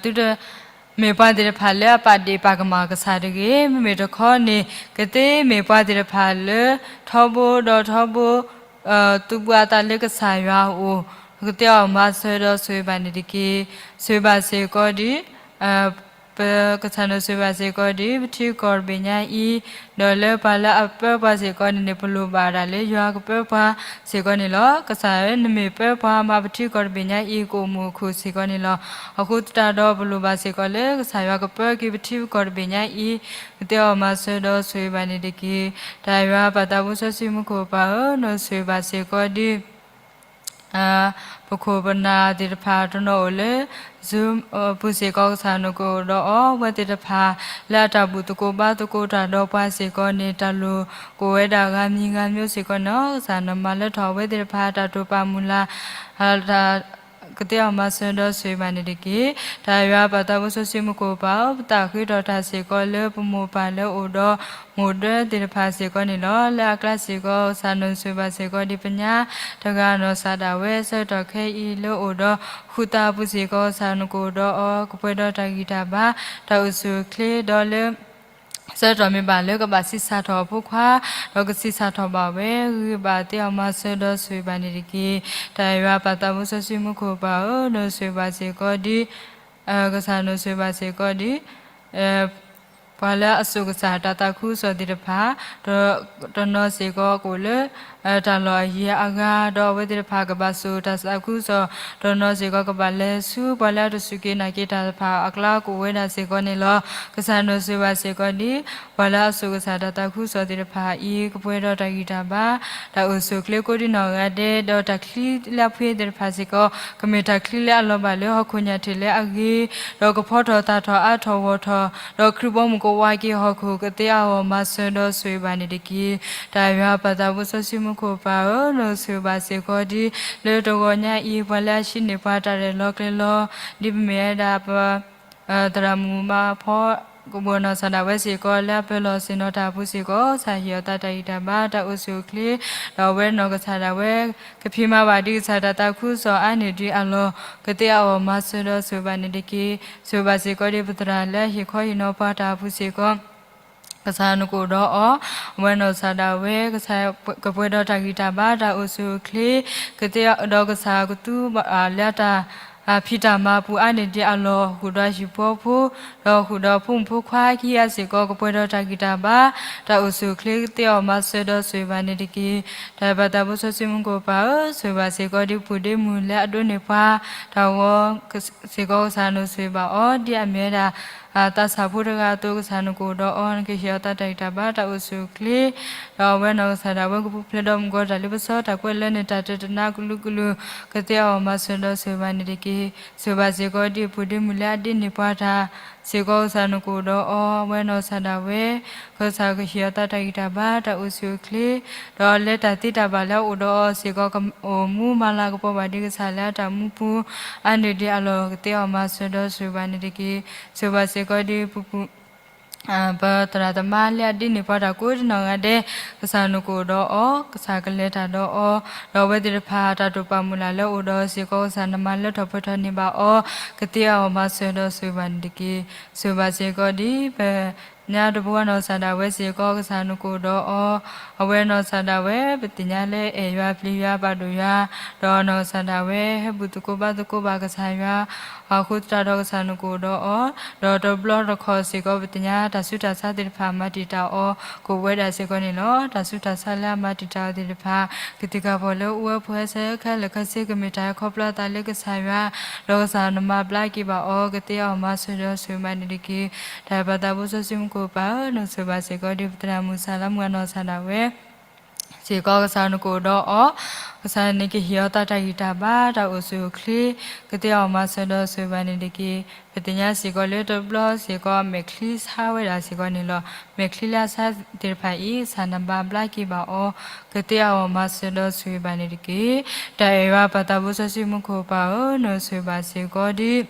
သုတမ့ၢ်ပှၤသ့ၣ်တဖၣ်လၢအပာ်ဒ့ၣ်ပာ်ကမၣ်ကစၢ်တဂ့ၤ, မ့မ့ၢ်တခီန့ၣ် ကသ့မ့ၢ်ပှၤသ့ၣ်တဖၣ်လၢ ထီဘိဒီးထီဘိ သုးဘူးအသးလၢကစၢ်ယွၤအအိၣ်, ကသ့အီၣ်မၤစၢၤဒီးဆိၣ်ဂ့ၤဘၣ်န့ၣ်တက့ၢ်. ဆိၣ်ဂ့ၤဘၣ်စ့ၢ်ကီးဒ် ပကစၢ်နဆိၣ်ဂ့ၤဘၣ်စ့ၢ်ကီးဒ် ပထံကီၢ်တဘ့ၣ်ညါအံၤ, ဒီးလၢပှၤလၢအပၢပှၤစ့ၢ်ကီးန့ၣ်န့ၣ် ပလိၣ်ဘၣ်ဒၣ်လၢယွၤကပၢပှၤစ့ၢ်ကီးန့ၣ်လီၤ. ကစၢ်ဧၢ, နမ့ၢ်ပၢပှၤမၤပထံကီၢ်တဘ့ၣ်ညါအံၤ ကအိၣ်မုာ်အိၣ်ခုၣ်စ့ၢ်ကီးန့ၣ်လီၤ. အဃိသတးဒီး ပလိၣ်ဘၣ်စ့ၢ်ကီးလၢကစၢ်ယွၤကပၢက့ၤပထံကီၢ်တဘ့ၣ်ညါအံၤ, ကသ့အီၣ်မၤစၢၤဒီးဆိၣ်ဂ့ၤဘၣ်န့ၣ်တက့ၢ်. တၢ်အဲၣ်ယွၤပၢ်သးဘိစီဆှံမူခိၣ်ပၢ်ဧၢ, နဆိၣ်ဂ့ၤဘၣ်စ့ၢ်ကီးဒ် ပခိၣ်ပနၢ်သ့ၣ်တဖၣ်တနီၤအိၣ်လၢ Zoom ပူၤစ့ၢ်ကီး ကစၢ်နကအိၣ်ဒီးအီၤ, အဝဲသ့ၣ်တဖၣ်လၢအတၢ်ဘူၣ်သကိးဘါသကိးတၢ်ဒီးပှၤစ့ၢ်ကီးန့ၣ် တၢ်လိၣ်ကအိၣ်ဝဲဒၣ်ဂၤမံၤဂၤမံၤစ့ၢ်ကီးန့ၣ်လီၤ. ကစၢ်နမၤလၢထီၣ်အဝဲသ့ၣ်တဖၣ်တၢ်တိာ်ပာ်မုၢ်လၢ် ကသ့အီၣ်မၤစၢၤဒီးဆိၣ်ဂ့ၤဘၣ်န့ၣ်တက့ၢ်. တၢ်အဲၣ်ယွၤပၢ်သးဘိစီဆှံမူခိၣ်ပၢ်ဧၢ, ပသးဃ့ထီၣ်တၢ်စ့ၢ်ကီးလၢပမိၢ်ပၢ်လၢအိၣ်ဒီးမိၢ်ဒၢသ့ၣ်တဖၣ်စ့ၢ်ကီးန့ၣ်လီၤ. လၢအကျါစ့ၢ်ကီး ကစၢ်နဆိၣ်ဂ့ၤဘၣ်စ့ၢ်ကီးဒ်ပညါတဂၤနီၢ်ကစၢ်ဒၣ်ဝဲ ဆၢကတီၢ်ခဲအံၤလၢအိၣ်ဒီးဃုာ်သးအပူၤစ့ၢ်ကီး ကစၢ်နကအိၣ်ဒီးအီၤ ကပှဲၤဒီးတၢ်ဂံၢ်တၢ်ဘါ တၢ်အိၣ်ဆူၣ်အိၣ်ချ့ဒီးလၢ ဆၢကတီၢ်မ့ၢ်ဘၣ်လၢကဘၣ်ဆံးစၢ်ထီၣ်အဖိခွါ ဒီးကဆံးစၢ်ထီၣ်ဘၣ်ဝဲ ဂ့ၤဘၣ်သ့အီၣ်မၤစၢၤဒီးဆိၣ်ဂ့ၤဘၣ်န့ၣ်တက့ၢ်. တၢ်အဲၣ်ယွၤပၢ်သးဘိစီဆှံမူခိၣ်ပၢ်ဧၢ, နဆိၣ်ဂ့ၤဘၣ်စ့ၢ်ကီးဒ် ကစၢ်နဆိၣ်ဂ့ၤဘၣ်စ့ၢ်ကီးဒ် ပ ပှၤလၢအစိာ်ကစၢ်တၢ်သးခုကစီၣ်သ့ၣ်တဖၣ် တနီၤစ့ၢ်ကီးကအိၣ်လၢ တၢ်လီၢ်အယံၤအဂၤ ဒီးအဝဲသ့ၣ်တဖၣ်ကဘၣ်စိာ်တၢ်သးခုကစီၣ်, တနီၤစ့ၢ်ကီးကဘၣ်လဲၤဆူပှၤလၢအတစူၢ်က့ၤနာ်က့ၤတၢ်တဖၣ်အကျါကအိၣ်ဝဲဒၣ်စ့ၢ်ကီးန့ၣ်လီၤ. ကစၢ်နီၢ်ဆိၣ်ဂ့ၤဘၣ်စ့ၢ်ကီးဒ် ပှၤလၢအစိာ်ကစၢ်တၢ်သးခုကစီၣ်သ့ၣ်တဖၣ်အံၤ ကပှဲၤဒီးတၢ်ဂံၢ်တၢ်ဘါ တၢ်အိၣ်ဆူၣ်အိၣ်ချ့ကိးဒံနီၢ်ဂၤဒဲး ဒီးတၢ်ချံလၢအဖှ့သ့ၣ်တဖၣ်စ့ၢ်ကီး ကမ့ၢ်တၢ်ချံလၢအလီၤဘၣ်လၢဟီၣ်ခိၣ်ညၣ်ထံးလၢအဂ့ၤ, ဒီးကဖီထီၣ်သၣ်ထီၣ်အါထီၣ်ဂီၢ်ထီၣ်, ဒီးခရံာ်ဘီမုၢ်ကဝါက့ၤဟီၣ်ခိၣ်ကသ့အဂီၢ်မၤစၢၤဒီးဆိၣ်ဂ့ၤဘၣ်န့ၣ်တက့ၢ်. တၢ်အဲၣ်ယွၤပၢ်သးဘိစီဆှံမူခိၣ်ပၢ်ဧၢ, နီၢ်ဆိၣ်ဂ့ၤဘၣ်စ့ၢ်ကီးဒ် လၢတဂီၤညါအံၤ ပှၤလၢအဟံးန့ၢ်ပှၤတၢ်ရဲၣ်လီၤကျဲၤလီၤ ဒ်ပမ့ၢ်ဝဲဒၣ်ပ သရၣ်မုၣ်မၤဖီ ကဘီၣ်နီၢ်ကစၢ်ဒၣ်ဝဲစ့ၢ်ကီး လၢအပၢၤလီၢ်ဆ့ၣ်နီၤတၢ်အပူၤစ့ၢ်ကီး ကစၢ်ဟ့ၣ်အီၤသးတၢ်ဂံၢ်တၢ်ဘါ တၢ်အိၣ်ဆူၣ်အိၣ်ချ့, ဒီးအဝဲနီၢ်ကစၢ်ဒၣ်ဝဲ ကဖံးမၤဘၣ်ဒံးကစၢ်တၢ်သးခုကစီၣ်အါန့ၢ်ဒံးအလီၢ် ကသ့အဂီၢ်မၤစၢၤဒီးဆိၣ်ဂ့ၤဘၣ်န့ၣ်တက့ၢ်. ဆိၣ်ဂ့ၤဘၣ်စ့ၢ်ကီးဒ်ပသရၣ်လၢအဟ့ၣ်ခီဟ့ၣ်နီၤပှၤတၢ်အပူၤစ့ၢ်ကီး ကစၢ်နကအိၣ်ဒီးအီၤ, အဝဲနီၢ်ကစၢ်ဒၣ်ဝဲ ကပှဲၤဒီးတၢ်ဂံၢ်တၢ်ဘါ တၢ်အိၣ်ဆူၣ်အိၣ်ချ့, ကသ့ဒီးကစၢ်ကသူဘၣ်လၢတၢ် ဖံးတၢ်မၤအပူၤအါန့ၢ်ဒံးအလီၢ် ဃုာ်ဒီးဟံၣ်ဖိဃီဖိ, ဒီးဃုာ်ဒီးဖိမုၣ်ဖိခွါခံဂၤစ့ၢ်ကီး ကပှဲၤဒီးတၢ်ဂံၢ်တၢ်ဘါ, တၢ်အိၣ်ဆူၣ်အိၣ်ချ့ကသ့အဂီၢ်မၤစၢၤဒီးဆိၣ်ဂ့ၤဘၣ်န့ၣ်တက့ၢ်. တၢ်အဲၣ်ပၢ်သးဘိစီဆှံမူခိၣ်ပၢ်ဧၢ, ဆိၣ်ဂ့ၤဘၣ်စ့ၢ်ကီးဒ်ပူၤဒ့မုၢ်လၢအဒိးန့ၢ်ပှၤ တၢ်ဂီၤစ့ၢ်ကီး ကစၢ်နဆိၣ်ဂ့ၤဘၣ်အီၤ ဒ်အမ့ၢ်ဝဲဒၣ် သးစၢ်ဖိတဂၤအသိး ကစၢ်နကအိၣ်ဒီးအီၤ နကဟ့ၣ်အီၤသးတၢ်ဂံၢ်တၢ်ဘါ တၢ်အိၣ်ဆူၣ်အိၣ်ချ့, ဒီးအဝဲနီၢ်ကစၢ်ဒၣ်ဝဲကပူၤဖျဲးဒီးမုၢ်ကီၢ်တၢ်လ့ပစီ တၢ်ကွဲးလၢနတၢ်တတနါကလုာ်ကလုာ် ကသ့အဂီၢ်မၤစၢၤဒီးဆိၣ်ဂ့ၤဘၣ်န့ၣ်တက့ၢ်. ဆိၣ်ဂ့ၤဘၣ်စ့ၢ်ကီးဒ်ပူၤဒ့မုၢ်လၢအဒ့န့ၢ်ပှၤတၢ်စ့ၢ်ကီး ကစၢ်နကအိၣ်ဒီးအီၤ အဝဲနီၢ်ကစၢ်ဒၣ်ဝဲ ကစၢ်ကဟ့ၣ်အီၤသးတၢ်ဂံၢ်တၢ်ဘါ တၢ်အိၣ်ဆူၣ်အိၣ်ချ့, ဒီးလၢတၢ်သ့တၢ်ဘၣ်လၢအအိၣ်ဒီးအီၤစ့ၢ်ကီး ကအိၣ်မူမၤလၤကပီၤဘၣ်ဒံးကစၢ်လၢအတၢ်မူပူၤ အါန့ၢ်ဒံးအလီၢ် ကသ့အဂီၢ်မၤစၢၤဒီးဆိၣ်ဂ့ၤဘၣ်န့ၣ်တက့ၢ်. ဆိၣ်ဂ့ၤဘၣ်စ့ၢ်ကီးဒ်ပူၤပူၤ ပသရၣ်သမါလၢအဒ့န့ၢ်ပှၤတၢ်ကိးဒံနီၢ်ဂၤဒဲး ကစၢ်နကအိၣ်ဒီးအီၤ, ကစၢ်ကလဲၤတၢ်ဒီးအီၤ, ဒီးအဝဲသ့ၣ်တဖၣ်တၢ်တိာ်ပာ်မုၢ်လၢ်လၢအအိၣ်ဒီးစ့ၢ်ကီး ကစၢ်နမၤလၢထီၣ်ပှဲၤထီၣ်န့ၢ်ဘၣ်အီၤ ကသ့အဂီၢ်မၤစၢၤဒီးဆိၣ်ဂ့ၤဘၣ်န့ၣ်တက့ၢ်. ဆိၣ်ဂ့ၤဘၣ်စ့ၢ်ကီးဒ်ပ ညါတဘိဝဲနီၢ်ကစၢ်ဒၣ်ဝဲစ့ၢ်ကီး ကစၢ်နကအိၣ်ဒီးအီၤ, အဝဲနီၢ်ကစၢ်ဒၣ်ဝဲ ပသ့ၣ်ညါလၢအဲၣ်ယွၤပျံၤယွၤပာ်ဒိၣ်ယွၤ, ဒီးနီၢ်ကစၢ်ဒၣ်ဝဲ ဟဲဘူၣ်သကိးဘါသကိးဘၣ်ကစၢ်ယွၤ အဃိသတးဒီးကစၢ်နကအိၣ်ဒီးအီၤ, ဒီးတဘျီတခီၣ်စ့ၢ်ကီး ပသ့ၣ်ညါတၢ်ဆူးတၢ်ဆါသ့ၣ်တဖၣ် မၤတံာ်တာ်အီၤ ကအိၣ်ဝဲဒၣ်စ့ၢ်ကီးန့ၣ်လီၤ. တၢ်ဆူးတၢ်ဆါလၢအမၤတံာ်တာ်အီၤသ့ၣ်တဖၣ် ကသံၣ်ကပီၤလၢအိၣ်ဝဲဖိဟဲဆၢခဲလၢာ်ခဲဆ့ ကမ့ၢ်တၢ်ဟဲခီဖျိအသးလၢကစၢ်ယွၤ, ဒီးကစၢ်နမၤဘျါက့ၤဘၣ်အီၤ ကသ့အဂီၢ်မၤစၢၤဒီးဆိၣ်ဂ့ၤဘၣ်န့ၣ်တက့ၢ်. တၢ်အဲၣ်ပၢ်သးဘိစီဆှံမူခိၣ်ပၢ်ဧၢ, နဆိၣ်ဂ့ၤဘၣ်စ့ၢ်ကီးဒ်ပသရၣ်မုၣ်စၢ်လါမုၣ်အနီၢ်ကစၢ်ဒၣ်ဝဲ စ့ၢ်ကီး ကစၢ်နကအိၣ်ဒီးအီၤ, ကစၢ်နကဟ့ၣ်အီၤသးတၢ်ဂံၢ်တၢ်ဘါ တၢ်အိၣ်ဆူၣ်အိၣ်ချ့, ကသ့အဂီၢ်မၤစၢၤဒီးဆိၣ်ဂ့ၤဘၣ်န့ၣ်တက့ၢ်. ပသ့ၣ်ညါစ့ၢ်ကီးလၢတဘျီစ့ၢ်ကီး မဲာ်ချံဆါဝဲဒၣ်စ့ၢ်ကီးန့ၣ်လီၤ. မဲာ်ချံလၢအဆါသ့ၣ်တဖၣ်အံၤ ကစၢ်နဘၣ်ဘျါက့ၤဘၣ်အီၤ, ကသ့အဂီၢ်မၤစၢၤဒီးဆိၣ်ဂ့ၤဘၣ်န့ၣ်တက့ၢ်. တၢ်အဲၣ်ယွၤပၢ်သးဘိစီဆှံမူခိၣ်ပၢ်ဧၢ, နဆိၣ်ဂ့ၤဘၣ်စ့ၢ်ကီးဒ်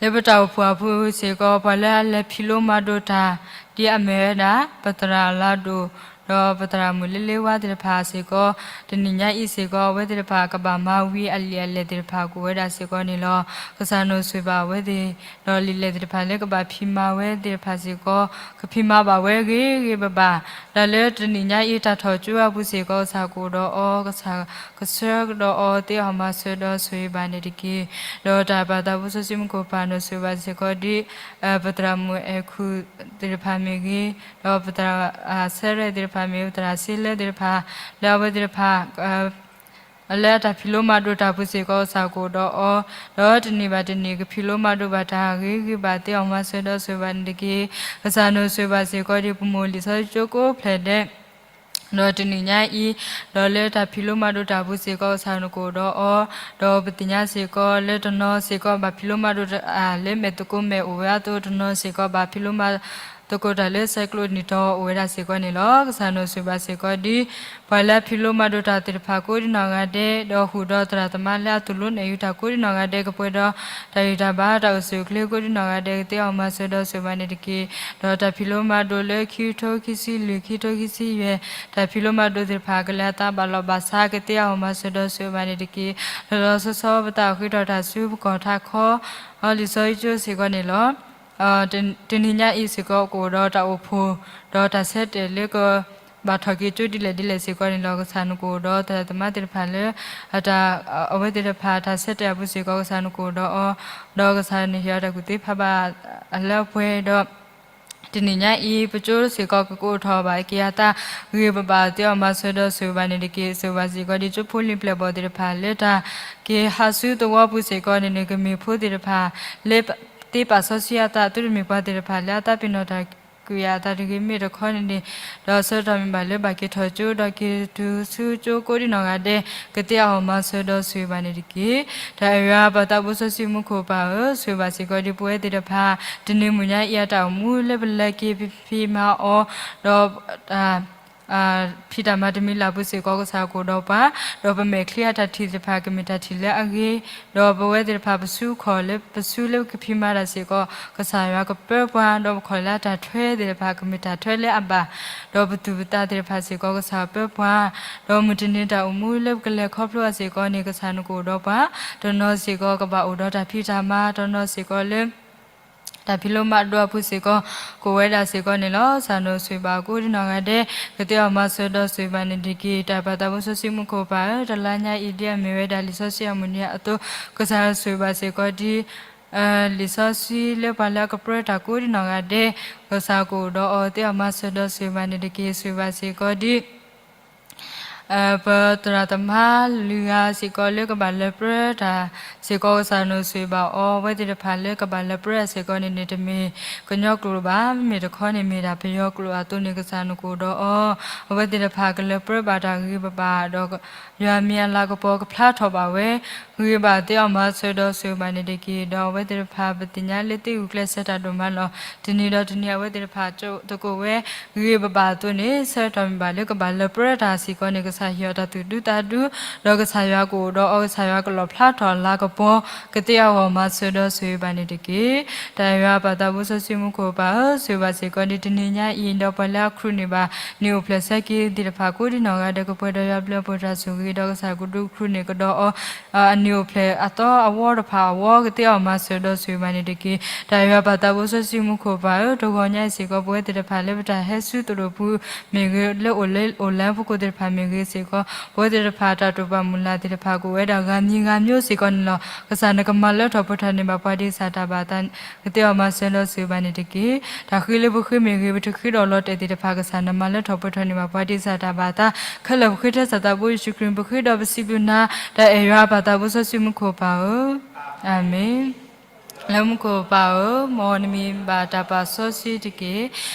လၢပတၢ်အိၣ်ဖှိၣ်အပူၤစ့ၢ်ကီး ပှၤလၢအလဲၤဖံးလိမၤဒိးတၢ် ဒ်အမ့ၢ်ဝဲဒၣ် ပသရၣ်လါဒိၣ် ဒီးပသရၣ်မုၣ်လ့လ့ဝါသ့ၣ်တဖၣ်စ့ၢ်ကီး တနံၤညါအံၤစ့ၢ်ကီး အဝဲသ့ၣ်တဖၣ်ကဘၣ်မၤဝံၤအလံာ်အလဲၢ်သ့ၣ်တဖၣ်ကအိၣ်ဝဲဒၣ်စ့ၢ်ကီးန့ၣ်လီၤ. ကစၢ်နဆိၣ်ဂ့ၤဘၣ်အဝဲသ့ၣ်, ဒီးလံာ်လဲၢ်သ့ၣ်တဖၣ်လၢကဘၣ်ဖံးမၤဝဲသ့ၣ်တဖၣ်စ့ၢ်ကီး ကဖံးမၤဘၣ်ဝဲဂ့ၤဂ့ၤဘၣ်ဘၣ်, ဒီးလၢတနံၤညါအံၤတၢ်ထီၣ်ကၠိအပူၤစ့ၢ်ကီး ကစၢ်ကအိၣ်ဒီးအီၤ, ကစၢ်ကဆှၢကဒီးအီၤ သ့အီၤမၤစၢၤဒီးဆိၣ်ဂ့ၤဘၣ်န့ၣ်တက့ၢ်. ဒီးတၢ်ပၢ်သးဘိစီဆှံမူခိၣ်ပၢ်နဆိၣ်ဂ့ၤဘၣ်စ့ၢ်ကီးဒ် ပသရၣ်မုၣ်အဲၣ်ခူၣ်သ့ၣ်တဖၣ်မ့ၢ်ဂ့ၤ, ဒီးပသရၣ်ဆဲရဲၣ်သ့ၣ်တဖၣ်မ့ၢ်ဂ့ၤ, ပသရၣ်စ့လၢသ့ၣ်တဖၣ် လၢအဝဲသ့ၣ်တဖၣ် လၢအတၢ်ဖံးလိမၤဒိးတၢ်ပူၤစ့ၢ်ကီး ကစၢ်ကအိၣ်ဒီးအီၤ, ဒီးတနံၤဘၣ်တနံၤ ကဖံးလိမၤဒိးဘၣ်တၢ်ဂ့ၤဂ့ၤဘၣ် သ့အီၤမၤစၢၤဒီးဆိၣ်ဂ့ၤဘၣ်န့ၣ်တက့ၢ်. ကစၢ်နဆိၣ်ဂ့ၤဘၣ်စ့ၢ်ကီးဒ်ပမိၢ်လံာ်စီဆှံကၠိကိးဖျဲၣ်ဒဲး ဒီးတနံၤညါအံၤ, ဒီးလၢတၢ်ဖံးလိမၤဒိးတၢ်ပူၤစ့ၢ်ကီး ကစၢ်နကအိၣ်ဒီးအီၤ, ဒီးပသ့ၣ်ညါစ့ၢ်ကီးလၢတနီၤစ့ၢ်ကီးဘၣ်ဖံးလိမၤဒိးတၢ်လၢမဲာ်သကိးမဲာ်အိၣ်ဝဲအသိး, တနီၤစ့ၢ်ကီးဘၣ်ဖံးလိမၤသကိးတၢ်လၢဆဲးကျိးနံၣ်တီအိၣ်ဝဲဒၣ်စ့ၢ်ကီးန့ၣ်လီၤ. ကစၢ်နဆိၣ်ဂ့ၤဘၣ်စ့ၢ်ကီးဒ် ပှၤလၢအဖံးလိမၤဒိးတၢ်သ့ၣ်တဖၣ်ကိးဒံနီၢ်ဂၤဒဲး, ဒီးဃုာ်ဒီးသရၣ်သမါလၢအသိၣ်လိနဲၣ်ယုာ်တၢ်ကိးဒံနီၢ်ဂၤဒဲး ကပှဲၤဒီးတၢ်ဂံၢ်တၢ်ဘါ တၢ်အိၣ်ဆူၣ်အိၣ်ချ့ကိးဒံနီၢ်ဂၤဒဲး ကသ့အီၤမၤစၢၤဒီးဆိၣ်ဂ့ၤဘၣ်န့ၣ်တက့ၢ်. ဒီးတၢ်ဖံးလိမၤဒိးလၢခံကထိခံဆံလွံၢ် ခံကထိခံဆံယဲၢ် တၢ်ဖံးလိမၤဒိးသ့ၣ်တဖၣ် ကလဲၤအသးဘၣ်လီၢ်ဘၣ်စး ကသ့အီၤမၤစၢၤဒီးဆိၣ်ဂ့ၤဘၣ်န့ၣ်တက့ၢ်. လီၤလီၤဆီဆီပသးဃ့ထီၣ်တၢ်ဆူပကီၢ်ထးခီ လံာ်စီဆှံကၠိစ့ၢ်ကီးန့ၣ်လီၤ. တနံၤညါအံၤစ့ၢ်ကီး ကအိၣ်ဒီးတၢ်အိၣ်ဖှိၣ် ဒီးတၢ်ဆၢတဲာ်လၢကဘၣ်ထီၣ်က့ၤကၠိဒ်လဲၣ်ဒ်လဲၣ်စ့ၢ်ကီးန့ၣ်လီၤ. ကစၢ်နကအိၣ်ဒီးသရၣ်သမါသ့ၣ်တဖၣ်လၢ အဝဲသ့ၣ်တဖၣ်တၢ်ဆၢတဲာ်အပူၤစ့ၢ်ကီး ကစၢ်နကအိၣ်ဒီးအီၤ, ဒီးကစၢ်နဟ့ၣ်အီၤတၢ်ကူၣ်သ့ဖးဘၣ်လၢအပှဲၤဒီး တနံၤညါအံၤ ပကၠိစ့ၢ်ကီးကကအိၣ်ထီၣ်ဘၣ်က့ၤအသး ဂ့ၤဂ့ၤဘၣ်ဘၣ် သ့အီၣ်မၤစၢၤဒီးဆိၣ်ဂ့ၤဘၣ်န့ၣ်တက့ၢ်. ဆိၣ်ဂ့ၤဘၣ်စ့ၢ်ကီးဒ်ကၠိဖိလံၤပျဲၢ်ဘီၣ်သ့ၣ်တဖၣ် လၢတၢ်က့ၤဟးဆူသဝီပူၤစ့ၢ်ကီးန့ၣ်န့ၣ် ကမ့ၢ်ဖိသ့ၣ်တဖၣ် လၢသ့ပာ်စီဆှံအသး သုတမ့ၢ်ပှၤသ့ၣ်တဖၣ် လၢအသးပ့ၤနီၣ်တၢ်ကွံာ်အသးတဂ့ၤ မ့ၢ်တခီန့ၣ်န့ၣ် ဒီးဆၢကတီၢ်မ့ၢ်ဘၣ်လၢဘၣ်က့ၤထီၣ်ကၠိ ဒီးက့ၤတုၤဆူကၠိကိးဒံနီၢ်ဂၤဒဲး ကသ့အီၣ်မၤစၢၤဒီးဆိၣ်ဂ့ၤဘၣ်န့ၣ်တက့ၢ်. တၢ်အဲၣ်ယွၤပၢ်သးဘိစီဆှံမူခိၣ်ပၢ်ဧၢ, ဆိၣ်ဂ့ၤဘၣ်စ့ၢ်ကီးဒ်ပဝဲသ့ၣ်တဖၣ် တနံၤမုၢ်ညါအံၤအတၢ်အိၣ်မူလၢပလဲၤက့ၤဖံးမၤအီၤ ဒီး ဖံးတၢ်မၤတမံၤလၢ်ပူၤစ့ၢ်ကီး ကစၢ်ကအိၣ်ဒီးပှၤ, ဒီးပမဲာ်ချံအတၢ်ထံၣ်သ့ၣ်တဖၣ် ကမ့ၢ်တၢ်ထံၣ်လၢအဂ့ၤ, ဒီးပဝဲသ့ၣ်တဖၣ် ပစုခီၣ်လၢပစုလၢပကဖံးမၤတၢ်စ့ၢ်ကီး ကစၢ်ယွၤကပၢပှၤ, ဒီးပခီၣ်လၢအတၢ်ထွဲသ့ၣ်တဖၣ် ကမ့ၢ်တၢ်ထွဲလၢအဘၣ်, ဒီးပသူၣ်ပသးသ့ၣ်တဖၣ်စ့ၢ်ကီး ကစၢ်ကပၢပှၤ, ဒီးမုၢ်တနံၤတၢ်အိၣ်မူလၢပကလဲၤခီဖျိအီၤစ့ၢ်ကီးန့ၣ် ကစၢ်နကအိၣ်ဒီးပှၤ, တနီၤစ့ၢ်ကီးကဘၣ်အိၣ်ဒီးတၢ်ဖံးတၢ်မၤ, တနီၤစ့ၢ်ကီးလၢ တၢ်ဖံးလိမၤဒိးအပူၤစ့ၢ်ကီး ကအိၣ်ဝဲဒၣ်စ့ၢ်ကီးန့ၣ်လီၤ. ကစၢ်နဆိၣ်ဂ့ၤဘၣ်ကိးဒံနီၢ်ဂၤဒဲး ကသ့အီၣ်မၤစၢၤဒီးဆိၣ်ဂ့ၤဘၣ်န့ၣ်တက့ၢ်. တၢ်ပၢ်သးဘိစီဆှံမူခိၣ်ပၢ်ဧၢ, တလါညါအံၤဒ်အမ့ၢ်ဝဲဒၣ်လံာ်စီဆှံအမုၢ်နံၤအသိး ကစၢ်ဆိၣ်ဂ့ၤဘၣ်စ့ၢ်ကီးဒ် လံာ်စီဆှံလၢပှၤလၢအကပြၢတၢ်ကိးဒံနီၢ်ဂၤဒဲး ကစၢ်ကအိၣ်ဒီးအီၤ သ့အီၣ်မၤစၢၤဒီးဆိၣ်ဂ့ၤဘၣ်န့ၣ်တက့ၢ်. ဆိၣ်ဂ့ၤဘၣ်စ့ၢ်ကီးဒ် ပသရၣ်သမါလွံၢ်ဂၤစ့ၢ်ကီးလၢကဘၣ်လဲၤပြၢတၢ်စ့ၢ်ကီး ကစၢ်နဆိၣ်ဂ့ၤဘၣ်အီၤ, အဝဲသ့ၣ်တဖၣ်လၢကဘၣ်လဲၤပြၢတၢ်စ့ၢ်ကီးန့ၣ်န့ၣ် တမ့ၢ်ကညီကျိာ်ဘၣ်, မ့မ့ၢ်တခီန့ၣ်မ့ၢ်ဒၣ်ပယီၤကျိာ်အသိးန့ၣ် ကစၢ်နကအိၣ်ဒီးအီၤ, အဝဲသ့ၣ်တဖၣ်ကလဲၤပြၢဘၣ်တၢ်ဂ့ၤဂ့ၤဘၣ်ဘၣ်ဒီး ယွၤမံၤအလၤကပီၤကဖျါထီၣ်ဘၣ်ဝဲ, ဂ့ၤဘၣ်သ့အီၣ်မၤစၢၤဒီးဆိၣ်ဂ့ၤဘၣ်န့ၣ်တက့ၢ်. ဒီးအဝဲသ့ၣ်တဖၣ်ပသ့ၣ်ညါလၢသ့ဂုာ်ကျဲးစၢးတၢ်ဒိၣ်မးလီၤ. တနံၤဒီးတနံၤအဝဲသ့ၣ်တဖၣ်သကိးဝဲ ဂ့ၤဂ့ၤဘၣ်ဘၣ်အသိးန့ၣ် ဆၢကတီၢ်မ့ၢ်ဘၣ်လၢကဘၣ်လဲၤပြၢတၢ်စ့ၢ်ကီးန့ၣ် ကစၢ်ဟ့ၣ်အီၤတၢ်သူၣ်ဒူသးဒူ, ဒီးကစၢ်ယွၤကအိၣ်ဒီးအီၤ, ကစၢ်ယွၤကလီၣ်ဖျါထီၣ်လၤကပီၤ ကသ့အီၣ်မၤစၢၤဒီးဆိၣ်ဂ့ၤဘၣ်န့ၣ်တက့ၢ်. တၢ်အဲၣ်ယွၤပၢ်သးဘိစီဆှံမူခိၣ်ပၢ်ဧၢ, ဆိၣ်ဂ့ၤဘၣ်စ့ၢ်ကီးဒ်တနံၤညါအံၤ ဒီးပှၤလၢအခရူၣ်န့ၢ်ဘၣ် နံၣ်အိၣ်ဖျဲၣ်ဆၢက့ၤသ့ၣ်တဖၣ်ကိးဒံနီၢ်ဂၤဒဲး ကပှဲၤဒီးယွၤဘျုးအပှဲၤတၢ်ဆိၣ်ဂ့ၤ ဒီးကစၢ်ကဒုးခရူၣ်န့ၢ်ကဒီးအီၤ အနံၣ်အိၣ်ဖျဲၣ်အသီအဝီတဖၣ်အဝီ ကသ့အီၣ်မၤစၢၤဒီးဆိၣ်ဂ့ၤဘၣ်န့ၣ်တက့ၢ်. တၢ်အဲၣ်ယွၤပၢ်သးဘိစီဆှံမူခိၣ်ပၢ်ဧၢ, တဂီၤညါအံၤစ့ၢ်ကီး ပဝဲသ့ၣ်တဖၣ်လၢပတၢ်ဟဲဆူသရိာ်ပူၤမ့ၢ်ဂ့ၤ, လၢအိၣ်လၢအိၣ်လၢပူၤခိၣ်သ့ၣ်တဖၣ်မ့ၢ်ဂ့ၤစ့ၢ်ကီး, ပဝဲသ့ၣ်တဖၣ်တၢ်တိာ်ပာ်မုၢ်လၢ်သ့ၣ်တဖၣ် ကအိၣ်ဝဲဒၣ်ဂၤမံၤဂၤမံၤစ့ၢ်ကီးန့ၣ်လီၤ. ကစၢ်နကမၤလၢထီၣ်ပှဲၤထီၣ်န့ၢ်ဘၣ်ပှၤဒ်ကစၢ်တၢ်ဘၣ်အသး, ကသ့အီၣ်မၤစၢၤဒီးဆိၣ်ဂ့ၤဘၣ်န့ၣ်တက့ၢ်. တၢ်ဃ့လၢပဃ့မ့ၢ်ဂ့ၤ, ပတဃ့ဒီးလီၤတဲာ်သ့ၣ်တဖၣ် ကစၢ်နမၤလၢထီၣ်ပှဲၤထီၣ်န့ၢ်ဘၣ်ပှၤဒ်ကစၢ်တၢ်ဘၣ်အသး, ခဲလၢာ်ပဃ့ထဲကစၢ်သးဘိယ့ၣ်ၡူးခရံာ် ပဃ့ဒီးပစံးဘျုးနၤ, တၢ်အဲၣ်ယွၤပၢ်သးဘိစီဆှံမူခိၣ်ပၢ်ဧၢ, အၤမ့ၣ်. လၢမူခိၣ်ပၢ်ဧၢ, မ်နမံၤဘၣ်တၢ်ပာ်စီဆှံတက့ၢ်.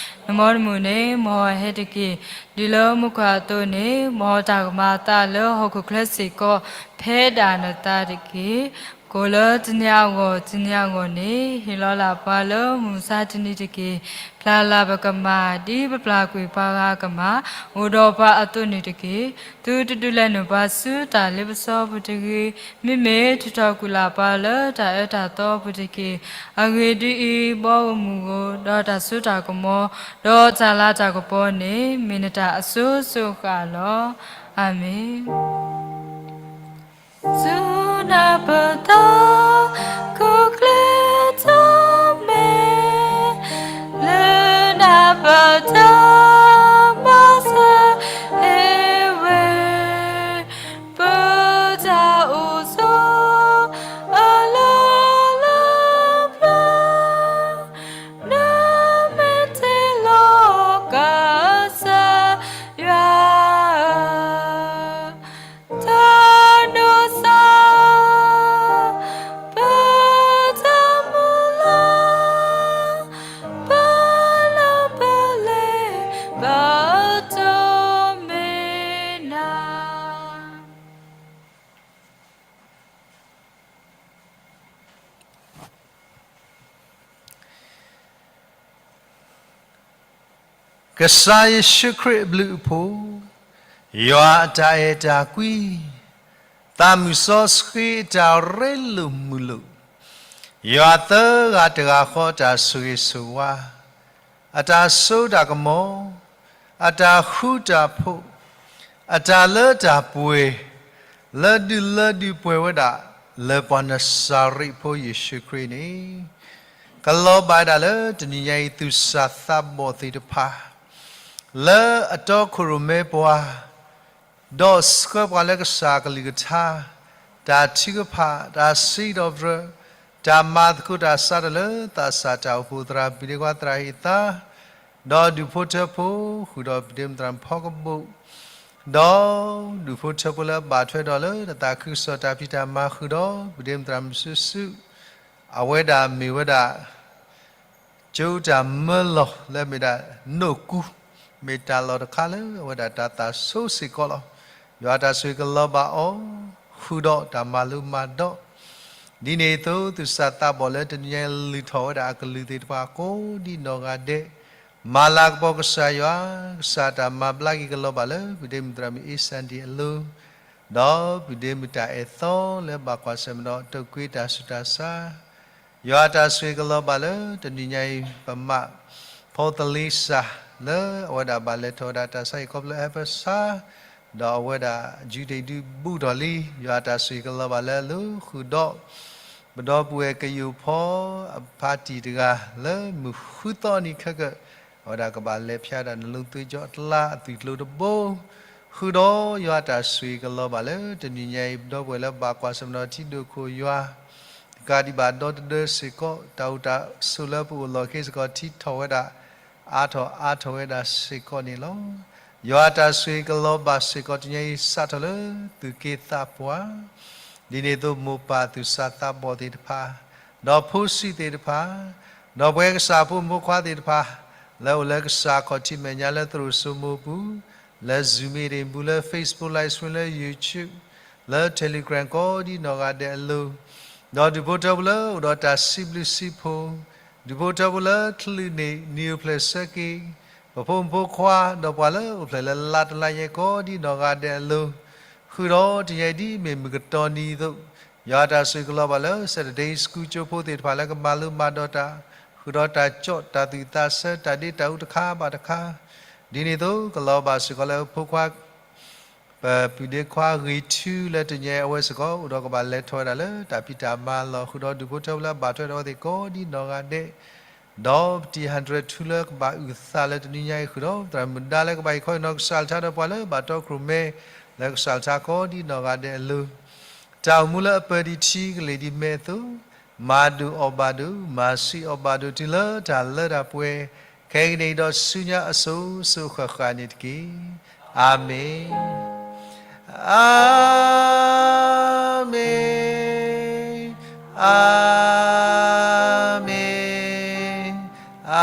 နမ်နမူန့ၣ် မ်ဟဲတက့ၢ်. ဒ်လၢမူခိၣ်အသိးန့ၣ် မ်တၢ်ကမၤအသးလၢဟီၣ်ခိၣ်ချၢစ့ၢ်ကီး ဖဲဒၣ်နသးတက့ၢ်. ကိၣ်လၢတနံၤအဂီၢ်တနံၤအဂီၢ်န့ၣ် ဟ့ၣ်လီၤလၢပှၤလၢမုၢ်မဆါတနံၤတက့ၢ်. ပျၢ်လၢ်ပကမၢ် ဒ်ပပျၢ်ကွံာ်ပှၤဂၤအကမၢ်, အိၣ်ဒီးပှၤအသိးန့ၣ်တက့ၢ်. သုတဒုးလဲၤနုာ်ပှၤဆူတၢ်လ့ပစီပူၤတဂ့ၤ. မ့မ့ၢ်ထုးထီၣ်ကွံာ်လၢ်ပှၤလၢတၢ်အၢတၢ်သီအပူၤတက့ၢ်. အဂ့ၢ်ဒ်အံၤ, ဘီဧိၤမုၢ်ဧိၤ, ဒီးတၢ်စိတၢ်ကမီၤ, ဒီးတၢ်လၤတၢ်ကပီၤန့ၣ် မ့ၢ်နတၢ်အစိၤစိၤဃၣ်လီၤ. အၤမ့ၣ်. ဆူနၢ်ပၢၢ်သး ခိၣ်ချ့ထီၣ်မဲာ်, လၢနၢ်ပၢၢ်တၢ်မၤစၢၤဟ့ၣ်ဝဲ ပတၢ်အိၣ်ဆိး အလီၢ်လၢပျၢၤ, နမ့ၢ်တ့လီၤကစၢ်ယွၤ တၢ်ဒိၣ်စၢ် ပတၢ်မုၢ်လၢ် ပလၢပလဲၤ ပတိၢ်မ့ၢ်နၤ. ကစၢ်ယ့ၣ်ၡူးခရံာ်အဘျုးအဖှိၣ်, ယွၤအတၢ်အဲၣ်တၢ်ကွံ, သးမုၢ်စီဆှံအတၢ်ရ့လိာ်မုာ်လိာ်, ယွၤသၢဂၤတဂၤဃီအတၢ်ဆိၣ်ဂ့ၤဆိၣ်ဝါ, အတၢ်စိတၢ်ကမီၤ, အတၢ်ဃူတၢ်ဖိး, အတၢ်လၢတၢ်ပှဲၤ, လၢဒုးလၢဒုးပှဲၤဝဲဒၣ် လၢပှၤနစၤရ့းဖိယ့ၣ်ၡူးခရံာ်န့ၣ်, ကလီၤဘၣ်ဒၣ်လၢတနံၤညါအံၤ သူၣ်စၢ်သးဘီၣ်သ့ၣ်တဖၣ် လၢအတီခိၣ်ရိၣ်မဲပှၤ ဒီးဆှၢပှၤလၢကစၢ်အကလုၢ်ကထါ, တၢ်ထုကဖၣ်, တၢ်စံးထီၣ်ပတြၢၤ, တၢ်မၤသကိးတၢ်ဆါတၢ်လၢသးစၢ်တၢ်အိၣ်ဖှိၣ်သရၣ် ပံၤဒဲကွၢ်သရၣ်ဟ့ၣ်သါ, ဒီးဒူၣ်ဖိထၢဖိ ဃုာ်ဒီးပဒ့မုၣ်သရၣ်မုၣ်ဖီကဘိၣ်, ဒီးဒူၣ်ဖိထၢဖိလၢအဘၣ်ထွဲဒီးလၢတၢ်သးခုကစီၣ်တၢ်ဖံးတၢ်မၤ ဃုာ်ဒီးပဒ့မုၣ်သရၣ်မုၣ်စုစု, အဝဲဒၣ်မ့ၢ်ဝဲဒၣ် ကၠိတၢ်မၢလီၤလၢမ့ၢ်ဒၣ်နိၣ်ကူ, မ့ၢ်တၢ်လီၢ်တခါလၢအဝဲဒၣ်တၢ်သးဆိစ့ၢ်ကီးလီၤ. ယွၤအတၢ်ဆိၣ်ဂ့ၤကလီၤဘၣ်အီၤ, ဃုာ်ဒီးတၢ်မၤလိမၤဒိး, ဒ်န့ၣ်အသိး သူၣ်စၢ်သးဘီၣ်လၢတနံၤညါအံၤလုၢ်ထီၣ်ဝဲဒၣ်အကလုၢ်သ့ၣ်တဖၣ်ကိးဒ်နီၢ်ဂၤဒဲး, မၤလၤကပီၤကစၢ်ယွၤ, ကစၢ်တၢ်မၤဘျါက့ၤကလီၤဘၣ်လၢ ပဒ့မုၣ်သရၣ်မုၣ်အ့စၣ်ဒံၣ်အလိၤ ဒီးပဒ့မုၣ်တၢ်အဲၣ်သီလၢဘၣ်ကွၢ်ဆၢၣ်မဲာ်ဒီးတိာ်ကွံာ်တၢ်ဆူးတၢ်ဆါ, ယွၤအတၢ်ဆိၣ်ဂ့ၤကလီၤဘၣ်လၢတနံၤညါအံၤ ပမၤဖိသလံစၢ် လၢအဝဲဒၣ်ဘၣ်လဲၤထီၣ်ဝဲဒၣ်တၢ်ဆါဟံၣ်ခီဖျိဟဲဖၢဆါ, ဒီးအဝဲဒၣ်ယူၤဒံၣ်ဒုးဘူးထီၣ်လံ, ယွၤအတၢ်ဆိၣ်ဂ့ၤကလီၤဘၣ်လၢအလိၤဃုာ်ဒီး ပဒီပုၢ်ဝဲၢ်ကယိၣ်ဖီအဖါတံၢ်တဂၤလၢမုၢ်ဃုသီနံၤခဲကၢၣ်, အဝဲဒၣ်ကဘၣ်လဲၤဖျါဒၣ်နလူသွ့ကၠီအကျါအသွံၣ်ကျိၤတဘိ, ဃုာ်ဒီးယွၤအတၢ်ဆိၣ်ဂ့ၤကလီၤဘၣ်လၢတနံၤညါအံၤ ပဒီပုၢ်ဝဲၢ်လၢဘၣ်ကွၢ်ဆၢၣ်မဲာ်ဒီးထံဒိၣ်ခိၣ်ယွၤ တကးဒံးဘၣ်ဒီတဒၢစ့ၢ်ကီး တၢ်အိၣ်တၢ်ဆိးလၢပအိၣ်လီၢ်ခံစ့ၢ်ကီး ထံထီၣ်ဝဲဒၣ် အါထီၣ်အါထီၣ်ဝဲဒၣ်စ့ၢ်ကီးန့ၣ်လီၤ. ယွၤအတၢ်ဆိၣ်ဂ့ၤကလီၤဘၣ်စ့ၢ်ကီးတနံၤညါအံၤ စးထီၣ်လၢသူၣ်က့သးပှၢ် ဒ်န့ၣ်အသိးမိၢ်ပၢ်သူၣ်စၢ်သးဘီၣ်သ့ၣ်တဖၣ်, ဒီးဖိဆံးသ့ၣ်တဖၣ်, ဒီးပဝဲကစၢ်ဖိမုၣ်ဖိခွါသ့ၣ်တဖၣ်, လၢအိၣ်လၢကစၢ်ခီၣ်ထံးမဲာ်ညါလၢသရိာ်စိမိၤပူၤ, လၢ Zoom meeting ပူၤ, လၢ Facebook Live Stream, လၢ YouTube, လၢ Telegram ကိးဒ်နီၢ်ဂၤဒဲးအလိၤ, ဒီးဒူၣ်ဖိထၢဖိလၢအိၣ်ဒီးတၢ်စံးဘျုးစံးဖှိၣ်, ဒူၣ်ဖိထၢဖိလၢချုးန့ၢ်နံၤအိၣ်ဖျဲၣ်ဆၢက့ၤ, ပဖိမုၣ်ဖိခွါ, ဒီးပှၤလၢအိၣ်ဖျဲၣ်လၢလါတလါညါကိးဒ်နီၢ်ဂၤဒဲးအလိၤ, ဃုာ်ဒီးတနံၤညါအံၤဒ်အမ့ၢ်မုၢ်ကတီၤနံၤအသိး, ယွၤအတၢ်ဆိၣ်ဂ့ၤကလီၤဘၣ်လၢ Saturday School ကၠိဖိသ့ၣ်တဖၣ်လၢကမၤလိမၤဒိးတၢ်, ဃုာ်ဒီးတၢ်ကၠီၣ်တၢ်သူၣ်သးဆၢ တၢ်ဒ့တၢ်အူတခါဘၣ်တခါ, ဒ်န့ၣ်အသိးကလီၤဘၣ်စ့ၢ်ကီးလၢဖိခွါ ပပုၢ်ဒ့ခွါဂ့ၤထူလၢတနံၤညါအံၤအဝဲစ့ၢ်ကီး အိၣ်ဒီးကဘၣ်လဲၤထီၣ်ဝဲဒၣ်လၢတၢ်ဖံးတၢ်မၤလီၢ် ဃုာ်ဒီးဒူၣ်ဖိထၢဖိလၢအဘၣ်ထွဲဒီးအဝဲသ့ၣ်ကိးဒ်နီၢ်ဂၤဒဲး, ဒီးပတံၢ် hundred two လၢကဘၣ်အုၣ်သးလၢတနံၤညါအံၤ ဃုာ်ဒီးသရၣ်မုၣ်ဒါလၢကဘၣ်ဟ့ၣ်ခီဟ့ၣ်နီၤကစၢ်လၢထါဒီးပှၤလၢဘၣ်တီခိၣ်ရိၣ်မဲ လၢကစၢ်လၢထါကိးဒ်နီၢ်ဂၤဒဲးအလိၤ တၢ်အိၣ်မူလၢအပၢၢ်ဒံးထံကလ့ၢ်ဒံးမဲအသိး, မၤဒိၣ်အီၣ်ဘၣ်ဒိၣ်, မၤဆံးအီၣ်ဘၣ်ဒိၣ်တုၤလၢတၢ်လၢတၢ်ပှဲၤ, ခဲကနံၣ်အံၤဒီးဆူညါအစိၤစိၤဃၣ်ဃၣ်န့ၣ်တက့ၢ်. အၤမ့ၣ်, အၤမ့ၣ်, အၤမ့ၣ်, အၤ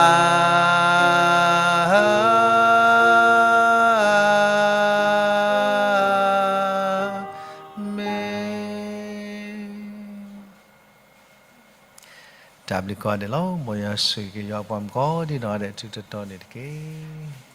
မ့ၢ် တၢ်ဘျုးကိးဂၤဒဲးလီၤ. မ်ယွၤဆိၣ်ဂ့ၤက့ၤယွၤအပှၤမုၣ်ကိးဒ်နီၢ်ဂၤဒဲး ထူးထူးတီၤတီၤန့ၣ်တက့ၢ်.